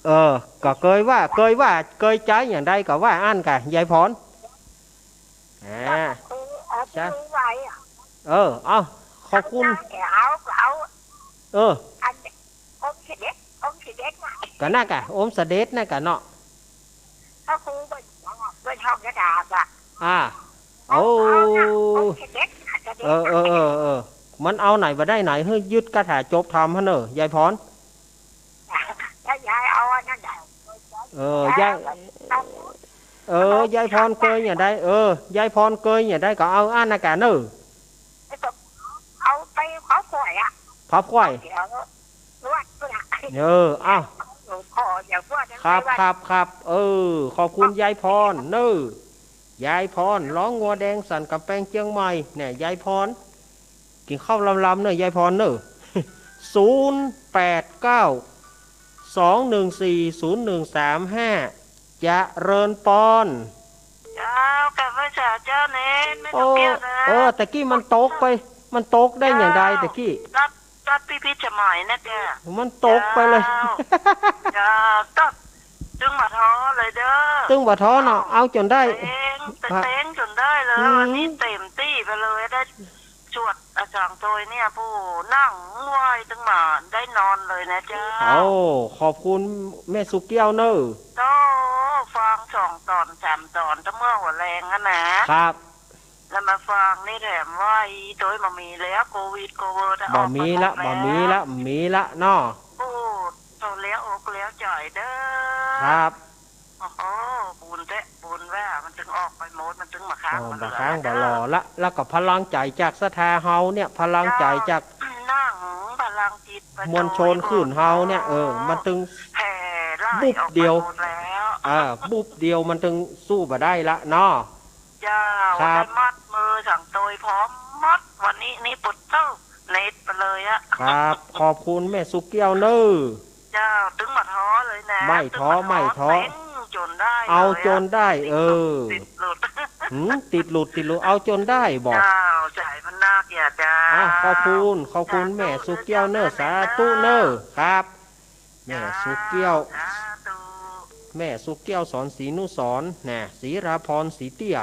เออ ก็เกยว่า เกยว่า เกยใจ๊อย่างใดก็ว่าอั้นก่ะ ยายพร อ่า คือเอา จ้ะ ที่รู้ไว้อะ เออ เอา ขอบคุณ เอา เอา เออ อัน องค์เสด็จ องค์เสด็จน่ะ ก็นั่นก่ะ องค์เสด็จนั่นก่ะเนาะ พระครูเปิ้น เปิ้นท่องคาถาก่ะ อ่า เอา โอ้ เอาน่ะ องค์เสด็จน่ะ เสด็จ เออ เออ เออ เออ มันเอาไหนบ่ได้ไหน หื้อยึดคาถาจบธรรมหั้นเน่อ ยายพร ถ้ายายเอาอันนั้นน่ะ เออ ยาย เอา เออ ยายพรเกยอย่างใด เออ ยายพรเกยอย่างใดก็เอาอั้นนะก่ะเน่อ เอาไปเผาขว้อยอะ เผาขว้อย เดี๋ยว วัดพุ้นน่ะ เออ อ้าว หลวงพ่ออย่าวัดนะ ครับ ไปวัด ครับ ครับ เออ ขอบคุณยายพรเน่อ ยายพร ร้องงัวแดงสั่นกำแพงเจียงใหม่ เนี่ย ยายพร กิ๋นข้าวลำๆ เน่อ ยายพรเน่อ ศูนย์แปดเก้า สองหนึ่งสี่ ศูนย์หนึ่งสามห้า เจริญปอน เจ้า กราบไหว้สาเจ้าเนน แม่ โอ้ ตุ๊กแก้วนะ เออ ตะกี้มันตกไป มันตกได้อย่างใดตะกี้ วัด วัดปี้พิสมัยนะเจ้า มันตกไปเลย เจ้า เจ้า ตึงบ่ท้อเลยเด้อ ตึงบ่ท้อเนาะ เอาจ๋นได้ เต็ง เต็งจ๋นได้เลย อืม วันนี้เต็มตี้ไปเลย ได้สวดอะสังโตยเนี่ย ผู้นั่งไหว้ตึงบ่ได้นอนเลยนะเจ้า โอ้ ขอบคุณแม่สุแก้วเน่อ โอ้ ฟังสองต๋อนสามต๋อน ตะเมื่อหัวแลงอะนะ ครับ แล้วมาฟังนี่แถมว่าอีโตยบ่มีแล้ว โควิดโควิดอะ บ่มีละ ออกไปหมดแล้ว บ่มีละ บ่มีละเนาะ โอ้ โตแล้วอกแล้วใจ๋เด้อ ครับ โอ้โห บุญแต๊ บุญว่ามันตึงออกไปหมด มันตึงบ่ค้าง เออ บ่เหลือ บ่ค้างบ่หลอละ แล้วก็พลังใจ๋จากศรัทธาเฮาเนี่ย พลังใจ๋จาก เจ้า นั่งพลังจิต มวลชนคลื่นเฮาเนี่ย เออ มันตึง แผ่ไล่ออกไปหมดแล้ว บุบเดียว อ่า บุบเดียวมันตึงสู้บ่ได้ละเนาะ เจ้า ครับ ได้มัดมือสังโตยพร้อมหมด วันนี้นี่ปลดเจ้าเน็ตไปเลยอะ ครับ ขอบคุณแม่สุแก้วเน่อ เจ้า ตึงบ่ท้อเลยนะ ไม่ท้อ ตึงบ่ท้อ ไม่ท้อ เต็งจ๋นได้เลยอะ เอาจ๋นได้ เออ ติดหลุด หืม ติดหลุด ติดหลุด เอาจ๋นได้บ่ เจ้า ใจ๋มันนักอย่าเจ้า อ่ะ ขอบคุณ ขอบคุณแม่สุแก้วเน่อ สาธุเน่อ ครับ แม่สุแก้ว สาธุ แม่สุแก้ว สอนศรีนุสรณ์ นะ ศรีราพร ศรีเตี้ย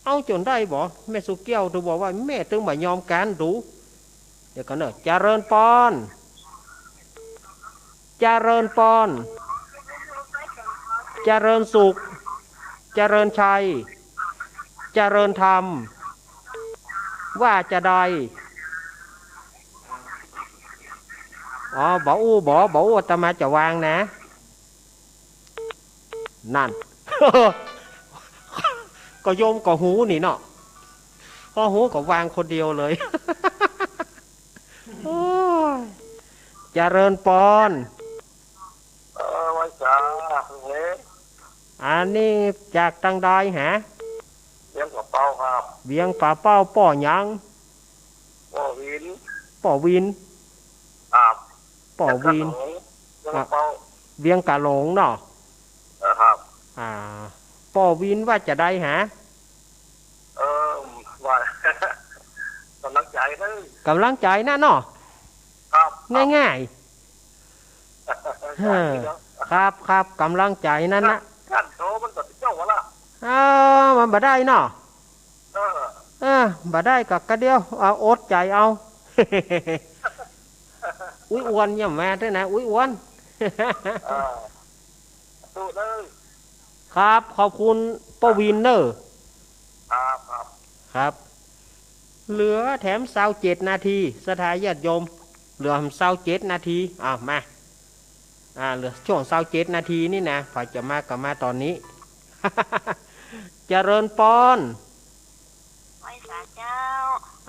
เอาจ๋นได้บ่ แม่สุแก้ว เถิงบอกว่าแม่ตึงบ่ยอมก๋านดู เดี๋ยวก่อนเน่อ เจริญปอน เจริญปอน เจริญสุข เจริญชัย เจริญธรรม ว่าจะใด อ๋อ บ่อู้บ่ บ่อู้ อาตมาจะวางนะ นั่น ก็โยมก็ฮู้นี่เนาะ พอฮู้ก็วางคนเดียวเลย โอ้ย เจริญปอน เออ ไหว้สาเน่น อันนี้จากตางใดฮะ เวียงป่าเป้าครับ เวียงป่าเป้า ป้อหยัง ป้อวิน ป้อวิน ครับ ป้อวิน เวียงป่าเป้า อ่ะ เวียงป่าหลงเนาะ เออครับ อ่า ป้อวินว่าจะใดฮะ เออ ว่า ก๋ำลังใจ๋เน่อ ก๋ำลังใจ๋นะเนาะ ครับ ง่ายๆ ครับ ครับ ก๋ำลังใจ๋นั้นนะ ขั้นโตมันก็เจ้าละ เออ มันบ่ได้เนาะ เออ เออ บ่ได้ก็กะเดียว เอา อดใจ๋เอา อุ๊ยอ้วนเยี่ยมมาด้วยนะ อุ๊ยอ้วน อ่า สู้เลย ครับ ขอบคุณป้อวินเนอะ ครับ ครับ ครับ เหลือแถมซาวเจ็ดนาที ศรัทธาญาติโยม เหลือซาวเจ็ดนาที อ่ะ มา อ่า เหลือช่วงซาวเจ็ดนาทีนี่นะ ใผจะมาก็มาต๋อนนี้ เจริญปอน ไหว้สาเจ้า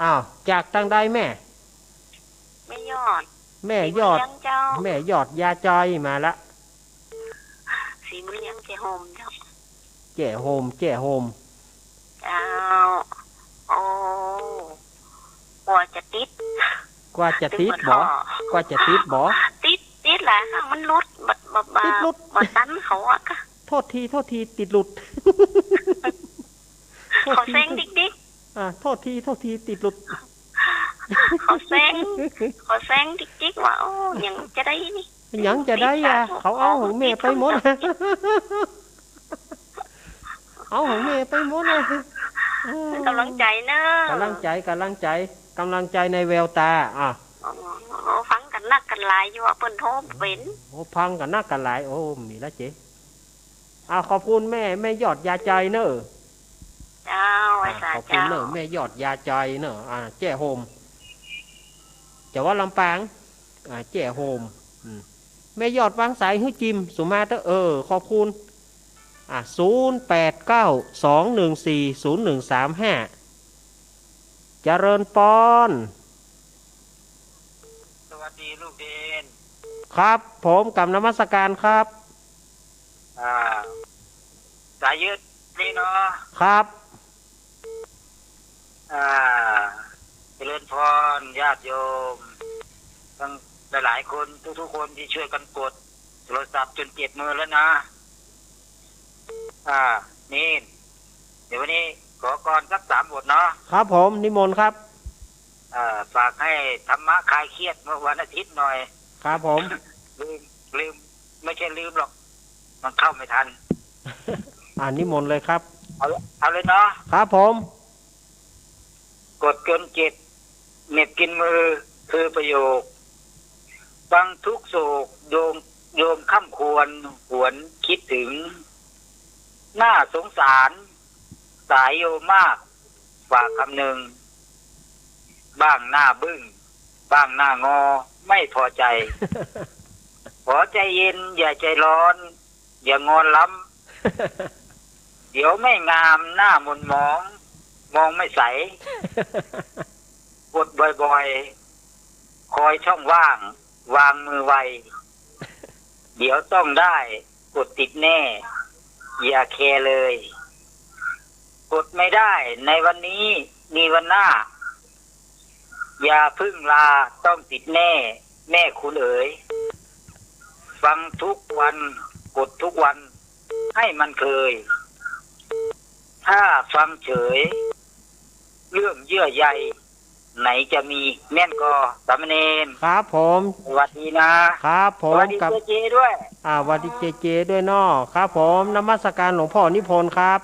อ้าว จากตางใดแม่ แม่ยอด แม่ยอด ศรีบุญเรืองเจ้า แม่ยอดยาจอยมาละ ศรีบุญเรืองแจ้ห่มเจ้า แจ้ห่ม แจ้ห่ม เจ้า โอ้ กว่าจะติด กว่าจะติดบ่ ติดบ่ กว่าจะติดบ่ ติด ติดหลายครั้งมันหลุด บ่ บ่ บ่ ติดหลุด บ่ตันเขาอะค่ะ โทษที โทษที ติดหลุด โทษที เขาแซงดิ๊กๆ อ่า โทษที โทษที ติดหลุด เขาแซง เขาแซงดิ๊กๆ ว่า โอ้ หยังจะได้นี่ หยังจะได้อะ ติดอะ เขาเอาของแม่ไปหมด เอาของแม่ไปหมดอะ กำลังใจ๋เนอะ กำลังใจ๋ กำลังใจ๋ กำลังใจ๋ในแววต๋า อ่ะ อ๋อ ฟังกั๋นนักกั๋นหลายอยู่อะ เปิ้นโทรเป๋น โอ้ ฟังกั๋นนักกั๋นหลาย โอ้ มีละเจ อ่า ขอบคุณแม่ แม่ยอดยาจอยเนอะ เจ้า อ่า ไหว้สา ขอบคุณเนอะ เจ้า แม่ยอดยาจอยเนอะ อ่า แจ้ห่ม จังหวัดลำปาง อ่า แจ้ห่ม อืม แม่ยอดวางสายหื้อจิม สุมาเตอร์ เออ ขอบคุณ อ่า ศูนย์แปดเก้า สองหนึ่งสี่ ศูนย์หนึ่งสามห้า เจริญปอน สวัสดีลูกเณร ครับ ผมกราบนมัสการครับ อ่า สายยืดนี่เนาะ ครับ อ่า เจริญพรญาติโยม ทั้งหลายๆ คน ทุกๆ คนตี้ช่วยกั๋นกดโทรศัพท์จ๋นเจ็บมือแล้วนะ อ่า นี่ เดี๋ยววันนี้ขอกลอนสักสามบทเนาะ ครับผม นิมนต์ครับ เอ่อ ฝากให้ธรรมะคลายเครียดเมื่อวันอาทิตย์หน่อย ครับผม ลืม ลืม ไม่ใช่ลืมหรอก มันเข้าไม่ทัน อ่า นิมนต์เลยครับ เอา เอาเลยเนาะ ครับผม กดจ๋นเจ็บ เหน็บกินมือ คือประโยค ฟังทุกข์โศก โยม โยมคร่ำครวญ หวนคิดถึง น่าสงสาร สายโยมมาก ฝากคำนึง บ้างหน้าบึ้ง บ้างหน้างอ ไม่พอใจ ขอใจเย็น อย่าใจร้อน อย่างอนล้ำ เดี๋ยวไม่งาม หน้าหม่นหมอง มองไม่ใส กดบ่อยๆ คอยช่องว่าง วางมือไว เดี๋ยวต้องได้ กดติดแน่ อย่าแคร์เลย กดไม่ได้ ในวันนี้ มีวันหน้า อย่าเพิ่งลา ต้องติดแน่ แม่คุณเอ๋ย ฟังทุกวัน กดทุกวัน ให้มันเคย ถ้าฟังเฉย เรื่องเยื่อใย ไหนจะมี แม่นก่อ สามเณร ครับผม สวัสดีนะ ครับผม สวัสดี กับ เจเจด้วย อ่า สวัสดีเจเจด้วยเนาะ ครับผม นมัสการหลวงพ่อนิพนธ์ครับ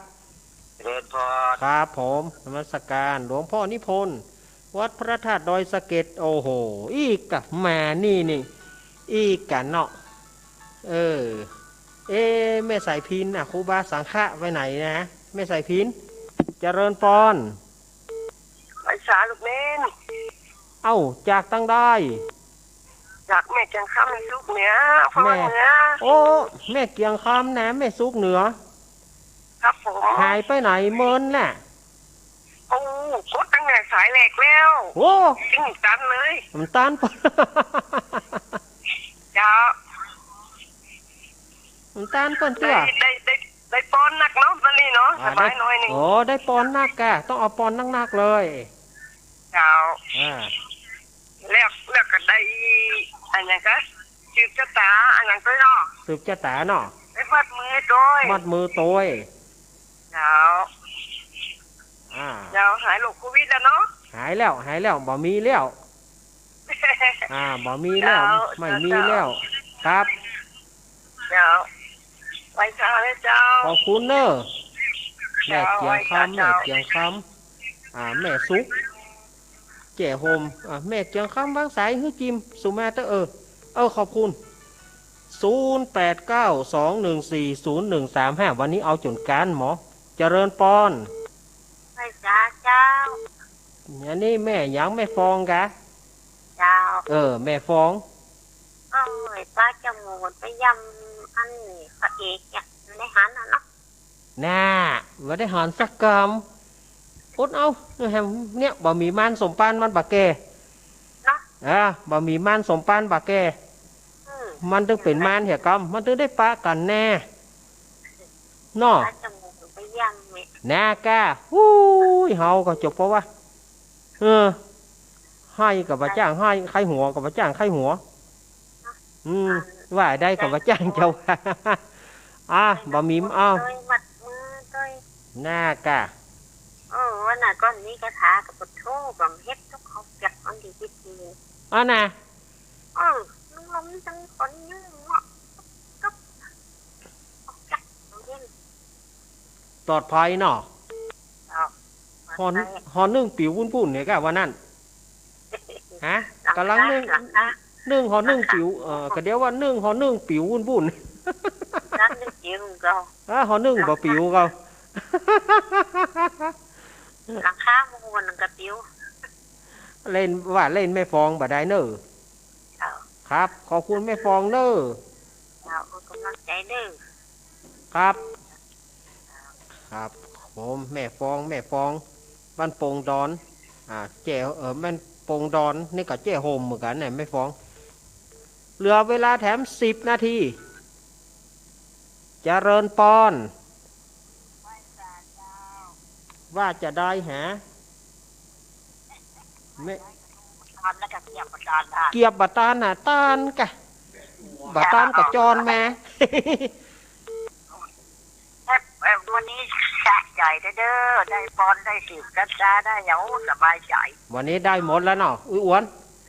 เจริญพร ครับผม นมัสการหลวงพ่อนิพนธ์ วัดพระธาตุดอยสะเก็ด โอ้โห อีกกะมานี่นี่ อีกกะเนาะ เออ เอ๊ะ แม่สายพิณน่ะ ครูบาสังฆะไปไหนนะ แม่สายพิณ เจริญปอน ไหว้สาลูกเณร เอ้า จากตางใด จากแม่เกียงคำ แม่สุกเหนือ พ่อ แม่ เหนือ โอ้ แม่เกียงคำนะ แม่สุกเหนือ ครับผม หายไปไหนเมินน่ะ โอ้ กดตั้งแต่สายแรกแล้ว โอ้ ยังตันเลย มันตัน เจ้า มันตันเปิ้นเตื้อ ได้ ได้ ได้ ได้ปอนนักเนาะ วันนี้เนาะ อ่า สบายหน่อยหนึ่ง ได้ โอ้ ได้ปอนนักกะ ต้องเอาปอนนักๆ เลย เจ้า อ่า แล้ว แล้วก็ได้ อันนั้นก็ สืบชะตา อันนั้นก็เนาะ สืบชะตาเนาะ ได้มัดมือโตย มัดมือโตย เจ้า อ่า เจ้า หายโรคโควิดแล้วเนาะ หายแล้ว หายแล้ว บ่มีแล้ว อ่า บ่มีแล้ว เจ้า ไม่มีแล้ว เจ้า ครับ เจ้า ไหว้สาเลยเจ้า ขอบคุณเนอะ เจ้า แม่เกียงคำ ไหว้สาเจ้า แม่เกียงคำ อ่า แม่สุก แจ้โฮม อ่ะ แม่เจียงคำวางสายหื้อจิม สุมาเต๊อะ เออ เออ ขอบคุณ ศูนย์แปดเก้าสองหนึ่งสี่ศูนย์หนึ่งสามห้า วันนี้เอาจ๋นก้านหมอ เจริญปอน ไหว้สาเจ้า อันนี้แม่หยัง แม่ฟองกา เจ้า เออ แม่ฟอง โอ้ย ป้าจะหมดไปยำอันนี้พระเอกเนี่ย ในหันน่ะเนาะ น่า บ่ได้หันสักกำ อดเอา แหม เนี่ย บ่มีมันสมปานมันบ่แก่ เนาะ อ่า บ่มีมันสมปานบ่แก่ อืม มันตึงเป๋นมันเหียกำ มันตึงได้ปะกั๋นแน่ เนาะ น่ากะ ฮู้ย เฮาก็จบเปล่าวะ เออ ไห้ก็บ่จ้างไห้ ใค่หัวก็บ่จ้างใค่หัว อืม ว่าได้ก็บ่จ้างเจ้า อ่ะ บ่มี อ้าว น่ากะ เออ วันน่ะก่อนนี้กระถากับปะโถ บ่เฮ็ดทุกเขาเก็บอันดีที่ดี อ่ะน่ะ เออ มันลมจังคนยืนเนาะ ก็ ปลอดภัยเนาะ อ้าว ฮอ ปลอดภัย ฮอนึ่งปิ๋ววุ่นๆ เนี่ยกะว่านั้น ฮะ หลังคา ก๋ำลังนึ่ง หลังคา นึ่งฮอนึ่งปิ๋ว เออ ก็เดี๋ยวว่านึ่งฮอนึ่งปิ๋ววุ่นๆ น้ำนึ่งปิ๋วก็ อ่ะ ฮอนึ่งบ่ปิ๋วก็ หลังคามันก็ปิ๋ว เล่นว่าเล่นแม่ฟองบ่ได้เน่อ เจ้า ครับ ขอบคุณแม่ฟองเน่อ เจ้า เอาก๋ำลังใจ๋เน่อ ครับ ครับผม แม่ฟอง แม่ฟอง บ้านโป่งดอน อ่า แจ้ เออ บ้านโป่งดอน นี่ก็แจ้โฮมเหมือนกั๋นเนี่ย แม่ฟอง เหลือเวลาแถมสิบนาที เจริญปอน ว่าจะได้หา แม่ เกียบบ่ตานน่ะ ตานกะ บ่ตานกะจอนมา เอ้ย วันนี้สะใจ๋เด้อ ได้ปอน ได้สิบ กัญชา ได้หยัง โอ้ สบายใจ๋ วันนี้ได้หมดแล้วเนาะ อุ๊ยอ้วน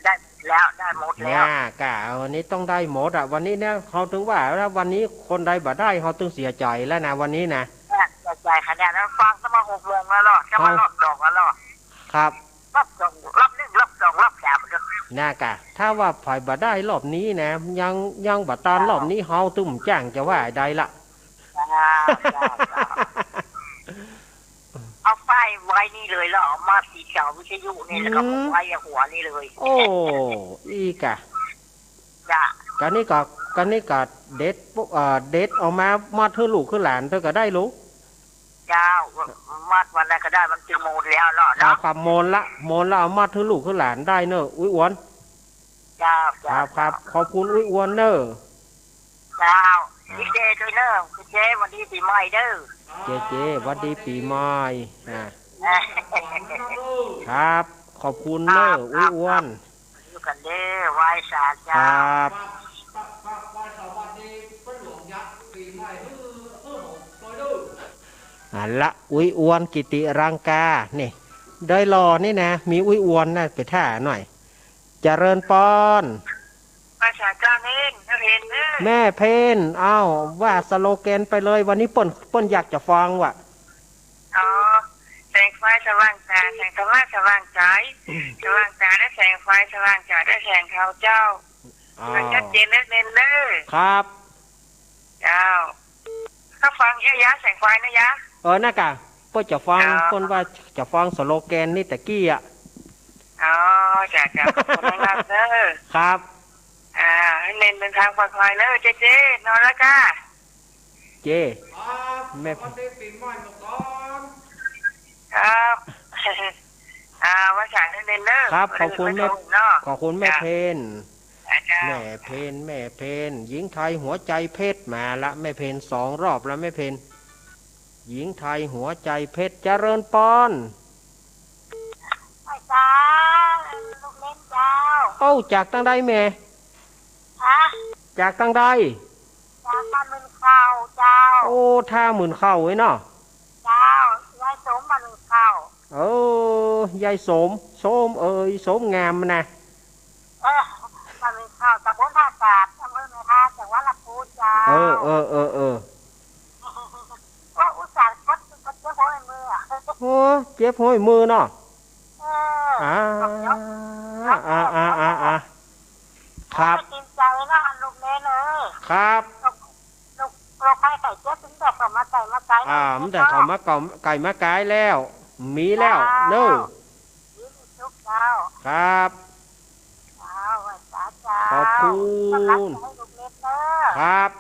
ได้แล้ว ได้หมดแล้ว น่ากะ วันนี้ต้องได้หมดอะ วันนี้เนี่ย เฮาตึงว่าแล้ว วันนี้คนใดบ่ได้ เฮาตึงเสียใจ๋แล้วนะ วันนี้นะ เสียใจ๋ขนาดนั้น ฟังตั้งแต่หกโมงแล้วเนาะ จะมารอบสองแล้วเนาะ ครับ รอบสอง รอบนึ่ง รอบสอง รอบสามเนาะ น่ากะ ถ้าว่าใผบ่ได้รอบนี้นะ ยัง ยังบ่ตานรอบนี้ เฮาตึงบ่จ้างจะว่าใดละ เจ้า เจ้า เจ้า เอาป้ายไว้นี่เลยเหรอ เอามาติดเสาวิทยุนี่ แล้วก็ อืม ไว้หัวนี่เลย โอ้ อี้กะ จ้ะ กะนี่กะ กะนี่กะเด็ดปุ๊บ เอ่อ เด็ดเอามามัดหื้อลูกหื้อหลานเต๊อะก็ได้ลูก เจ้า มัดวันใดก็ได้ มันจะหมดแล้วเนาะ ครับ ครับ หมดละ หมดละ เอามัดหื้อลูกหื้อหลานได้เน่อ อุ๊ยอ้วน เจ้า เจ้า ครับ ครับ ขอบคุณอุ๊ยอ้วนเน่อ เจ้า เจ้า ดีเจด้วยเน่อ ดีเจ หวัดดีปี๋ใหม่เน่อ เจเจ หวัดดีปี๋ใหม่ อ่า ครับ ขอบคุณเน่อ ครับ อุ๊ยอ้วน อยู่กั๋นเน่อ ไหว้สาเจ้า ครับ อันละ อุ๊ยอ้วน กิติรังกา นี่ ได้หล่อนี่นะ มีอุ๊ยอ้วนนะ ไปถ่าหน่อย เจริญปอน ไหว้สาเจ้าเน่อ แม่เพญเน่อ แม่เพญ เอ้า ว่าสโลแกนไปเลย วันนี้เปิ้น เปิ้นอยากจะฟังว่ะ อ๋อ แสงไฟสว่างต๋า แสงธรรมะสว่างใจ๋ สว่างต๋าด้วยแสงไฟ สว่างใจ๋ด้วยแสงธรรมเจ้า อ่า มันชัดเจนและเด่นเน่อ ครับ เจ้า ก็ฟังเยอะแยะ แสงไฟนะยะ เออ น่ากะ เปิ้นจะฟัง อ๋อ เปิ้นว่าจะฟังสโลแกนนี่ตะกี้อะ อ๋อ จ้ะ จ้ะ ขอบคุณมากๆ เน่อ ครับ อ่า ให้เน่นเดินทางปลอดภัยเน่อ เจเจ นอนแล้วจ้า เจ ครับ แม่ สวัสดีปี๋ใหม่หมดก่อน ครับ อ่า ว่าสาเน่นเน่อ ครับ ขอบคุณแม่ เน่อ ขอบคุณแม่เพญ จ้ะ แม่เพญ แม่เพญ หญิงไทยหัวใจเพชร มาละ แม่เพญสองรอบแล้ว แม่เพญ หญิงไทยหัวใจเพชร เจริญปอน ไหว้สา ลูกเล่นเจ้า เอ้า จากตังใดแม่ ฮะ จากตังใด จากบ้านหมื่นเข้าเจ้า โอ้ ท่าหมื่นเข้าเว้ยเนาะ เจ้า ยายสมบ้านหมื่นเข้า เออ ยายสม สมเอ๋ย สมงามนะ เออ บ้านหมื่นเข้า ตำบลท่าสาด อำเภอแม่ทะ จังหวัดลำพูนเจ้า เออ เออ เออ เออ ว่าอุตส่าห์กด กดเจ็บหัวเมื่อย โอ้ เจ็บหัวเมื่อยเนาะ เออ อ่า อ่า อ่า อ่า อ่า ครับ กิ๋นใจ๋เนาะลูกเณรเอ้ย ครับ โรค โรคภัยไข้เจ็บมันก็บ่มาใก้มาไก๋ อ่า มันบ่ได้เข้ามาใก้มาไก๋แล้ว มีแล้ว เจ้า เนาะ มีสุขเจ้า ครับ เจ้า ไหว้สาเจ้า ขอบคุณ กำลังใจ๋ลูกเณรเนาะ ครับ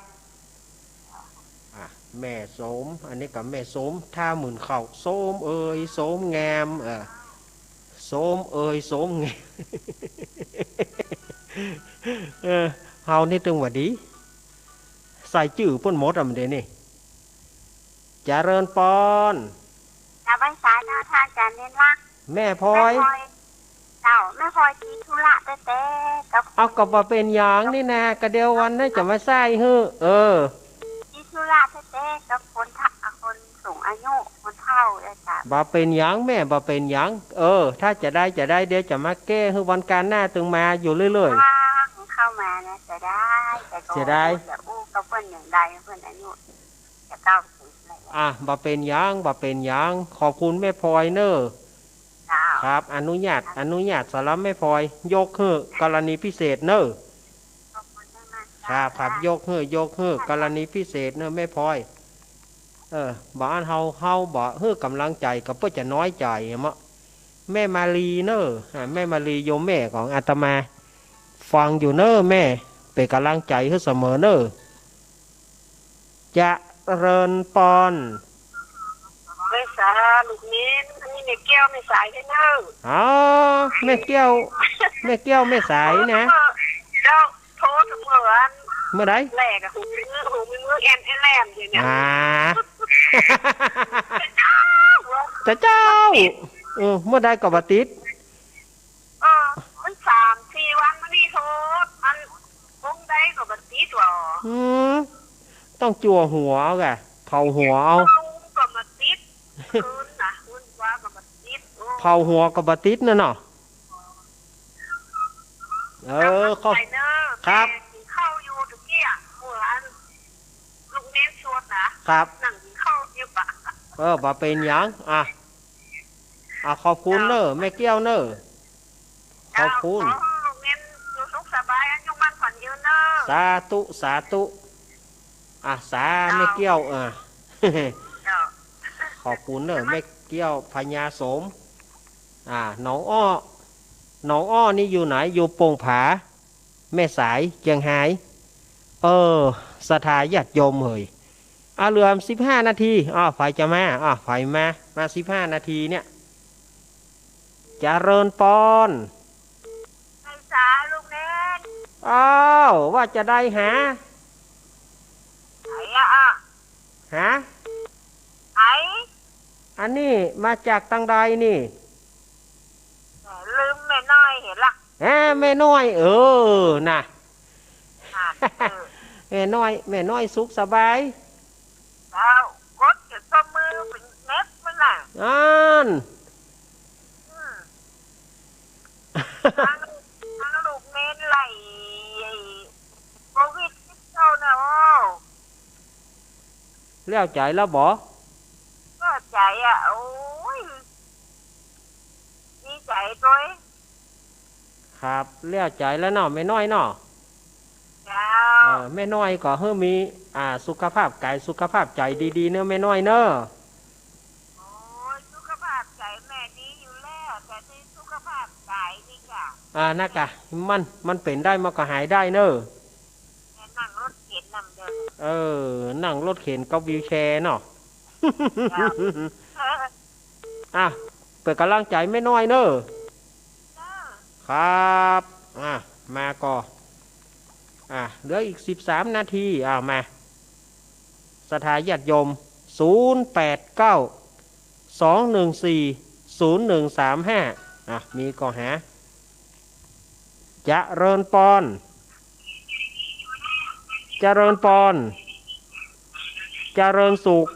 อ่ะ แม่โสม อันนี้ก็แม่โสม ท่าหมื่นเข้า โสมเอ่ย โสมงาม เออ โสมเอ่ย โสมงาม เออ เฮานี่ตึงว่าดี ใส่จื้อเปิ้นหมดอะ มันเดี๋ยวนี้ เจริญปอน เจ้า ไหว้สาเจ้า ท่านอาจ๋ารย์เณรลักษณ์ แม่พลอย แม่พลอย เจ้า แม่พลอยติดธุระแต๊ๆ กับ เอา ก็บ่เป๋นหยังนี่นา ก็เดี๋ยววันนั้นจะมาใส่หื้อ เออ ติดธุระแต๊ๆ กับคนเฒ่า คนสูงอายุ คนเฒ่า อาจ๋ารย์ บ่เป๋นหยังแม่ บ่เป๋นหยัง เออ ถ้าจะได้ จะได้ เดี๋ยวจะมาแก้หื้อ วันก๋านหน้าตึงมาอยู่เรื่อยๆ ว่างเข้ามานะ จะได้ แต่ก็ เสียดาย จะอู้กับเปิ้นอย่างใด เปิ้นอายุ จะเก้าสิบแล้ว อ่ะ บ่เป๋นหยัง บ่เป๋นหยัง ขอบคุณแม่พลอยเน่อ เจ้า ครับ อนุญาต อนุญาตสำหรับแม่พลอย ยกหื้อกรณีพิเศษเน่อ ขอบคุณมากๆ ครับ ครับ เจ้า ยกหื้อ ยกหื้อกรณีพิเศษเน่อแม่พลอย เออ บ่อั้นเฮา เฮาบ่หื้อกำลังใจ๋ก็เปิ้นจะน้อยใจ๋เนาะ แม่มาลีเน่อ อ่า แม่มาลีโยมแม่ของอาตมา ฟังอยู่เน่อแม่ เป๋นกำลังใจ๋หื้อเสมอเน่อ เจริญปอน ไหว้สาลูกเณร อันนี้แม่แก้วแม่สายเน่อ อ๋อ แม่แก้ว แม่แก้วแม่สายนะ เจ้า โทรเสมออัน เมื่อใด แรกอะ หูมือ หูมือ แอน แอนแลมอยู่เนี่ย อ่า เจ้า เจ้า เออ เมื่อใดก็บ่ติด เออ มันสามสี่วันมานี่โทร อัน คงได้ก็บ่ติดหรอ อืม ต้องจั่วหัวเอากะ เผาหัวเอา ลุงก็บ่ติด คืนน่ะ คืนกว่าก็บ่ติด โอ้ เผาหัวก็บ่ติดน่ะเนาะ เออ ขอบ เจ้า ครับ แม่กิ๋นข้าวอยู่ตะกี้อะ เมื่ออัน ลูกเณรสวดน่ะ ครับ นั่งกิ๋นข้าวอยู่ปะ เออ บ่เป๋นหยัง อ่ะ อ่ะ ขอบคุณเน่อ แม่แก้วเน่อ ขอบคุณ เจ้า ขอหื้อลูกเณรอยู่สุขสบาย อายุมั่นขวัญยืนเน่อ สาธุ สาธุ อ่ะ สา เจ้า แม่แก้ว อ่ะ เจ้า ขอบคุณเน่อ แม่แก้ว พญาโสม อ่า หนองอ้อ หนองอ้อนี่อยู่ไหน อยู่โป่งผา แม่สาย เจียงฮาย เออ ศรัทธาญาติโยมเหย อ่ะ เหลือสิบห้านาที อ่ะ ใผจะมา อ่ะ ใผมา มาสิบห้านาทีเนี่ย เจริญปอน ไหว้สาลูกเณร อ้าว ว่าจะได้หา ไหนอะ หา ไหน อันนี้มาจากตังใดนี่ ลืมแม่น้อยเหียละ แหม แม่น้อย เออ น่ะ อ่ะ เออ แม่น้อย แม่น้อยสุขสบาย เจ้า กดจะส้มมือเป็นเน็ตมันน่ะ อัน อืม ทั้ง ทั้งลูกเณรไล่ ไอ้โควิดสิบเก้าน่ะ โอ้ แล้วใจ๋แล้วบ่ ก็ใจ๋อะ โอ้ย ดีใจ๋ตวย ครับ แล้วใจ๋แล้วเนาะ แม่น้อยเนาะ เจ้า เออ แม่น้อยก็หื้อมี อ่า สุขภาพก๋ายสุขภาพใจ๋ดีๆ เน่อแม่น้อยเน่อ โอ้ย สุขภาพใจ๋แม่ดีอยู่แล้ว แต่นี่สุขภาพก๋ายนี่กะ อ่า นะกะ มัน มันเป๋นได้ มันก็หายได้เน่อ แม่นั่งรถเข็นนำเดิน เออ นั่งรถเข็นกับวีลแชร์เนาะ เจ้า อ่ะ เป๋นก๋ำลังใจ๋แม่น้อยเน่อ เจ้า ครับ อ่ะ มาก่อ อ่ะ เหลืออีกสิบสามนาที อ่ะ มา ศรัทธาญาติโยม ศูนย์แปดเก้า สองหนึ่งสี่ ศูนย์หนึ่งสามห้า อ่ะ มีก่อหา เจริญปอน เจริญปอน เจริญสุข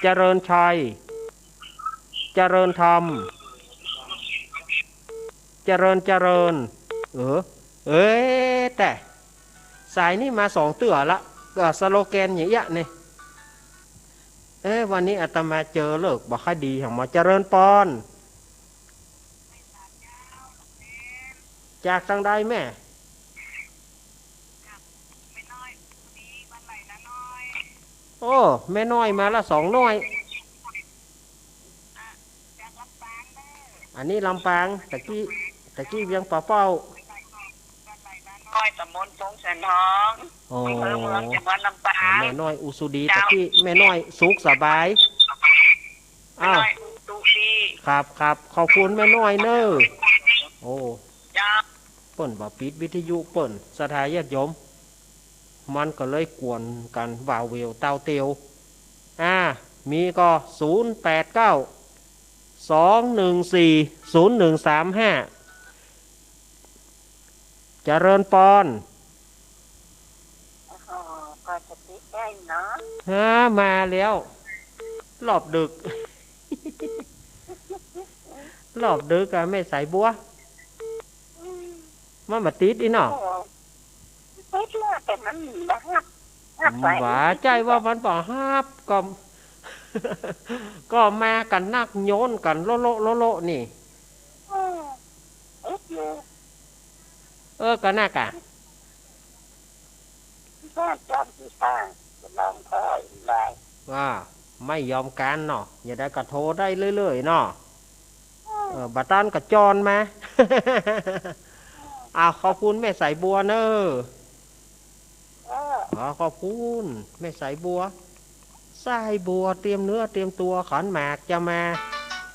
เจริญชัย เจริญธรรม เจริญ เจริญ เออ เอ๊ะ แต่สายนี้มาสองเตื้อละ เอ่อ สโลแกนอย่างเงี้ยนี่ เอ๊ะ วันนี้อาตมาเจอเลิกบ่ค่อยดี หันมา เจริญปอน จากตางใดแม่ โอ้ แม่น้อยมาละสองน้อย อันนี้ลำปาง ตะกี้ ตะกี้เวียงป่าเป้า น้อย ตำบลโป่งแสนทอง โอ้ อำเภอเมือง จังหวัดลำปาง แม่น้อยอุสุดี เจ้า ตะกี้แม่น้อยสุขสบาย แม่น้อย อ้าว อุสุดี ครับ ครับ ขอบคุณแม่น้อยเน้อ โอ้ เจ้า เปิ้นบ่ปิดวิทยุเปิ้น ศรัทธาญาติโยม มันก็เลยกวนกั๋นว้าเหว่วเต้าเตียว อ่า มีก็ ศูนย์แปดเก้า สองหนึ่งสี่ ศูนย์หนึ่งสามห้า เจริญปอน โอ้โห ก็จะติดได้เนาะ ฮะ มาแล้ว รอบดึก รอบดึกอะ แม่สายบัว อืม มันบ่ติดอี้เนาะ โอ้ ติดแล้ว แต่มันบ่ฮับ ฮับไป บ่ใจ้ว่ามันบ่ฮับ ก็ ก็มากั๋นนัก โยนกั๋นโละโละโละโละนี่ อืม ติดอยู่ เออ ก็นักอะ ก็จำที่สร้าง จะลองพออีกหน่อย ว่า ไม่ยอมการเนาะ จะใดก็โทรได้เรื่อยๆ เนาะ เออ บ่ตันก็จอนมา อ้าว ขอบคุณแม่สายบัวเน้อ เออ ขอขอบคุณแม่สายบัว สายบัวเตรียมเนื้อเตรียมตัว ขันหมากจะมา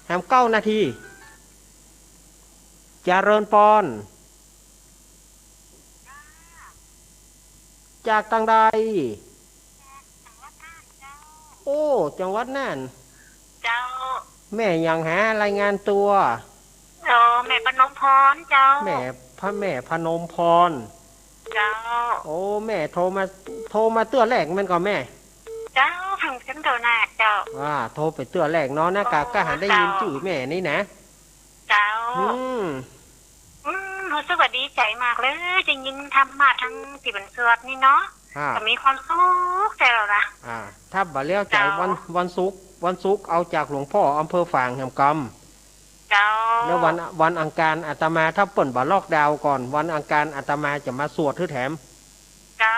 แหมเก้านาที เจริญปอน จากตางใด โอ้ จังหวัดน่าน เจ้า แม่หยังหา รายงานตั๋ว เออ แม่พนมพรเจ้า แม่พะ แม่พนมพร เจ้า โอ้ แม่โทรมา โทรมาเตื้อแรกแม่นก่อแม่ เจ้า เพิ่งเซ็นเท่านั้นเจ้า อ่า โทรไปเตื้อแรกเนาะ นะกะ เจ้า กะหันได้ยินจื้อแม่นี่นะ เจ้า อืม อืม ฮู้สึกว่าดีใจ๋มากเลย ได้ยินธรรมะตังตี้เปิ้นสวดนี่เนาะ อ่า ก็มีความสุขแต๊แล้วนะ อ่า ถ้าบ่แล้วใจ๋ เจ้า วัน วันศุกร์ วันศุกร์เอาจากหลวงพ่ออำเภอฝางแหมกำ เจ้า แล้ววัน วันอังคารอาตมา ถ้าเปิ้นบ่ล็อกดาวน์ก่อน วันอังคารอาตมาจะมาสวดหื้อแถม เจ้า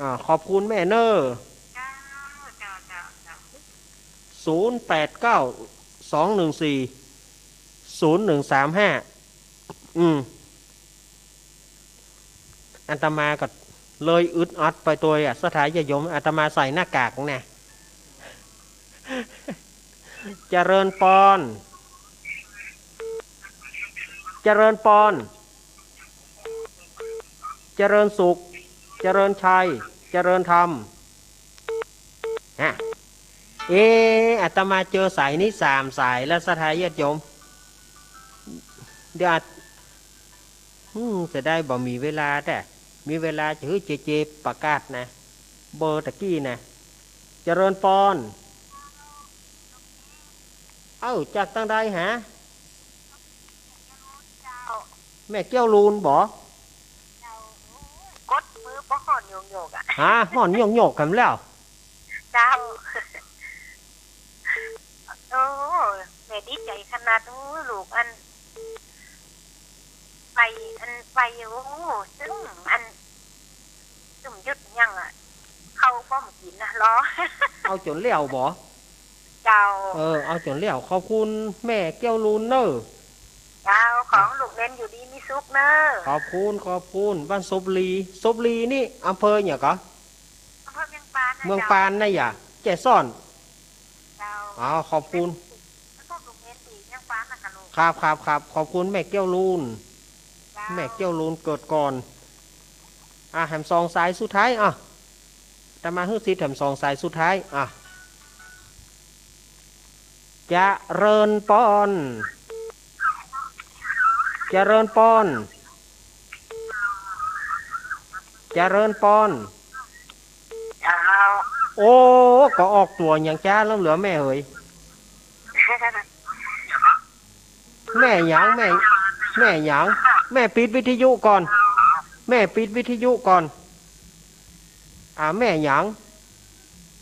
อ่า ขอบคุณแม่เน้อ เจ้า เจ้า เจ้า เจ้า ศูนย์แปดเก้า สองหนึ่งสี่ ศูนย์หนึ่งสามห้า อืม อาตมาก็เลยอึดอัดไปตวยอะ ศรัทธาญาติโยม อาตมาใส่หน้ากากนะ เจริญปอน เจริญปอน เจริญสุข เจริญชัย เจริญธรรม ฮะ เอ๊ะ อาตมาเจอสายนี้สามสายแล้ว ศรัทธาญาติโยม เดี๋ยวอาต อืม เสียดายบ่มีเวลาแต๊ มีเวลาจะหื้อเจเจประกาศนะ เบอร์ตะกี้นะ เจริญปอน เอ้า จากตางใดหา แม่แก้วลูนบ่ กดมือบ่ฮ้อนโยกๆ อะ ฮะ ฮ้อนโยกๆ กันแล้ว เจ้า โอ้ แม่ดีใจ๋ขนาด โอ้ ลูกอัน ไป อัน ไป โอ้ ซึ่งอัน จุ่มยุดยังอะ เข้าป้อมกิ๋นนะ รอ เอาจ๋นแล้วบ่ เจ้า เออ เอาจ๋นแล้ว ขอบคุณแม่แก้วลูนเน้อ เจ้า ขอหื้อลูกเณรอยู่ดีมีสุขเน้อ ขอบคุณ ขอบคุณ บ้านสบลี สบลีนี่อำเภอหยังก่อ อำเภอเมืองปานนะ เมืองปานนะ เจ้า อย่า แจ้ซ้อน เจ้า อ๋อ ขอบคุณ พวกลูกเณรตี้เมืองปานนะกะลูก ครับ ครับ ครับ ขอบคุณแม่แก้วลูน เจ้า แม่แก้วลูนเกิดก่อน อ่ะ แหมสองสายสุดท้าย อ่ะ อาตมาหื้อสิทธิ์แหมสองสายสุดท้าย อ่ะ เจริญปอน เจริญปอน เจริญปอน เจ้า โอ้ ก็ออกตั๋วหยังจ๊ะ แล้วเหลือแม่เหย แม่หยัง แม่ แม่หยัง แม่ปิดวิทยุก่อน แม่ปิดวิทยุก่อน อ่า แม่หยัง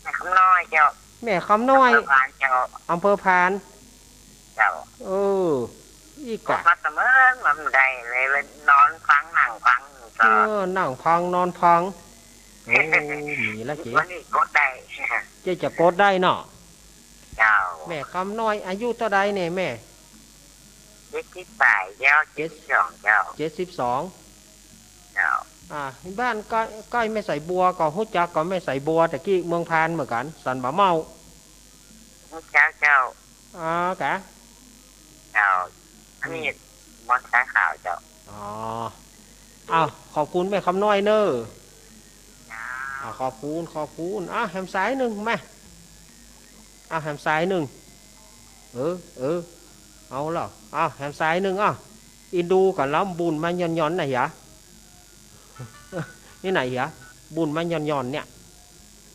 แม่คำน้อยเจ้า แม่คำน้อย อำเภอพานเจ้า อำเภอพาน เจ้า เออ อี้กะ กดมาเสมอ มันได้เลย เลยนอนฟัง นั่งฟัง เออ นั่งฟัง นอนฟัง โอ้ มีละเจ๊ วันนี้กดได้ เจ๊จะกดได้เนาะ เจ้า แม่คำน้อย อายุเต้าใดเนี่ยแม่ เจ็ดสิบปลายเจ้า เจ็ด เจ็ดสิบสองเจ้า เจ็ดสิบสอง เจ้า อ่า บ้านใก้ ใก้แม่สายบัว ก็ฮู้จักกับแม่สายบัว แต่กี้เมืองพานเหมือนกั๋น สันบ่าเม้า ฮู้จักเจ้า อ๋อ กะ เจ้า อันนี้ อืม บ่ใช้ข่าวเจ้า อ๋อ อ้าว ขอบคุณแม่คำน้อยเน่อ เจ้า อ่า ขอบคุณ ขอบคุณ อ่ะ แหมสายนึ่งมา อ่ะ แหมสายนึ่ง เออ เออ เอาละ อ่ะ แหมสายนึ่ง อ่ะ อินดูกั๋นแล้ว บุญมาหย่อนๆ น่ะเหีย นี่ไหนเหีย บุญมาหย่อนๆ เนี่ย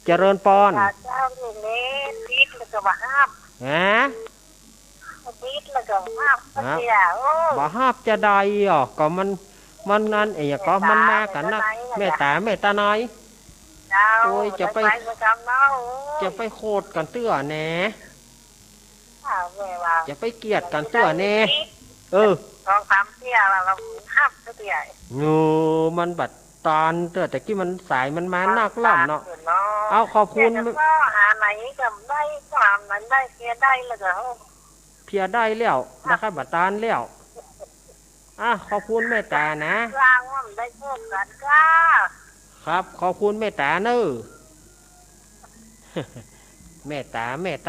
เจริญปอน เจ้า ลูกเอ๋ย ติดแล้วก็บ่ฮับ ฮะ ติดแล้วก็บ่ฮับ ฮะ เสีย โอ้ บ่ฮับจะได้อ่ะ ก็มัน มันนั่นเอง ก็มันมากั๋นนัก แม่ต๋า แม่ต๋าน้อย เจ้า โอ้ย จะไป ไปประจำเนาะ โอ้ย จะไปโขดกั๋นเตื้อแน่ อ้าว แม่ว่า จะไปเกลียดกั๋นเตื้อแน่ เออ สองสามเตื้อแล้วก็ฮับเตื้อ โอ้ มันบ่ตานเตื้อ แต่กี้มันสายมันมานักล้ำเนาะ เนาะ เอา ขอบคุณ เดี๋ยวจะหาไหนก็ได้ ก็หาไหนได้ เพียได้แล้วก็ เพียได้แล้ว นะครับ บ่ตานแล้ว อ่ะ ขอบคุณแม่ต๋านะ ลางว่ามันได้พบกั๋นก้า ครับ ขอบคุณแม่ต๋าเน่อ แม่ต๋า แม่ต๋า